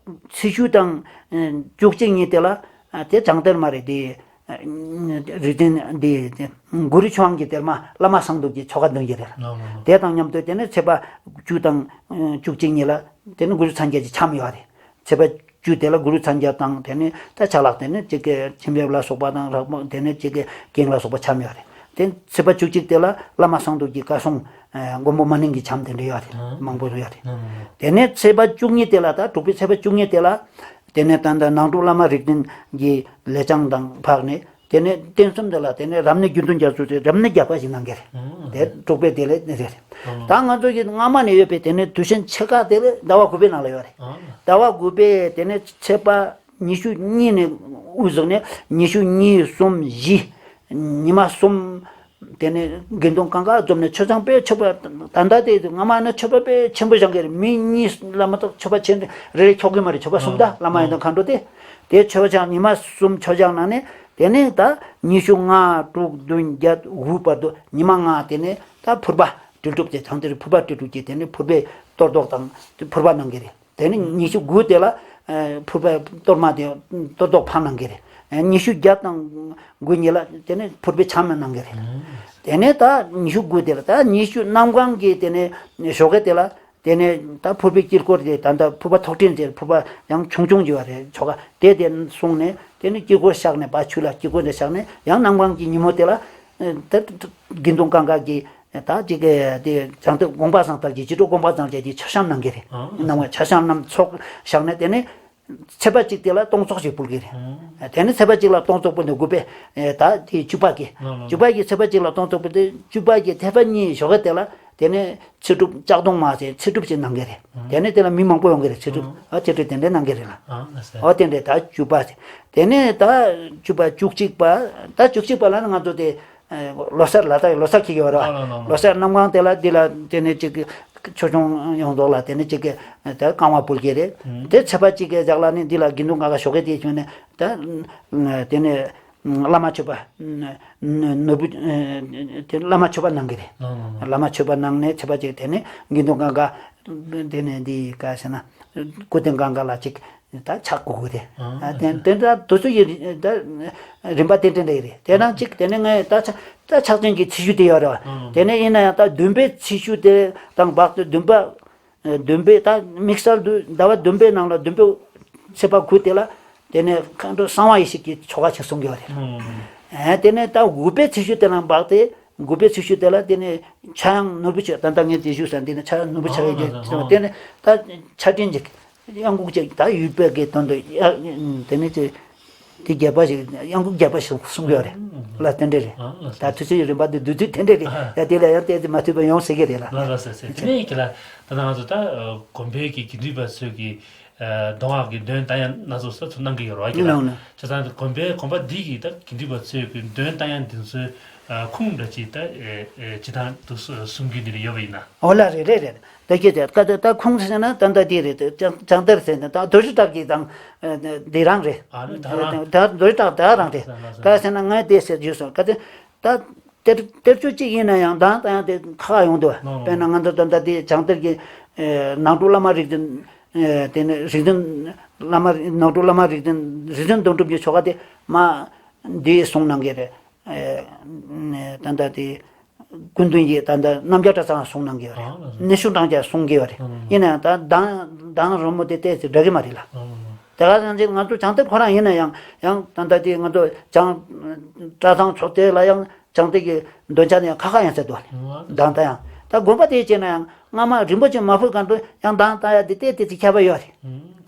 ཚེས་བཅུ་དང་བཅུ་གཅིག་གཉིས་དེ་ལ་དེ་བྱང་གཏེར་མ་རེད་དེ། རིག་འཛིན་འདི་གུ་རུ་ཆོས་དབང་གི་གཏེར་མ་བླ་མ་གསང་སྒྲུབ་ཀྱི་ཆོ་ག་འདོན་གྱི་རེད། དེ་དང་མཉམ་དུ་དེ་ནས་ཚེས་པ་བཅུ་དང་བཅུ་གཅིག་གཉིས་ལ་དེ་ནས་གུ་རུ་མཚན་བརྒྱད་ཀྱི་འཆམ་ཡོད་རེད། ཚེས་པ་བཅུ་དེ་ལ་གུ་རུ་མཚན་བརྒྱད་དང་དེ་ནས་ད་ཆ་ལག་དེ་ནས་གཅིག་གི་མཆིམས་ཕུད་ལ་སོགས་པ་དང་རག་མ་དེ་ནས་གཅིག་གི་གིང་ལ་སོགས་པ་འཆམ་ཡོད་རེད། དེ་ཚེས་པ་བཅུ་གཅིག་དེ་ལ་བླ་མ་གསང་སྒྲུབ་ཀྱི་བཀའ་སྲུང་མགོན་པོ་མ་ནིང་གི་འཆམ་དེ་འདྲ་ཡོད་རེད། མང་པོ་ཡོད་རེད། དེ་ནས་ཚེས་པ་བཅུ་གཉིས་དེ་ལ་ད་དྲུག་པའི་ཚེས་པ་བཅུ་གཉིས་དེ་ལ། དེ་ནས་ད་ལྟ་ནང་དྲུག་བླ་མ་རིག་འཛིན་གྱི་ལས་བྱང་དང་འཕགས་ནས་དེ་ནས་རྟེན་གསུམ་དེ་ལ་དེ་ནས་རབ་གནས་དགེ་འདུན་རྒྱ་མཚོ་དེ་རབ་གནས་བརྒྱད་པ་ཞིག་གནང་གི་རེད། དེ་དྲུག་པའི་དེ་ལས་རེད། ད་ང་ཚོ་གི་སྔ་མ་ནས་ཡོད་པའི་དེ་ནས་དུས་ཆེན་ཕྱེད་ཀ་དེ་ལས་ཟླ་བ་དགུ་པའི་ནང་ལ་ཡོད་རེད། ཟླ་བ་དགུ་པའི་དེ་ནས་ཚེས་པ་ཉི་ཤུ་གཉིས་ནས་དབུ་བཟུང་ནས་ཉི་ཤུ་གཉིས་གསུམ་བཞི་ཉི་མ་གསུམ། དེ་ནས་དགེ་འདུན་གང་ག་འཛོམས་ནས་མཆོད་བཤམས་དཔེ་མཆོད་པ་ད་ལྟ་དེ་སྔ་མ་ནི་མཆོད་པ་དཔེ་ཆེན་པོ་བཞེངས་ཀྱི་རེད། མི་གཉིས་ལ་མ་གཏོགས་མཆོད་པ་ཆེན་རེ་རེ་འཁྱོག་གི་མ་རེད། མཆོད་པ་གསུམ་ད་བླ་མ་ཡིན་དང་མཁའ་འགྲོ་དེ། དེ་མཆོད་བཤམས་ཉི་མ་གསུམ་མཆོད་བཤམས་གནང་ནས་དེ་ནས་ད་ཉི་ཤུ་ལྔ་དྲུག་བདུན་བརྒྱད་དགུ་བར་དུ་ཉི་མ་ལྔ་དེ་ནས་ད་ཕུར་པ་དྲིལ་སྒྲུབ་ཀྱི་དང་དེར་ཕུར་པ་དྲིལ་སྒྲུབ་ཀྱི་དེ་ནས་ཕུར་པའི་གཏོར་བཟློག་དང་ཕུར་པ་གནང་གི་རེད། དེ་ནས་ཉི་ཤུ་དགུ་དེ་ལ་ཕུར་པའི་གཏོར་མ་དེ་གཏོར་བཟློག་འཕང་གནང་གི་རེད། ཉི་ཤུ་བརྒྱད་དང་དགུ་གཉིས་ལ་དེ་ནས་ཕུར་པའི་འཆམ་གནང་གི་རེད། དེ་ནས་ད་ཉི་ཤུ་དགུ་དེ་ལ་ད་ཉི་ཤུ་གནམ་གང་གི་དེ་ནས་ཞོགས་ཀས་དེ་ལ་དེ་ནས་ད་ཕུར་པའི་དཀྱིལ་འཁོར་དེ་ད་ལྟ་ཕུར་པ་ཐོག་ཕྲེང་དེ་ཕུར་པ་ཡང་ཆུང་ཆུང་ཡོད་རེད། ཆོ་ག་དེ་དེ་གསུངས་ནས་དེ་ནས་དཀྱིལ་འཁོར་བཞག་ནས་ཕར་ཆུ་ལ་དཀྱིལ་འཁོར་དེ་བཞག་ནས་ཡང་གནམ་གང་གི་ཉིན་མོ་དེ་ལ་ད་དགེ་འདུན་གང་ག་གི་ད་ཅིག་གི་དེ་བྱང་གཏེར་དགོངས་པ་བཟང་ལྟར་གྱི་རྗེ་དྲུང་དགོངས་པ་བཟང་ལྟར་གྱི་ཆ་བཤམས་གནང་གི་རེད། ཨང་། གནང་བ་ཆ་བཤམས་རྣམས་ཚོགས་བཞག་ནས་དེ་ནས་ཚེས་པ་གཅིག་དེ་ལ་སྟོང་ཚོགས་ཤིག་ཕུལ་གི་རེད། ཨང་། དེ་ནས་ཚེས་པ་གཅིག་ལ་སྟོང་ཚོགས་ཕུལ་ནས་དགུ་པའི་ད་དེ་བཅུ་པ་གི་ལགས་ལགས། བཅུ་པ་གི་ཚེས་པ་གཅིག་ལ་སྟོང་ཚོགས་ཕུལ་ཏེ་བཅུ་པ་གི་ཐེག་པ་གཉིས་ཞོགས་ཀས་དེ་ལ་དེ་ནས་ཚེ་སྒྲུབ་ལྕགས་སྡོང་མ་ཟེར་ཚེ་སྒྲུབ་ཅིག་གནང་གི་རེད། ཨང་། དེ་ནས་དེ་ལ་མི་མང་པོ་ཡོང་གི་རེད། ཚེ་སྒྲུབ་ཨང་། ཨ་ཚེ་སྒྲུབ་དེ་འདྲས་གནང་གི་རེད་ལ། ཨང་། ལགས་སོ། ཨོ་དེ་འདྲས་ད་བཅུ་པ་ཟེར། དེ་ནས་ད་བཅུ་པ་བཅུ་གཅིག་པ་ད་བཅུ་གཅིག་པ་ལ་ནི་ང་ཚོ་དེ། ལོ་གསར་ལ་ད་ལོ་གསར་འཁེལ་གྱི་ཡོད་རེད་བ། ལོ་གསར་གནམ་གང་དེ་ལ་འདི་ལ་དེ་ནས་ཅིག་ཆོས་སྐྱོང་ཡོངས་རྫོགས་ལ་དེ་ནས་ཅིག་ད་བསྐང་བ་ཕུལ་གྱི་རེད། དེ་ཚེས་པ་གཅིག་གི་ཞག་ལ་ནི་འདི་ལ་དགེ་འདུན་གང་ག་ཞོགས་ཀས་དེ་བྱུང་ནས་ད་དེ་ནས་བླ་མ་མཆོད་པ་ནོར་བུ་དེ་བླ་མ་མཆོད་པ་གནང་གི་རེད། བླ་མ་མཆོད་པ་གནང་ནས་ཚེས་པ་གཅིག་དེ་ནས་དགེ་འདུན་གང་ག་དེ་ནས་འདི་ག་ཟེར་ན་སྐུ་རྟེན་གང་ག་ལ་ཅིག་ད་ཕྱག་དགོས་ཀྱི་རེད། ཨ། ཨ་དེ་དེ་འདྲ་དུས་ཚོད་ཀྱི་རི་ད་རིམ་པ་དེ་འདྲ་འདྲ་ཡི་རེད། དེ་ནང་གཅིག་དེ་ནས་ངས་ད་ཕྱག་ད་ཕྱག་ཆེན་གྱི་ཚེས་བཅུ་དེ་ཡོད་རེད་བ། ཨ། དེ་ནས་ཡིན་ན་ཡང་ད་བདུན་པའི་ཚེས་བཅུ་དེ་དང་བར་དུ་བདུན་པ་བདུན་པའི་ད་དམིགས་བསལ་དུ་ཟླ་བ་བདུན་པའི་ནང་ལ་བདུན་པའི་ཚེས་པ་དགུ་དེ་ལ་དེ་ནས་མཁའ་འགྲོ་གསང་བ་ཡེ་ཤེས་ཀྱི་ཆོ་ག་ཞིག་གསུང་གི་ཡོད་རེད། ཨ། དེ་ནས་ད་དགུ་པའི་ཚེས་བཅུ་དེ་ནང་བར་དེ་དགུ་པའི་ཚེས་བཅུ་དེ་ལ་དེ་ནས་ཕྱྭ་གཡང་ནོར་བུ་ཆེ་ད་ལྟ་ངས་དེ་ཞུས་ས་འདི་ནས་ཕྱྭ་གཡང་ནོར་བུ་ཆེ་བའི་ཨ། དེ་ནས་ད་ཕྱྭ་སྤྲིན་ཅིག་གཡང་འགུགས་ཅིག་ད་ཡུལ་པའི་གི་དོན་དུ་ཡ། དེ་ནས་ཅིག་དེ་རྒྱས་པ་ཞིག་གཡང་འགུགས་རྒྱས་པ་ཞིག་གསུང་གི་ཡོད་རེད། ལ་དེ་འདྲ་རེད། ཨ། ལགས་སོ། ད་དུས་ཚོད་ཀྱི་རིམ་པ་འདི་བསྡུས་བསྡུས་དེ་འདྲ་རེད། ཨ། ཡ་དེ་ལ་ཡང་བལྟས་ཏེ་མ་ཐུབ་པ་ཡོང་སྲིད་ཀྱི་རེད་ལ། ལགས་ལགས་སོ་སོ། དེ་ནས་ཁྱེད་ལ་ད་ང་ཚོ་ད་དགོན་པའི་གི་དགེ་འདུན་པ་ཚོས་གི་གདོང་ལྔ་གི་འདོན་རྟ་དབྱངས་སྣ་ཚོགས་སུ་གནང་གི་ཡོད་རེད་བ། ཁྱེད་ལ་ལགས་ལགས། བྱས་ཙང་དགོན་པའི་དགོན་པ་འདི་གི་ད་དགེ་འདུན་པ་ཚོས་གི་འདོན་རྟ་དབྱངས་འདི་ཚོའི་ཁུངས་འདྲ་ཅིག་ད་ཅི་ཐང་དུ་གསུང་རྒྱུ་འདི་ལ་ཡོད་པ་ཡིན་ན། འོ་ལགས་རེད་རེད་རེད། ད་ཁྱེད་ད་ད་ད་ཁུངས་ཟེར་ན་ད་ད་འདི་རེད། བྱང་གཏེར་ཟེར་ན་ད་རྡོ་རྗེ་བྲག་གི་དང་འདི་རང་རེད། ཨ་ནི་ད་རང་ད་རྡོ་རྗེ་བྲག་ད་རང་རེད། ད་ཟེར་ན་ངས་དེ་ཟེར་རྒྱུ་སོང་ག་དེ་ད་གཏེར་གཏེར་ཆོས་གཅིག་ཡིན་ན་ཡང་གདངས་རྟ་དབྱངས་དེ་ཁ་ཁ་ཡོང་འདུག་དཔེར་ན་ང་ཚོ་ད་ད་དེ་བྱང་གཏེར་གྱི་ནང་དུ་བླ་མ་རིག་འཛིན་དེ་ནས་རིག་འཛིན་བླ་མ་ནང་དུ་བླ་མ་རིག་འཛིན་རིག་འཛིན་དོན་གྲུབ་ཀྱི་ཆོ་ག་དེ་མ་འདི་གསུངས་གནང་གི་རེད། ད་ལྟ་དེ་སྐུ་མདུན་གྱིས་ད་ལྟ་རྣམ་རྒྱལ་གྲྭ་ཚང་གསུང་གནང་གི་ཡོད་རེད། ཨ་ནི་ཤུ་འབྲང་རྒྱལ་གསུང་གི་ཡོད་རེད། ཨ། ཡིན་ན་ཡང་ད་གདངས་གདངས་རི་མོ་དེ་ཏོག་ཙམ་འདྲ་གི་མ་རེད་ལ། ཨ། དེ་ག་ཙམ་ཅིག་ང་ཚོ་བྱང་གཏེར་ཁོ་རང་ཡིན་ན་ཡང་ཡང་ད་ལྟ་དེ་ང་ཚོ་བྱང་གྲྭ་ཚང་ཚོགས་སྡེ་ལ་ཡང་བྱང་གཏེར་གྱི་འདོན་ཆ་ནི་ཡང་ཁ་ཁ་ཡང་ཟེར་འདུག་ལ། ཨ། གདངས་ད་ཡང་ད་དགོན་པ་དེ་བྱས་ན་ཡང་སྔ་མ་རིན་པོ་ཆེ་མ་ཕུལ་ག་འགྲོ་ཡང་གདངས་ད་ཡང་དེ་ཏོག་ཙམ་ཁྱད་པར་ཡོད་རེད།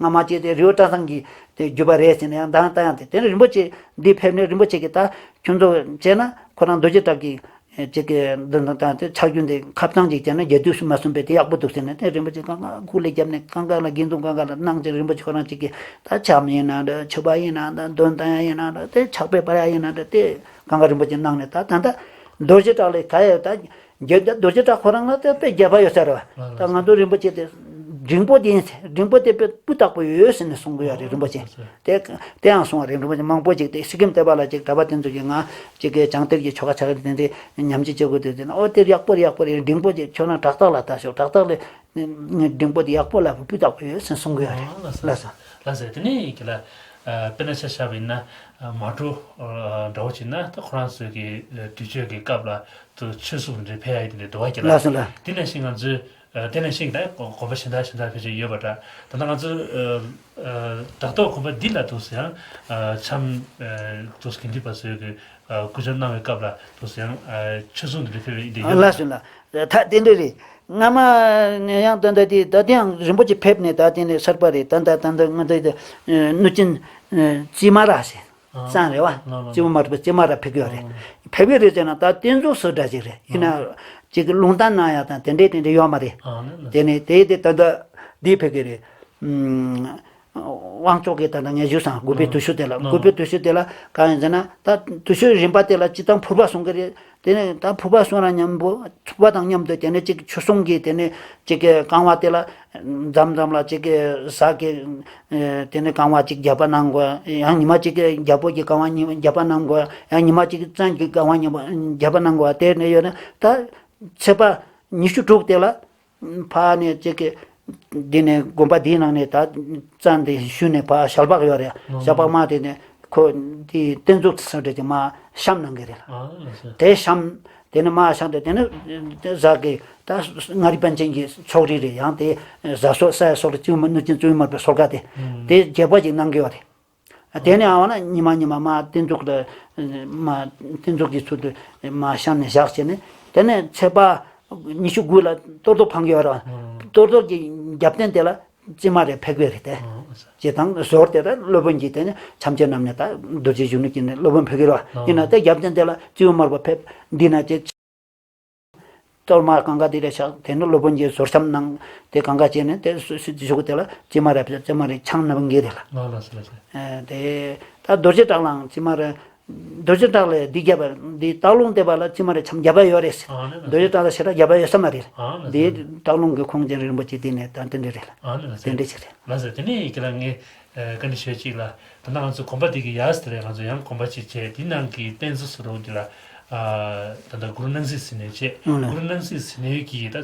ཨ། སྔ་མ་ཅིག་དེ་རི་བོ་གྲྭ་ཚང་གི་དེ་བརྒྱུད་པ་རེད་ཟེར་ན་ཡང་གདངས་ད་ཡང་དེ་དེ་ནི་རིན་པོ་ཆེ་འདི་ཕེབས་ནས་རིན་པོ་ཆེ་གི་ད་ཁྱོད་ཚོ་བྱས་ན་ཁོ་རང་རྡོ་རྗེ་བྲག་གི་ཅིག་གི་འདི་འདི་དང་དེ་ཆག་རྒྱུ་འདི་ཁ་བྱང་ཅིག་བྱས་ན་རྒྱ་དུས་སུ་མ་སོན་པས་དེ་ཡག་པོ་འདུག་ཟེར་ནས་དེ་རིན་པོ་ཆེ་གང་ག་སྐུ་ལས་བརྒྱབ་ནས་གང་ག་ལ་དགེ་འདུན་གང་ག་ལ་གནང་ཅིག་རིན་པོ་ཆེ་ཁོ་རང་ཅིག་གི་ད་འཆམ་ཡིན་ན་འདྲ་མཆོད་པ་ཡིན་ན་འདྲ་འདོན་ད་ཡ་ཡིན་ན་འདྲ་དེ་ཕྱག་དཔེ་སྤར་ཡ་ཡིན་ན་འདྲ་དེ་གང་ག་རིན་པོ་ཆེ་གནང་ནས་ད་ད་ལྟ་རྡོ་རྗེ་བྲག་ལས་ག་ཡ་ད་རྒྱ་རྡོ་རྗེ་བྲག་ཁོ་རང་ལ་དེ་དཔེ་རྒྱས་པ་ཡོད་ས་རེད་བ། ད་ང་ཚོ་རིན་པོ་ཆེ་དེ་ འབྲིང་པོ་དེ་ཡིན་ཟེར། འབྲིང་པོ་དེ་སྤུས་དག་པོ་ཡོད་ཟེར་ནས་གསུང་གི་ཡོད་རེད། རིན་པོ་ཆེ་དེ་དེ་ཡང་གསུང་བ་རེད། རིན་པོ་ཆེ་མང་པོ་ཅིག་དེ་སི་ཀིམ་ལྟ་བ་ལ་ཅིག་གྲྭ་པ་དེ་ཚོ་གིས་ང་ཅིག་གི་བྱང་གཏེར་གྱི་ཆོ་ག་ཆ་ག་དེ་འདྲའི་ཉམས་ཅིག་བཅོ་དགོས་དེ་ཟེར་ན། ཨོ་དེ་ཡག་པོ་རེད། ཡག་པོ་རེད། འབྲིང་པོ་ཅིག་ཁྱོད་རང་བྲག་ཐག་ལ་ལྟ་ཤོག་བྲག་ཐག་ལ་འབྲིང་པོ་དེ་ཡག་པོ་ལ་སྤུས་དག་པོ་ཡོད་ཟེར་གསུང་གི་ཡོད་རེད། ལགས་སོ། ལགས་སོ། དེ་ནས་ཀྱི་ལ། དཔེར་ན་ཆ་བཞག་པ་ཡིན་ན། མ་འགྲོ་འདྲ་བོ་བྱས་ན་ད་ཁོ་རང་ཚོའི་གི་དུས་མཆོད་ཀྱི་སྐབས་ལ་དུ་ཆོས་སྲུང་འདྲ་ཕེབས་ཡ་ཡི་དེ་འདྲ་འདུག་བ་ཀྱི་ལ། ལགས་སོ་ལགས། དེ་ནས་ཤིང་ང་ཚོས། ཨ། དེ་ནས་ཤིང་ད་དགོན་པ་གཞན་དག་གཞན་དག་ཕལ་ཆེར་ཡོད་པ་འདྲ། ད་ལྟ་ང་ཚོ་ཨ་ཨ་བྲག་ཐོག་དགོན་པ་འདི་ལ་འདུག་སེ་ཡང་ཨ་འཆམ་ཨ་འདུག་སེ་དགེ་འདུན་པ་ཚོས་ཀྱི་ཨ་སྐུ་མཆོད་གནང་བའི་སྐབས་ལ་འདུག་སེ་ཡང་ཨ་ཆོས་སྲུང་དེ་འདྲ་ཕེབས་པའི་འདི་ཡོད། ལགས་སོ་ལགས། ད་དེ་འདྲ་རེད། སྔ་མ་ཡང་ད་ལྟ་དེ་ད་ལྟ་ཡང་རིན་པོ་ཆེ་ཕེབས་ནས་ད་དེ་ནས་གསར་པ་རེད། ད་ད་ད་ད་ང་ད་ད་གནོད་སྦྱིན་རྩིས་མ་ར་ཟེར། གཙང་རེད་བ། ལགས་ལགས། རྩིས་མ་ར་རྩིས་མ་ར་ཕེབས་ཀྱི་ཡོད་རེད། ཕེབས་ཀྱི་རེད་ཟེར་ན་ད་རྟེན་གཙོ་བཟོ་འདྲ་ཅིག་རེད། ཡིན་ན་ཅིག་གི་ལུང་བསྟན་གནང་ཡ་དང་དེ་འདྲས་དེ་འདྲས་ཡོད་མ་རེད། ཨ་ནི་ལགས། དེ་ནས་དེ་དེ་ད་ལྟ་འདི་ཕེབས་ཀྱི་རེད། ཨུམ། དབང་ཕྱུག་གིས་ད་ལྟ་ངས་ཞུས་སོང་། དགུ་པའི་དུས་ཆོས་དེ་ལ། དགུ་པའི་དུས་ཆོས་དེ་ལ་གང་ཡིན་ཟེར་ན་ད་དུས་ཆོས་རིམ་པ་དེ་ལ་སྤྱིར་བཏང་ཕུར་པ་གསུང་གི་རེད། དེ་ནས་ད་ཕུར་པ་གསུང་ར་མཉམ་པོ་ཚུགས་པ་དང་མཉམ་དུ་དེ་ནས་ཅིག་ཆོས་སྲུང་གི་དེ་ནས་ཅིག་གི་རྐང་བ་དེ་ལ་མཚམས་མཚམས་ལ་ཅིག་གི་ཟ་གི་དེ་ནས་རྐང་བ་ཅིག་རྒྱབ་པ་གནང་དགོས། ཡང་ཉི་མ་ཅིག་གི་རྒྱལ་པོ་གི་རྐང་བ་གཉིས་རྒྱབ་པ་གནང་དགོས། ཡང་ཉི་མ་ཅིག་གི་བཙན་གྱི་རྐང་བ་གཉིས་རྒྱབ་པ་གནང་དགོས། དེ་ནས་ཡོད་ན་ད་ཚེས་པ་ཉི་ཤུ་དྲུག་དེ་ལ། ཕ་ནས་ཅིག་གི་འདི་ནས་དགོན་པ་འདིའི་ནང་ནས་ད་བཙན་དེ་ཞུས་ནས་ཕ་ཞལ་འབག་ཡོད་རེད། ཞལ་འབག་མ་དེ་ནས་ཁོ་འདི་རྟེན་གཙོ་ཚུལ་འདྲ་ཅིག་མ་བཤམས་གནང་གི་རེད་ལ། ཨ་ལགས་སོ། དེ་བཤམས། དེ་ནས་མ་བཤམས་ཏེ་དེ་ནས་དེ་ཟ་གི་ད་མངའ་རིས་པཎ་ཆེན་གྱི་ཕྱོགས་རིས་རེད། ཡང་དེ་ཟ་སོགས་ཟ་ཡ་སོགས་ལ་བཙུན་མ་གནོད་སྦྱིན་བཙུན་མ་ར་པའི་སོལ་ཁ་དེ་དེ་རྒྱས་པ་ཅིག་གནང་གི་ཡོད་རེད། དེ་ནས་ཨ་བ་ན་ཉི་མ་ཉི་མ་མ་རྟེན་གཙོ་ལ་མ་རྟེན་གཙོ་གི་ཚུལ་དུ་མ་བཤམས་ནས་བཞག་བྱས་ནས་དེ་ནས་ཚེས་པ་ཉི་ཤུ་དགུ་ལ་གཏོར་ཟློག་འཕང་གི་ཡོད་རེད། གཏོར་ཟློག་གི་རྒྱབ་རྟེན་དེ་ལ་རྩིས་མ་ར་ཕེབས་ཀྱི་རེད་དེ། ཅེས་དང་ཟོར་དེ་ལ་སློབ་དཔོན་གྱིས་དེ་ནས་འཆམ་ཆེན་རྣམས་ནས་ད་རྡོ་རྗེ་གཞོན་ནུ་གྱིས་ནས་སློབ་དཔོན་ཕེབས་ཀྱི་རེད་བ། ཡིན་ན་དེ་རྒྱབ་རྟེན་དེ་ལ་བཙུན་མ་ར་པ་ཕེབས་འདི་ན་ཅེས། གཏོར་མ་གང་ག་དེ་རེ་ཆགས། དེ་ནི་སློབ་དཔོན་གྱིས་ཟོར་འཆམ་གནང་། དེ་གང་ག་བྱས་ནས་དེ་སུ་སུ་དེ་ཞོག་དེ་ལ་རྩིས་མ་ར་ཕེབས། རྩིས་མ་ར་ཆང་ནང་འགྱེལ་དེ་ལ། ལགས་ལགས་སོ་ལགས་སོ། ཨ་དེ་ད་རྡོ་རྗེ་བྲག་ལའང་རྩིས་མ་ར། རྡོ་རྗེ་བྲག་ལ་འདི་རྒྱབ་པ་འདི་སྟག་ལུང་ལྟེ་བ་ལ་རྩིས་མ་ར་འཆམ་རྒྱབ་པ་ཡོད་རེད། ཨ་ནི་ལགས་སོ། རྡོ་རྗེ་བྲག་ལ་ཞེ་དྲག་རྒྱབ་པ་ཡོད་ས་མ་རེད། ཨ་ལགས་སོ། འདི་སྟག་ལུང་གི་ཁོང་ཆེན་རིན་པོ་ཆེ་དེ་ནས་ད་དེ་འདྲ་རེད་ལ། ཨ་ནི་ལགས་སོ། དེ་འདྲ་ཞིག་རེད། ལགས་སོ། དེ་ནས་ཡི་གེ་ལ་ངས། ཨ་བཀའ་འདྲི་ཞུ་ཅིག་ལ། ད་ལྟ་ང་ཚོ་དགོན་པ་འདི་གི་ཡར་སི་ལ་ང་ཚོ་ཡང་དགོན་པ་ཅིག་བྱས། དེ་ནང་གི་རྟེན་གཙོ་བཟོ་རོགས་ཀྱི་ལ། ཨ་ད་ལྟ་གུ་རུ་སྣང་སྲིད་ཟེར་ནས་བྱས། ཨོ་ལགས། གུ་རུ་སྣང་སྲིད་ཟེར་ནས་ཀྱི་ད་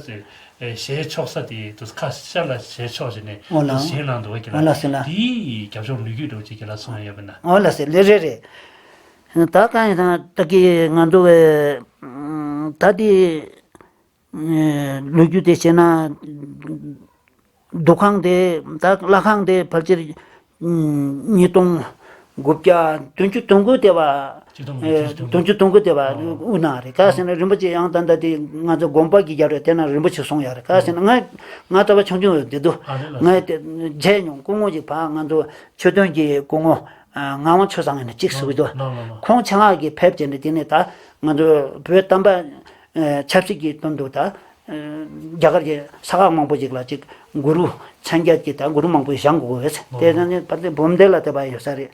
ཨེ་ཞལ་ཕྱོགས་ས་དེ་དུ་ཁ་ཤར་ལ་ཞལ་ཕྱོགས་བྱས་ནས། ཨོ་ལགས། དུ་ཞལ་ནང་འདུག་བ་ཀྱི་ལ། ཨོ་ལགས་སེ་ལགས། དེའི་རྒྱབ་ལྗོངས་ལོ་རྒྱུས་འདྲ་བོ་ཅིག་གི་ལ་གསུང་ཡ་ཡོད་པ་ན། ཨོ་ལགས་སེ་ལགས། རེད་རེད། ད་གང་ཡིན་ན་ད་གི་ང་ཚོ་བས་ད་དེ་ལོ་རྒྱུས་དེ་བྱས་ན། འདུ་ཁང་དེ་ད་ལྷ་ཁང་དེ་ཕལ་ཆེར་ཉིས་སྟོང་དགུ་བརྒྱ་བདུན་ཅུ་དོན་དགུ་དེ་བ། ཆིག་སྟོང་དགུ་བརྒྱ་བདུན་ཅུ་དོན་དགུ་དེ་བ་དབུ་གནང་རེད། ག་ཟེར་ན་རིན་པོ་ཆེ་ཡང་ད་ལྟ་དེ་ང་ཚོ་དགོན་པ་གི་རྒྱབ་རེད། དེ་ན་རིན་པོ་ཆེ་གསུང་ཡ་རེད། ག་ཟེར་ན་ང་ང་ལྟ་བ་ཆུང་ཆུང་ཡོད་དེ་འདུག་ང་དེ་མཇལ་མྱོང་། སྐུ་ངོ་ཅིག་ཕ་ང་ཚོ་ཆོས་དོན་གྱི་སྐུ་ངོ་ངག་དབང་ཆོས་བཟང་ཡིན་ན་གཅིག་གསུང་གི་འདུག་ཁོང་ཆེད་མངགས་ཀྱིས་ཕེབས་བྱས་ནས་དེ་ནས་ད་ང་ཚོ་བོད་བསྟན་པ་ཆབ་སྲིད་ཀྱི་དོན་དུ་ད། རྒྱ་གར་གྱི་ས་ཁག་མང་པོ་ཞིག་ལ་ཅིག་གུ་རུ་མཚན་བརྒྱད་ཀྱི་ད་གུ་རུ་མང་པོ་ཞིག་བཞེངས་དགོས་པས། དེ་ནི་ཕར་དེ་བུམ་སྡེ་ལ་དེ་བ་ཡོད་ས་རེད།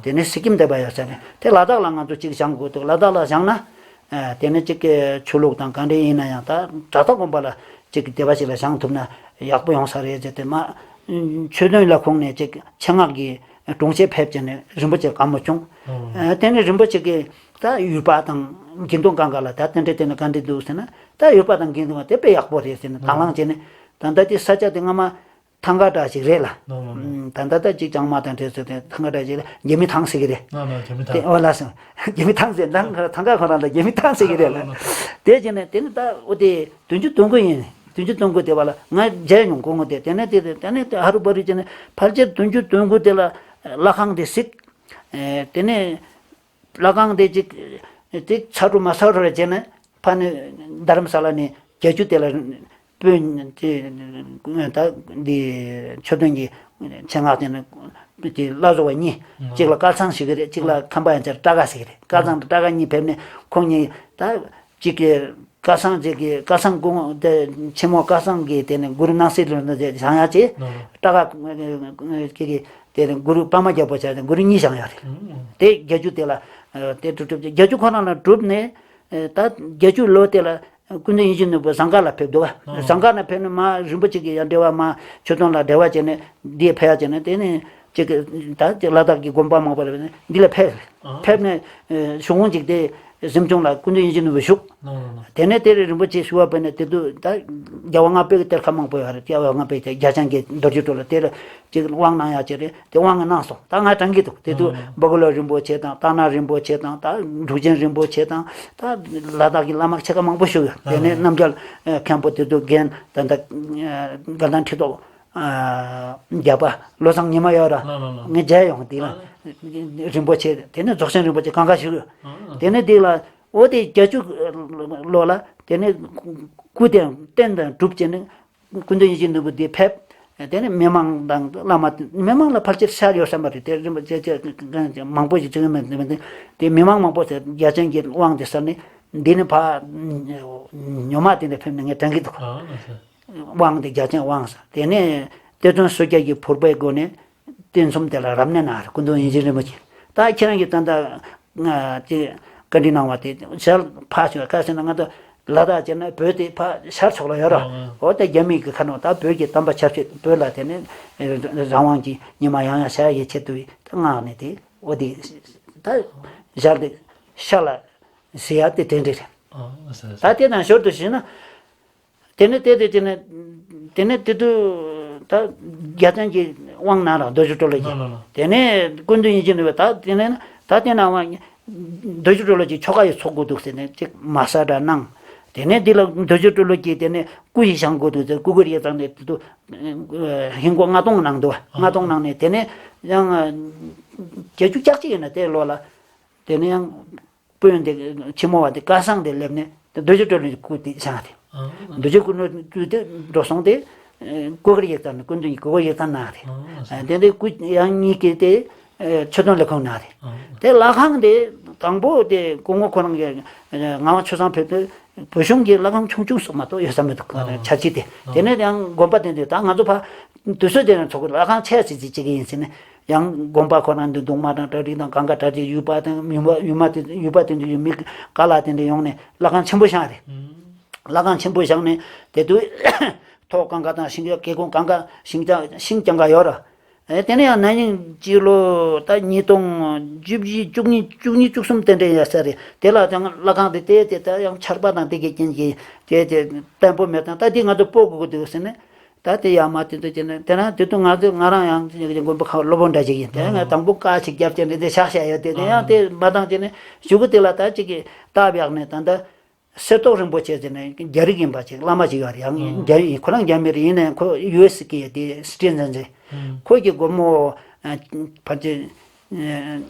དེ་ནི་སི་ཀིམ་དེ་བ་ཡོད་ས་རེད། དེ་ལ་དྭགས་ལ་ང་ཚོ་ཅིག་བཞེངས་དགོས་འདུག་ལ་དྭགས་ལ་བཞེངས་ན། དེ་ནི་ཅིག་གི་ཆོས་ལུགས་དང་ག་འདྲ་ཡིན་ན་ཡང་ད་བྲག་ཐོག་དགོན་པ་ལ་ཅིག་དེ་བ་ཞིག་ལ་བཞེངས་ཐུབ་ན་ཡག་པོ་ཡོང་ས་རེད་ཟེར་ཏེ་མ། ཆོས་དོན་ལས་ཁུངས་ནས་ཅིག་ཆེད་མངགས་ཀྱིས་དྲུང་ཆེ་ཕེབས་བྱས་ནས་རིན་པོ་ཆེ་བཀའ་མོལ་བྱུང་། དེ་ནི་རིན་པོ་ཆེ་གིས་ད་ཡུལ་པ་དང་དགེ་འདུན་གང་ག་ལ་ད་དེ་འདྲ་དེ་ནི་ག་འདྲ་འདུག་ཟེར་ན། ད་ཡོད་པ་དང་འགལ་འདུག་པ་དེ་དཔེ་ཡག་པོ་རེད་ཟེར་ནས་དང་བླངས་བྱས་ནས། ད་ལྟ་དེ་ས་ཆ་དེ་སྔ་མ་ཐང་ག་འདྲ་ཞིག་རེད་ལ། ད་ལྟ་ད་ཅིག་ལྕང་མ་དང་འདྲེས་ཟེར་ཏེ་ཐང་ག་འདྲ་ཞིག་ལ་རྒྱ་མི་ཐང་ཟེར་གི་རེད། དེ་ཨོ་ལགས་སོ། རྒྱ་མི་ཐང་ཟེར་ད་ཐང་ག་ཁོ་རང་ལ་རྒྱ་མི་ཐང་ཟེར་གི་རེད་ལ། དེ་བྱས་ནས་དེ་ནི་ད་འོ་དེ་བདུན་ཅུ་དོན་དགུ་ཡིན། བདུན་ཅུ་དོན་དགུ་དེ་བ་ལ་ང་མཇལ་མྱོང་སྐུ་ངོ་དེ། དེ་ནས་དེ་དེ་ནས་དེ་ཧ་རུ་བ་རུ་བྱས་ནས་ཕལ་ཆེར་བདུན་ཅུ་དོན་དགུ་དེ་ལ་ལྷ་ཁང་དེ་གཟིགས། དེ་ནས། ལྷ་ཁང་དེ་ཅིག་དེ་ཚ་དྲོ་མ་ཚ་དྲོ་རེ་བྱས་ན་ཕ་ནི་རྡ་རམ་ས་ལ་ནས་བརྒྱད་ཅུ་དེ་ལ་དཔོན་དེ་ད་འདི་ཆོས་དོན་གྱི་ཆེད་མངགས་དེ་ནི་དེ་བླ་བཟོ་བ་གཉིས་གཅིག་ལ་སྐལ་བཟང་ཞིག་གི་རེད། གཅིག་ལ་ཁམས་པ་ཡན་ཆད་སྤྲ་དགའ་ཞིག་གི་རེད། སྐལ་བཟང་དང་སྤྲ་དགའ་གཉིས་ཕེབས་ནས་ཁོང་གཉིས་ད་གཅིག་གི་སྐལ་བཟང་གཅིག་གི་སྐལ་བཟང་སྐུ་ངོ་དེ་ཆེན་མོ་སྐལ་བཟང་གི་དེ་ནི་གུ་རུ་སྣང་སྲིད་ལུང་དེ་བཞེངས་ཡ་ཅིག་སྤྲ་དགའ་གཅིག་གི་དེ་ནི་གུ་རུ་པདྨ་རྒྱལ་པོ་བྱས་ཏེ་གུ་རུ་གཉིས་བཞེངས་ཡོད་རེད། དེ་བརྒྱད་ཅུ་དེ་ལ་དེ་གྲུབ་གྲུབ་བརྒྱད་ཅུ་ཁོ་ན་ལ་གྲུབ་ནས་ད་བརྒྱད་ཅུ་ལོ་དེ་ལ་ སྐུ་མདུན་ཡིད་བཞིན་ནོར་བུ་ཟངས་དཀར་ལ་ཕེབས་འདུག་བ། ཨ། ཟངས་དཀར་ནས་ཕེབས་ནས་མར་རིན་པོ་ཆེ་གི་ཡང་འབྲེལ་བ། མར་ཆོས་དོན་ལ་འབྲེལ་བ་བྱས་ནས་འདིར་ཕེབས་ཡ་བྱས་ནས། དེ་ནས་ཅིག་གི་ད་ཅིག་ལ་དྭགས་ཀྱི་དགོན་པ་མང་པོ་རེད། འདི་ལ་ཕེབས། ཨ། ཕེབས་ནས་ཨེ་གཞུང་གུང་ཅིག་དེ་གཟིམ་ཆུང་ལ་སྐུ་མདུན་ཡིད་བཞིན་ནོར་བུ་བཞུགས། ལགས་ལགས་ལགས། དེ་ནས་དེར་རིན་པོ་ཆེ་ཞུ་བ་ཕེབས་ནས། དེ་དུས་ད་རྒྱལ་བ་ལྔ་པའི་གཏེར་ཁ་མང་པོ་ཡོད་རེད། རྒྱལ་བ་ལྔ་པའི་རྒྱ་ཆེན་གྱི་རྡོ་རྗེ་གྲོ་ལོད་དེར་ཅིག་དབང་གནང་ཡ་ཅིག་རེད། དེ་དབང་གནང་སོང་། ད་ང་དྲན་གྱི་འདུག། དེ་དུས་ཨ། སྦུ་གུ་ལོ་རིན་པོ་ཆེ་དང་། སྟག་སྣ་རིན་པོ་ཆེ་དང་། ད་འབྲུག་ཆེན་རིན་པོ་ཆེ་དང་། ད་ལ་དྭགས་ཀྱི་བླ་མ་ཆེ་ཁག་མང་པོ་བཞུགས་ཡོད། དེ་ནས་ཨ། རྣམ་རྒྱལ་ཨ་མཁན་པོ་དེ་དུས་རྒན་ད་ལྟ་ཨ་དགའ་ལྡན་ཁྲི་ཐོག་ཨ་རྒྱལ་པོ་བློ་བཟང་ཉི་མ་ཡོད་ར། ལགས་ལགས་ལགས། ངས་མཇལ་ཡོང་། དེ་ལ་ཨ། རིན་པོ་ཆེ། དེ་ནས་རྫོགས་ཆེན་རིན་པོ་ཆེ། གང་ག་བཞུགས་ཡོད། ཨ། དེ་ནས་དེ་ལ་འོ་དེ་བརྒྱད་ཅུ་ལོ་ལ་དེ་ནས་སྐུ་རྟེན་རྟེན་དང་སྒྲུབ་བྱས་ནས། སྐུ་མདུན་ཡིད་བཞིན་ནོར་བུ་འདིར་ཕེབས། དེ་ནས་མི་མང་དང་བླ་མ། མི་མང་ལ་ཕལ་ཆེར་ཤར་ཡོད་བསམ་པ་རེད། དེ་རིན་པོ་ཆེ་ཆེ་མང་པོ་ཞིག་བྱུང་མེད་མེད་དེ། མི་མང་མང་པོ་དེ་རྒྱ་ཆེན་གྱི་དབང་དེ་ཟེར་ནས། འདི་ནས་ཕར་ཉོ་མ་དེ་ནས་ཕེབས་ནས་ངས་དྲན་གྱི་འདུག། ཨ་ལགས་སོ། དབང་དེ་རྒྱ་ཆེན་དབང་ཟེར། དེ་ནས་གཏེར་སྟོན་བསོད་རྒྱལ་གྱིས་ཕུར་པའི་སྒོ་ནས་རྟེན་གསུམ་དེ་ལ་རབ་གནས་གནང་རེད། སྐུ་མདུན་ཡིད་བཞིན་རིན་པོ་ཆེ། ད་ཁྱེད་རང་གིས་ད་ལྟ་ང་དེ་བཀའ་འདྲི་གནང་བ་དེ་ཞལ་ཕར་ཞོག། ག་ཟེར་ན་ང་ཚོ་ལ་དྭགས་བྱས་ན་བོད་དེ་ཕར་ཤར་ཕྱོགས་ལ་ཡོད་ར། ཨ། འོ་དེ་རྒྱ་མི་གི་ཁ་ནང་། ད་བོད་ཀྱི་དམ་པ་ཆབ་སྲིད། བོད་ལ་དེ་ནས་རང་དབང་གི་ཉི་མ་ཡང་ཡང་ཤར་ཡའི་ཆེད་དུ་ད་མངགས་ནས། དེ་འོ་དེ་ད་ཞལ་དེ་ཤར་ལ་ཟེར་ཡ་དེ་དེ་འདྲ་རེད། ཨ། ད་དེ་དང་ཞོར་དུ་བྱས་ན། དེ་ནས་དེ་དེ་དེ་ནས་དེ་ནས་དེ་དུས་ད་རྒྱ་ཆེན་གྱི་དབང་གནང་ར། རྡོ་རྗེ་གྲོ་ལོད་ཀྱིས། ལགས་ལགས་ལགས། དེ་ནས་སྐུ་མདུན་ཡིད་བཞིན་ནོར་བུ། ད་དེ་ནས་ད་དེ་ནས་རྡོ་རྗེ་གྲོ་ལོད་ཀྱི་ཆོ་ག་ཡི་ཚོགས་དགོས་འདུག་ཟེར་ནས་ཅིག་མ་ས་འདྲ་གནང་། དེ་ནས་འདི་ལ་རྡོ་རྗེ་གྲོ་ལོད་ཀྱི་དེ་ནས་སྐུ་ཞིག་བཞེངས་དགོས་འདུག་ཟེར། སྐུ་སྒེར་ཡིག་ཚང་ནས་དེ་དུས་ཧིན་སྒོར་ལྔ་སྟོང་གནང་འདུག། ལྔ་སྟོང་གནང་ནས། དེ་ནས་ཡང་བརྒྱད་ཅུ་གྱ་གཅིག་ཡིན་ན་དེ་ལོ་ལ། དེ་ནས་ཡང་དཔོན་དེ་ཆེན་མོ་བ་དེ་སྐལ་བཟང་དེ་སླེབས་ནས། རྡོ་རྗེ་གྲོ་ལོད་ཀྱི་སྐུ་དེ་བཞེངས་ཏེ། ཨ། རྡོ་རྗེ་གྲོ་ལོད་ཀྱི་སྐུ་དེ་འགྲོ་སོང་དེ་ཨེ་སྐུ་སྒེར་ཡིག་ཚང་ནས། སྐུ་མདུན་གྱི་སྐུ་སྒེར་ཡིག་ཚང་གནང་རེད། ཨ། དེ་འདྲའི་སྐུ་ཡང་གཉིས་ཀྱི་དེ་ཨེ་ཆོས་དོན་ལས་ཁུངས་གནང་རེད། ཨ། དེ་ལྷ་ཁང་དེ་དང་པོ་དེ་སྐུ་ངོ་ཁོ་རང་གི་ཨེ་ངག་དབང་ཆོས་བཟང་ཕེབས་དུས་བོད་གཞུང་གི་ལྷ་ཁང་ཆུང་ཆུང་སོགས་མ་གཏོགས་ཡོད་ས་མི་འདུག། ཨ། འཆར་གཞི་དེ། ཨ། དེ་ནས་ཡང་དགོན་པ་དེ་འདྲ། ད་ང་ཚོ་ཕར་དུས་ཚོད་དེ་ནས་ཚོགས་ཀྱི་ལྷ་ཁང་ཆེ་ཙི་ཙི་བྱེད་ཀྱི་ཡིན་ཟེར་ནས། ཡང་དགོན་པ་ཁོ་རང་འདི་གདུང་མ་དང་གྲ་སྒྲིག་དང་། གང་ག་གྲ་སྒྲིག། ཡུལ་པ་དང་ཡུལ་མ་ཡུལ་མ་དེ་ཡུལ་པ་དེ་འདྲ་ཡོད། མི་ག་ལ་དེ་འདྲ་ཡོང་ནས་ལྷ་ཁང་ཆེན་པོ་བཞེངས་རེད། ཨུམ། ལྷ་ཁང་ཆེན་པོ་བཞེངས་ནས། དེ་དུས་ཐོག་གང་ག་དང་ཤིང་། སྐྱེ་ཁུངས་གང་ག་ཤིང་རྐྱང་ཤིང་རྐྱང་ག་ཡོད་ར། ཨེ་དེ་ནས་ཡང་ན་ནིང་སྤྱི་ལོ་ད་ཉིས་སྟོང་བཅུ་བཞི་བཅུ་གཉིས་བཅུ་གཉིས་བཅུ་གསུམ་དེ་འདྲ་ཡོད་ས་རེད། དེ་ལ་ཡང་ལྷ་ཁང་དེ་དེ་དེ་ད་ཡང་ཆར་པ་དང་དེ་གི་རྐྱེན་གྱིས་དེ་དེ་བརྟན་པོ་མེད་དང་། ད་དེ་ང་ཚོ་སྤོ་དགོས་ཀྱི་འདུག་ཟེར་ནས། ད་དེ་ཡར་མར་དེ་ཚོ་བྱས་ནས། དེ་རང་དེ་དུས་ང་ཚོ་ང་རང་ཡང་དགོན་པ་ཁག་སློབ་དཔོན་འདྲ་ཞིག་ཡིན། དེ་ང་དང་པོ་ཀ་ཞིག་བརྒྱབ་བྱས་ནས་དེ་བཞག་བཞག་ཡོད། དེ་དེ་ཡང་དེ་མ་བཏང་བྱས་ནས་གཞུག་གུ་དེ་ལ་ད་ཅིག་གིས་རྟགས་བཞག་ནས། ད་ལྟ་གསེར་ཏོག་རིན་པོ་ཆེ་ཟེར་ནས་རྒྱ་རིགས་ཡིན་པ་ཅིག་བླ་མ་ཅིག་ཡོད་རེད། ཡང་རྒྱ་ཡིན། ཁོ་རང་རྒྱ་མི་རེད། ཡིན་ནའང་ཁོ་ཡུ་ཨེ་སི་གི་དེ་སི་ཊི་ཛེན་རེད། ཁོ་གི་སྒོར་མོ་ཨ་ཕལ་ཆེར་ཨ།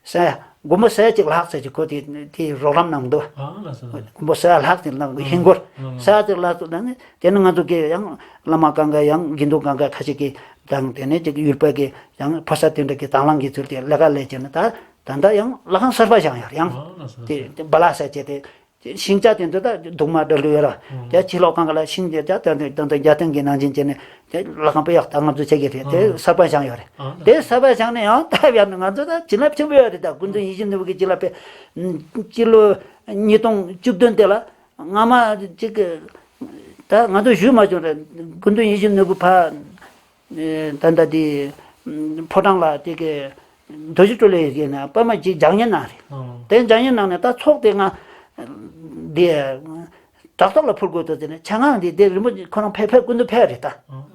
ས་ཡ། སྒོར་མོ་ས་ཡ་གཅིག་ལྷག་ཙམ་ཅིག་ཁོ་དེ་དེ་རོགས་རམ་གནང་འདུག། ཨ་ལགས་སོ། སྒོར་མོ་ས་ཡ་ལྷག་ཙམ་གནང་། ཧིན་སྒོར་ཨ་ས་ཡ་གཅིག་ལྷག་ཙམ་གནང་ནས། དེ་ནས་ང་ཚོ་གི་ཡང་བླ་མ་གང་ག་ཡང་དགེ་འདུན་གང་ག་ཁ་ཤས་ཀྱིས་དང་། དེ་ནས་ཅིག་ཡུལ་པ་གི་ཡང་ཕོ་གསར་དེ་འདྲ་གི་དང་བླངས་ཀྱིས་ཚུར་དེ་ལས་ཀ་ལས་བྱས་ནས། ད་ད་ལྟ་ཡང་ལྷ་ཁང་གསར་པ་བཞེངས་ཡོད་ཡང་། ཨ་ལགས་སོ། དེ་དེ་བ་ལ་ས་བྱས་ཏེ། ཤིང་ཆ་དེ་ཚོ་ད་གདུང་མ་འདྲ་ལུས་ཡོད་ར། ཨང་། དེ་ཕྱི་ལོགས་གང་ག་ལ་ཤིང་དེ་ད་ད་ད་ད་རྒྱ་སྟེང་གི་ནང་བཞིན་བྱས་ནས་དེ་ལྷ་ཁང་པ་ཡག་ད་ང་ཚོ་བྱེད་ཀྱི་རེད། དེ་ཨང་། གསར་པ་བཞེངས་ཡོད་རེད། ཨང་། དེ་གསར་པ་བཞེངས་ནས་ཡང་ད་ཡང་ང་ཚོ་ད་བྱིན་རླབས་ཆེན་པོ་ཡོད་རེད། ད་སྐུ་མདུན་ཡིད་བཞིན་ནོར་བུ་གི་བྱིན་རླབས་པས་སྤྱི་ལོ་ཉིས་སྟོང་བཅུ་བདུན་དེ་ལ་སྔ་མ་ཅིག་གི་ད་ང་ཚོ་ཞུས་མ་བྱུང་རེད། སྐུ་མདུན་ཡིད་བཞིན་ནོར་བུ་ཕ། ཨེ་ད་ལྟ་དེ་ཕོ་བྲང་ལ་དེ་གི་རྡོ་རྗེ་གྲོ་ལོད་ཡོད་ན་པདྨ་ཅིག་ལྗགས་བརྙན་གནང་རེད། ཨང་། དེ་ལྗགས་བརྙན་གནང་ནས་ད་ཚོགས་དེ་ང་དེ་བྲག་ཐོག་ལ་ཕུལ་དགོས་འདུག་ཟེར་ནས་ཆ་ངང་དེ་དེ་རིན་པོ་ཆེ་ཁོ་རང་ཕེབས་ཕེབས་སྐུ་མདུན་ཕེབས་རེད་ད། ཨང་།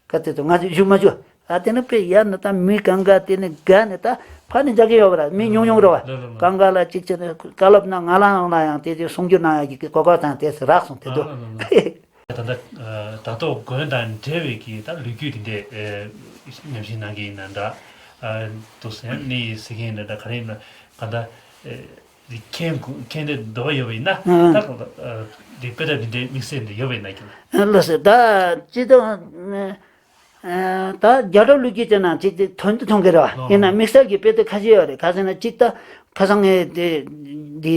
ག་ཚོད་དུ་ང་ཚོ་བཞུགས་མ་བཞུགས། ཨ་དེ་ནས་དཔེ་ཡར་ནས་ད་མི་གང་ག་དེ་ནས་དགའ་ནས། ད་ཕ་ནས་མཇལ་གི་ཡོད་པ་ར། མི་ཉུང་ཉུང་རེད་བ། ལ་ལ་ལ། གང་ག་ལ་ཅིག་བྱས་ནས་བཀའ་སློབ་གནང་། ང་རང་ལ་ཡང་དེ་དེ་གསུང་སྒྱུར་གནང་ཡག་གི་གོ་སྐབས་དང་དེ་རག་སོང་། དེ་དུས། ཨ་ལ་ལ་ལ། ད་ལྟ་ད་ལྟ་དགོན་དང་འབྲེལ་བའི་གི་ད་ལོ་རྒྱུས་དེ་འདྲས་ཨེ་ཉམས་ཞིབ་གནང་གི་ཡིན་ན་འདྲ། ཨ་དུ་སེམས་ནི་ཟེར་གི་ཡིན་ན་འདྲ། ག་རེ་ཡིན་ན་ག་ད་ཨེ་མཁན་མཁན་དེ་འདོད་ཡོད་པ་ཡིན་ན། ཨ་ད་ག་ད་ཨ་དེ་དཔེ་ད་དེ་འདྲའི་དམིགས་བསལ་འདི་ཡོད་པ་ཡིན་ན་ཀྱང་། ལགས་སོ། ད་སྤྱི་དང་ཨ་ད་རྒྱལ་རབས་ལོ་རྒྱུས་ཅན་ན་ཅིག་དེ་དོན་དུ་མཐོང་གི་རེད་བ། ཨ་ཡིན་ན་དམིགས་བསལ་གྱི་དཔེ་དེ་ཁ་ཤས་ཡོད་རེད། ག་ཟེར་ན་ཅིག་ད་ཁ་སང་ངས་དེ་འདི་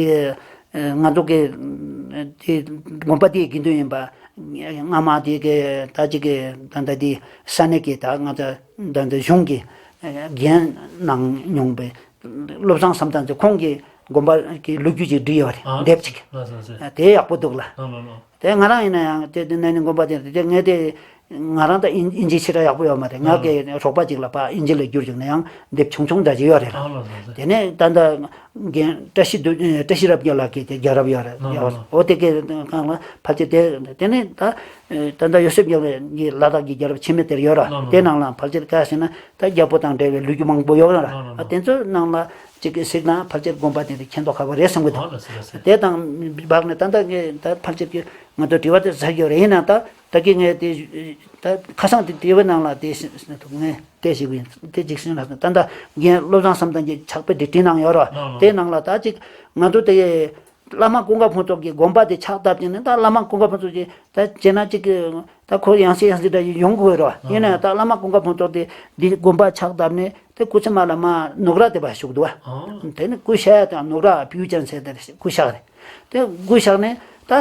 ང་ཚོ་གི་དེ་དགོན་པ་དེའི་དགེ་འདུན་ཡིན་པ། སྔ་མ་དེ་གི་ད་ཅིག་གི་ད་ལྟ་དེ་ས་གནས་ཀྱི་ད་ང་ཚོ་ད་ལྟ་གཞུང་གི་འགན་གནང་མྱོང་པའི་བློ་བཟང་བསམ་གཏན་ཟེར། ཁོང་གིས་ དགོན་པ་གི་ལོ་རྒྱུས་ཅིག་བྲིས་ཡོད་རེད། ཨ་དེབ་ཅིག་ལགས་སོ་ལགས་སོ། དེ་ཡག་པོ་འདུག་ལ། ལགས་ལགས་ལགས། དེ་ང་རང་ཡིན་ན་ཡང་དེ་དེ་ནས་ནི་དགོན་པ་དེ་དེ་ངས་དེ་ང་རང་ད་ཨིན་ཨིན་ཇི་ཆེ་དྲགས་ཡག་པོ་ཡོད་མ་རེད། ང་གི་རོགས་པ་ཅིག་ལ་ཕར་ཨིན་ཇི་ལ་བསྒྱུར་བཅུག་ན་ཡང་དེབ་ཆུང་ཆུང་འདྲ་ཅིག་ཡོད་རེད་ལ། ཨ་ལགས་སོ་ལགས་སོ། དེ་ནས་ད་ལྟ་རྒན་བཀྲ་ཤིས་དུ་བཀྲ་ཤིས་རབ་རྒྱས་ལགས་ཀྱི་དེ་རྒྱལ་རབས་ཡོད་རེད། ལགས་ལགས་ལགས། འོ་དེ་གའི་གང་ལ་ཕལ་ཆེར་དེ་དེ་ནས་ད་ད་ལྟ་ཡོ་སེབ་རྒྱལ་པོ་གི་ལ་དྭགས་ཀྱི་རྒྱལ་རབས་ཆེན་མོ་དེར་ཡོད་ར། ལགས་ལགས། དེ་ནང་ལ་ཕལ་ཆེར་ག་ཟེར་ན་ད་རྒྱལ་པོ་དང་འབྲེལ་བའི་ལོ་རྒྱུས་མང་པོ་ཡོད་ར། ལགས་ལགས་ལགས། དེ་ཚོའི་ནང་ལ་ཅིག་གི་གཟིགས་ན་ཕལ་ཆེར་དགོན་པ་དེ་དེ་མཁྱེན་རྟོགས་ཁ་པོ་རེད་བསམ་གི་འདུག་ཨ་ལགས་སོ་ལགས་སོ། དེ་དང་འབག་ནས་ད་ལྟ་ངས་ད་ཕལ་ཆེར་གྱི་ང་ཚོ་དྲི་བ་དེ་ཟ་རྒྱུ་རེད། ཡིན་ན་ད་ད་གི་ངས་དེ་ད་ཁ་སང་དེ་དྲི་བའི་ནང་ལ་དེ་ངས་དེ་ཞིག་ཡིན་དེ་ཅིག་ཤེས་ན་ད་ད་རྒན་བློ་བཟང་བསམ་གཏན་གྱི་ཕྱག་དཔེ་དེ་བྲིས་གནང་ཡོད་ར། ལགས་ལགས། དེ་ནང་ལ་ད་ཅིག་ང་ཚོ་དེ་བླ་མ་ཀུན་དགའ་ཕུན་ཚོགས་ཀྱི་དགོན་པ་དེ་ཕྱག་བཏབ་ཀྱི་ནི་ད་བླ་མ་ཀུན་དགའ་ཕུན་ཚོགས་ཀྱི་ད་བྱས་ན་ཅིག་གི་ད་ཁོ་ཡང་སེ་ཡང་སེ་འདྲ་ཡོང་དགོས་ར། ཡིན་ན་ད་བླ་མ་ཀུན་དགའ་ཕུན་ཚོགས་དེ་འདི་དགོན་པ་ཕྱག་བཏབ་ནས་དེ་སྐུ་ཚེ་མ་ལ་མ་ནུབ་ར་དེ་བ་བཞུགས་འདུག་བ། དེ་ནི་སྐུ་གཤེགས་དང་ནུབ་ར་བེའུ་ཅན་ཟེར་དེ་སྐུ་གཤེགས་རེད། དེ་སྐུ་གཤེགས་ནས་ད་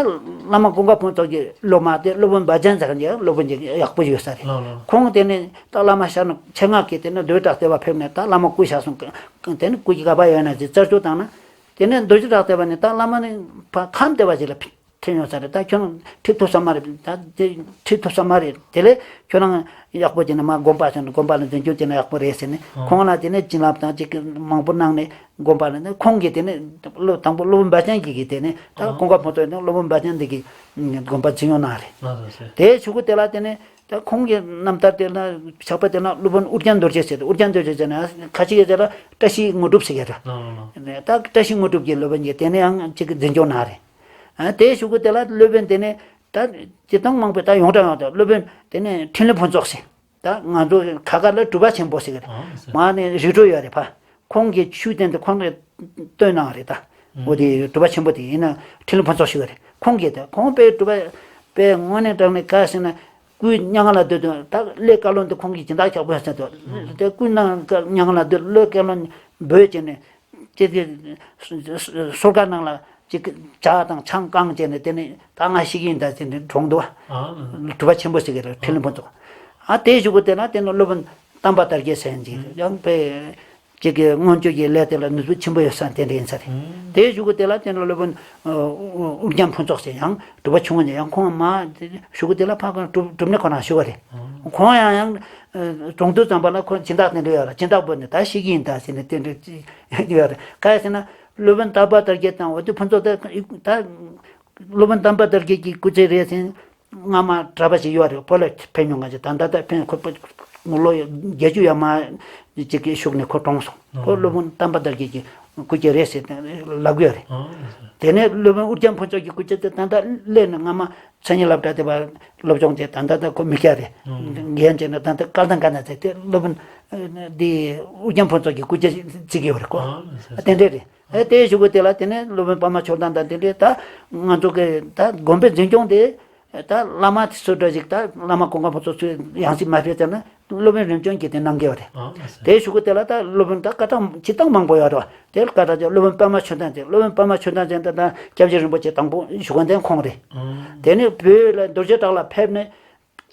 བླ་མ་ཀུན་དགའ་ཕུན་ཚོགས་ཀྱི་སློབ་མ་དེ་སློབ་དཔོན་འབའ་ཅན་ཟེར་མཁན་གྱི་སློབ་དཔོན་གྱི་ཡག་པོ་ཡོད་ས་རེད། ལགས་ལགས། ཁོང་དེ་ནས་ད་བླ་མ་གཤེགས་ནས་ཆེད་མངགས་ཀྱིས་དེ་ནས་རྡོ་རྗེ་བྲག་ལྟེ་བ་ཕེབས་ནས་ད་བླ་མ་སྐུ་གཤེགས་སོང་། དེ་ནས་སྐུ་གི་ག་པ་ཡོད་ན་ཅིག་རྩད་གཅོད་བཏང་ན། དེ་ནས་རྡོ་རྗེ་བྲག་ལྟེ་བ་ནས་ད་བླ་མ་ནི་ཕ་ཁམས་ལྟེ་བ་ཅིག་ལ་ཕེབས་ཕེབས་ཡོང་ས་རེད། ད་ཁྱོད་རང་ཁྲིད་ཐུབ་ས་མ་རེད། ད་དེ་ཁྲིད་ཐུབ་ས་མ་རེད། དེ་ལས་ཁྱོད་རང་ཡག་པོ་བྱས་ནས་མ་དགོན་པ་ཕྱིན་ནས་དགོན་པ་ལ་འཛིན་སྐྱོང་བྱས་ན་ཡག་པོ་རེད་ཟེར་ནས། ཨོ། ཁོང་ལ་དེ་ནས་བྱིན་རླབས་དང་ཅིག་མང་པོ་གནང་ནས་དགོན་པ་ལ་ནས་ཁོང་གིས་དེ་ནས་སློབ་དང་པོ་སློབ་དཔོན་འབའ་ཅན་གྱིས་དེ་ནས་ད་ཨོ། ཀུན་དགའ་ཕུན་ཚོགས་ནས་སློབ་དཔོན་འབའ་ཅན་འདི་གིས་དགོན་པ་འཛིན་སྐྱོང་གནང་རེད། ལགས་སོ། དེའི་གཞུག་གུ་དེ་ལ་དེ་ནས་ད་ཁོང་གི་རྣམ་ཐར་དེ་ལ་ཕྱག་དཔེ་དེ་ལ་སློབ་དཔོན་ཨུ་རྒྱན་རྡོ་རྗེ་ཟེར་ཏེ། ཨུ་རྒྱན་རྡོ་རྗེ་ཟེར་ན་ཁ་ཅིག་གིས་ཟེར་ལ་བཀྲ་ཤིས་དངོས་གྲུབ་ཟེར་གྱི་རེད། ལགས་ལགས་ལགས། ད་བཀྲ་ཤིས་དངོས་གྲུབ་ཀྱི་སློབ་དཔོན་གྱིས་དེ་ནས་ཡང་ཅིག་འཛིན་སྐྱོང་གནང་རེད། ཨ་དེའི་གཞུག་གུ་དེ་ལ་སློབ་དཔོན་དེ་ནས་ད་སྤྱིར་བཏང་མང་པོས་ད་ཡོངས་གྲགས་ཡོང་དུས་སློབ་དཔོན་དེ་ནས་འཕྲིན་ལས་ཕུན་ཚོགས་ཟེར། ད་ང་ཚོ་ཁ་ཁ་ལ་གྲུབ་པ་ཆེན་པོ་ཟེར་གྱི་རེད། ཨ་ཟེར། མ་ནས་རི་ཁྲོད་ཡོད་རེད་ཕ། ཁོང་གིས་ཆོས་བསྟན་ཏེ་ཁོང་གིས་བཏོན་གནང་རེད་ད། ཨུ། འོ་དེ་གྲུབ་པ་ཆེན་པོ་དེ་ཡིན་ན་འཕྲིན་ལས་ཕུན་ཚོགས་ཞུ་བ་རེད། ཁོང་གིས་ད་ཁོང་དཔེ་གྲུབ་པ་དཔེ་དངོས་གནས་དྲང་གནས་ག་ཟེར་ན་སྐུའི་མྱ་ངན་ལ་སྡོད་དུས་ད་གླེ་བཀའ་བློན་དེ་ཁོང་གི་སྦྱིན་བདག་ཁྱག་པོ་ཟེར་དུས། ཨུ། དེ་སྐུའི་ནང་མྱ་ངན་ལ་སྡོད་གླེ་བཀའ་བློན་འབོད་བྱས་ནས་ཅི་དེ་སོ་སོ་སོར་ཀ་ནང་ལ་ཅིག་ཇ་དང་ཆང་བཀང་བྱས་ནས་དེ་ནས་ད་ང་ཤི་གི་ཡིན་ད་ཟེར་ནས་གྲོངས་འདུག་བ། ཨ། གྲུབ་པ་ཆེན་པོ་ཟེར་གྱི་རེད། འཕྲིན་ལས་ཕུན་ཚོགས། ཨ་དེའི་གཞུག་གུ་དེ་ན་དེ་ནས་སློབ་དཔོན་དམ་པ་དར་རྒྱས་ཟེར་མཁན་ཅིག་ཡང་དཔེ་ཅིག་གི་མངོན་སྤྱོད་ཀྱི་ལས་དེ་ལ་ནུས་པ་ཆེན་པོ་ཡོད་ས་དེ་འདྲ་ཡིན་ས་རེད། ཨུ། དེའི་གཞུག་གུ་དེ་ལ་དེ་ནས་སློབ་དཔོན་ཨུ་རྒྱན་ཕུན་ཚོགས་ཟེར་ཡང་གྲུབ་པ་ཆུང་ངུ་ནས་ཡང་ཁོང་མ་གཞུག་གུ་དེ་ལ་ཕ་ཁོང་གྲུབ་གྲུབ་ནས་ཁོ་རང་བཞུགས་པ་རེད། ཨུ། ཁོང་ཡང་ཡང་གྲོངས་དུས་ཙམ་པ་ལ་ཁོ་སྦྱིན་བདག་དེ་འདྲ་ཡོད་ར། སྦྱིན་བདག་འབོད་ནས་ད་ཤི་གི་ཡིན་ད་ཟེར་ནས་དེ་འདྲ་ཅིག་ཡོད་རེད། ག་རེ་ཟེར་ན་སློབ་དཔོན་དམ་པ་དར་རྒྱས་དང་འོ་དེ་ཕུན་ཚོགས་དེ་ད། སློབ་དཔོན་དམ་པ་དར་རྒྱས་ཀྱི་སྐུ་ཚེ་རེད་ཟེར། སྔ་མ་གྲྭ་པ་ཞིག་ཡོད་རེད། བོད་ལ་ཕེབས་མྱོང་། ང་ཅིག་ད་ད་ད་ཕེབས་ཁོ་ངོ་ལོ་བརྒྱད་ཅུ་ཡར་མར་ཅིག་གི་ཤུགས་ནས་ཁོ་གྲོངས་སོང་། ཁོ་སློབ་དཔོན་དམ་པ་དར་རྒྱས་ཀྱི་སྐུ་སྐྱེ་རེད་ཟེར་ལབ་གི་ཡོད་རེད། དེ་ནས་སློབ་དཔོན་ཨུ་རྒྱན་ཕུན་ཚོགས་ཀྱི་སྐུ་སྐྱེ་དེ་ད་ད་སླེབས་ནས་སྔ་མ་མཚན་ཉིད་སློབ་གྲྭ་དེ་བར་སློབ་སྦྱོང་བྱས། ད་ད་ད་ཁོ་མི་སྐྱ་རེད། རྒན་བྱས་ནས་ད་ད་སྐལ་ལྡན་དགའ་ན་ཟེར་དེ་སློབ་དཔོན་འདི་ཨུ་རྒྱན་ཕུན་ཚོགས་ཀྱི་སྐུ་སྐྱེ་བརྩི་གི་ཡོད་རེད་ཁོ། དེ་འདྲས་རེད། ཨེ་དེའི་གཞུག་གུ་དེ་ལ་དེ་ནས་སློབ་དཔོན་པདྨ་ཆོས་དར་དང་དེ་འདྲའི་ད་ང་ཚོ་གི་ད་དགོན་པའི་འཛིན་སྐྱོང་དེ་ད་བླ་མ་དེ་ཚོ་འདྲ་ཞིག་ད་བླ་མ་ཀུན་དགའ་ཕུན་ཚོགས་ཚོས་ཡང་སྲིད་མ་ཕེབས་ཙམ་ན་སློབ་དཔོན་རིམ་བྱོན་གྱིས་དེ་གནང་གི་ཡོད་རེད། ཨ་ལགས་སོ། དེའི་གཞུག་གུ་དེ་ལ་ད་སློབ་དཔོན་ད་བཀའ་གྲགས་སྤྱིར་བཏང་མང་པོ་ཡོད་རེད་བ། དེ་ལ་བཀའ་གྲགས་ཀྱི་སློབ་དཔོན་པདྨ་ཆོས་དར་ཅན། སློབ་དཔོན་པདྨ་ཆོས་དར་ཅན་ད་ད་སྐྱབས་རྗེ་རིན་པོ་ཆེ་དང་པོ་བཞུགས་མཁན་དེ་ཁོང་རེད། ཨ། དེ་ནས་བོད་ལ་རྡོ་རྗེ་བྲག་ལ་ཕེབས་ནས།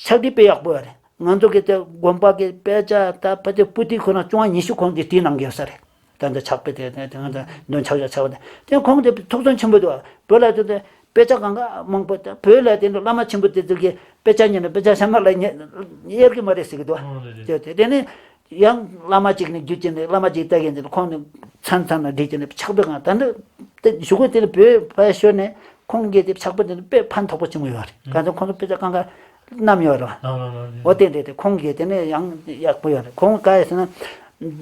ཕྱག་བྲིས་དཔེ་ཡག་པོ་ཡོད་རེད། ང་ཚོ་གི་དེ་དགོན་པ་གི་དཔེ་ཆ་ད་ཕ་དེ་པོ་ཏི་ཁོ་ན་བཅོ་ལྔ་ཉི་ཤུ་ཁོང་གིས་བྲིས་གནང་གི་ཡོད་ས་རེད། ད་འདི་ཕྱག་དཔེ་དེ་དེ་དེ་ང་ཚོ་འདོན་ཆགས་ཆགས་ཆགས་པ་དེ་དེ་ཁོང་དེ་ཐུགས་བརྩོན་ཆེན་པོ་འདུག་བོད་ལ་དེ་དེ་དཔེ་ཆ་གང་ག་མང་པོ་དེ་བོད་ལ་དེ་འདྲ་བླ་མ་ཆེན་པོ་དེ་ཚོ་གི་དཔེ་ཆ་ཉན་ན་དཔེ་ཆ་ཚང་མ་ལ་ཉན་གཡེར་གི་མ་རེད་ཟེར་གི་འདུག་ཨོ་རེད་རེད། དེ་དེ་དེ་ནི། ཡང་བླ་མ་གཅིག་ནས་བརྒྱུད་ཀྱི་ནས་བླ་མ་གཅིག་ལྟ་གི་ནས་ཁོང་ནས་མཚན་མཚན་ན་བྲིས་ཀྱི་ནས་ཕྱག་དཔེ་གང་ད་འདི་དེ་གཞུག་གུ་དེ་ནས་བོད་ཕར་ཤོར་ནས་ཁོང་གིས་དེ་ཕྱག་དཔེ་དེ་ནས་དཔེ་ཕན་ཐོགས་པོ་ཆེན་མོ་ཡོད་རེད། གང་ཚེ་ཁོང་ཚོ་དཔེ་ཆ་གང་ག་བསྣམས་ཡོད་རེད་བ། ལགས་ལགས་ལགས། འོ་དེ་འདྲས་དེ་ཁོང་གིས་དེ་ནས་ཡང་ཡག་པོ་ཡོད་རེད། ཁོང་ག་རེ་ཟེར་ན་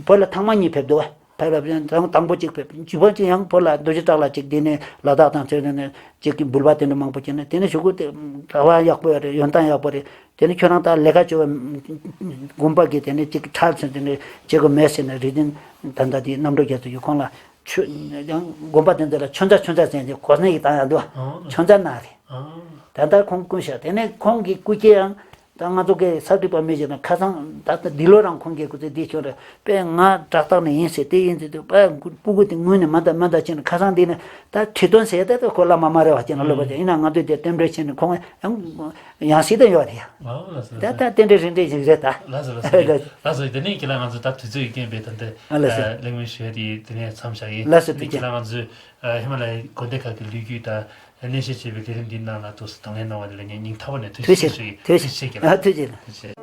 བོད་ལ་ཐེངས་མ་གཉིས་ཕེབས་འདུག་བ། ཕེབས་ལ་ཡང་དང་དང་པོ་གཅིག་ཕེབས། བྱིས་པ་གཅིག་ཡང་བོད་ལ་རྡོ་རྗེ་བྲག་ལ་གཅིག་དེ་ནས་ལ་དྭགས་དང་ཚོ་དེ་ནས་གཅིག་གི་འབུལ་བ་དེ་འདྲ་མང་པོ་བྱས་ནས་དེ་ནས་གཞུག་གུ་དེ་གྲྭ་པ་ཡག་པོ་ཡོད་རེད། ཡོན་ཏན་ཡག་པོ་རེད། དེ་ནས་ཁྱོད་རང་ད་ལས་ཀ་བྱོས་པ། དགོན་པ་གི་དེ་ནས་གཅིག་ཁྲལ་ཚོན་དེ་ནས་བྱེད་དགོས་མེད་ཟེར་ནས་རིགས་ལྡན་ད་ལྟ་དེ་རྣམ་གྲོལ་རྒྱ་མཚོ་ཡིས་ཁོང་ལ་ཆོས་ཡང་དགོན་པ་དེ་ཚོ་ལ་ཆོས་མཛད་ཆོས་མཛད་ཟེར་ནས་གོ་གནས་ཡིག་བཏང་ཡག་འདུག་ཨ་ཆོས་མཛད་གནང་རེད། ཨ་ད་ལྟ་ཁོང་སྐུ་གཤེགས། དེ་ནས་ཁོང་གི་སྐུ་སྐྱེ་ཡང་ད་ ད་ང་ཚོ་གི་གསར་འགྲིག་པ་མི་ཞིག་ན་ཁ་སང་ད་ལྟ་འདི་ལོ་རང་ཁོང་གི་སྐུ་ཚེ་འདི་ཆོག་རེད་པས། ང་བྲག་ཐག་ནས་ཡིན་ཟེར་དེ་ཡིན་ཟེར་དུས་པས་སྤུ་གུ་དེ་དངོས་ནས་མ་འདའ་མ་འདའ་ཕྱིན་ན་ཁ་སང་འདི་ནས་ད་ཁྲི་སྟོན་ཟེར་ད་ད་ཁོ་བླ་མ་མ་རེད་བ་ཅེ་ན་ལོ་པ་ཅེ་ཡིན་ན་ང་ཚོས་དེ་རྟེན་འབྲེལ་ཕྱིན་ནས་ཁོང་ཡང་ཡང་སྲིད་དུ་ཡོད་རེད་ཡ། ཨོ་ལགས་སོ་ད་ལགས་ད་རྟེན་འབྲེལ་རིན་འབྲེལ་ཞིག་རེད་ད། ལགས་སོ་ལགས་སོ་ལགས་སོ། དེ་ནས་ཁྱེད་ལ་ང་ཚོ་ད་དུས་ཚོད་ཡོད་རྐྱེན་པས་ད་འདི་ལགས་སོ་གླེང་མོལ་ཞུ་ཡ་དེ་དེ་ནས་མཚམས་བཞག་ཡིན། ལགས་སོ་དེ་ནས་ཐུགས་རྗེ་ཁྱེད་ལ་ང་ཚོས་ཧི་མ་ལ་ཡའི་དགོན་སྡེ་ཁག་གི་ལོ་རྒྱུས་དང་གནས་བཤད་བྱས་པའི་ལས་རིམ་འདིའི་ནང་ལ་ཐུགས་སུ་དང་ལེན་གནང་བ་དེ་ལ་ངས་སྙིང་ཐག་པ་ནས་ཐུགས་རྗེ་ཆེ་ཞུ་ཡིན། ཐུགས་རྗེ་ཆེ་ལགས། ཐུགས་རྗེ་ཆེ།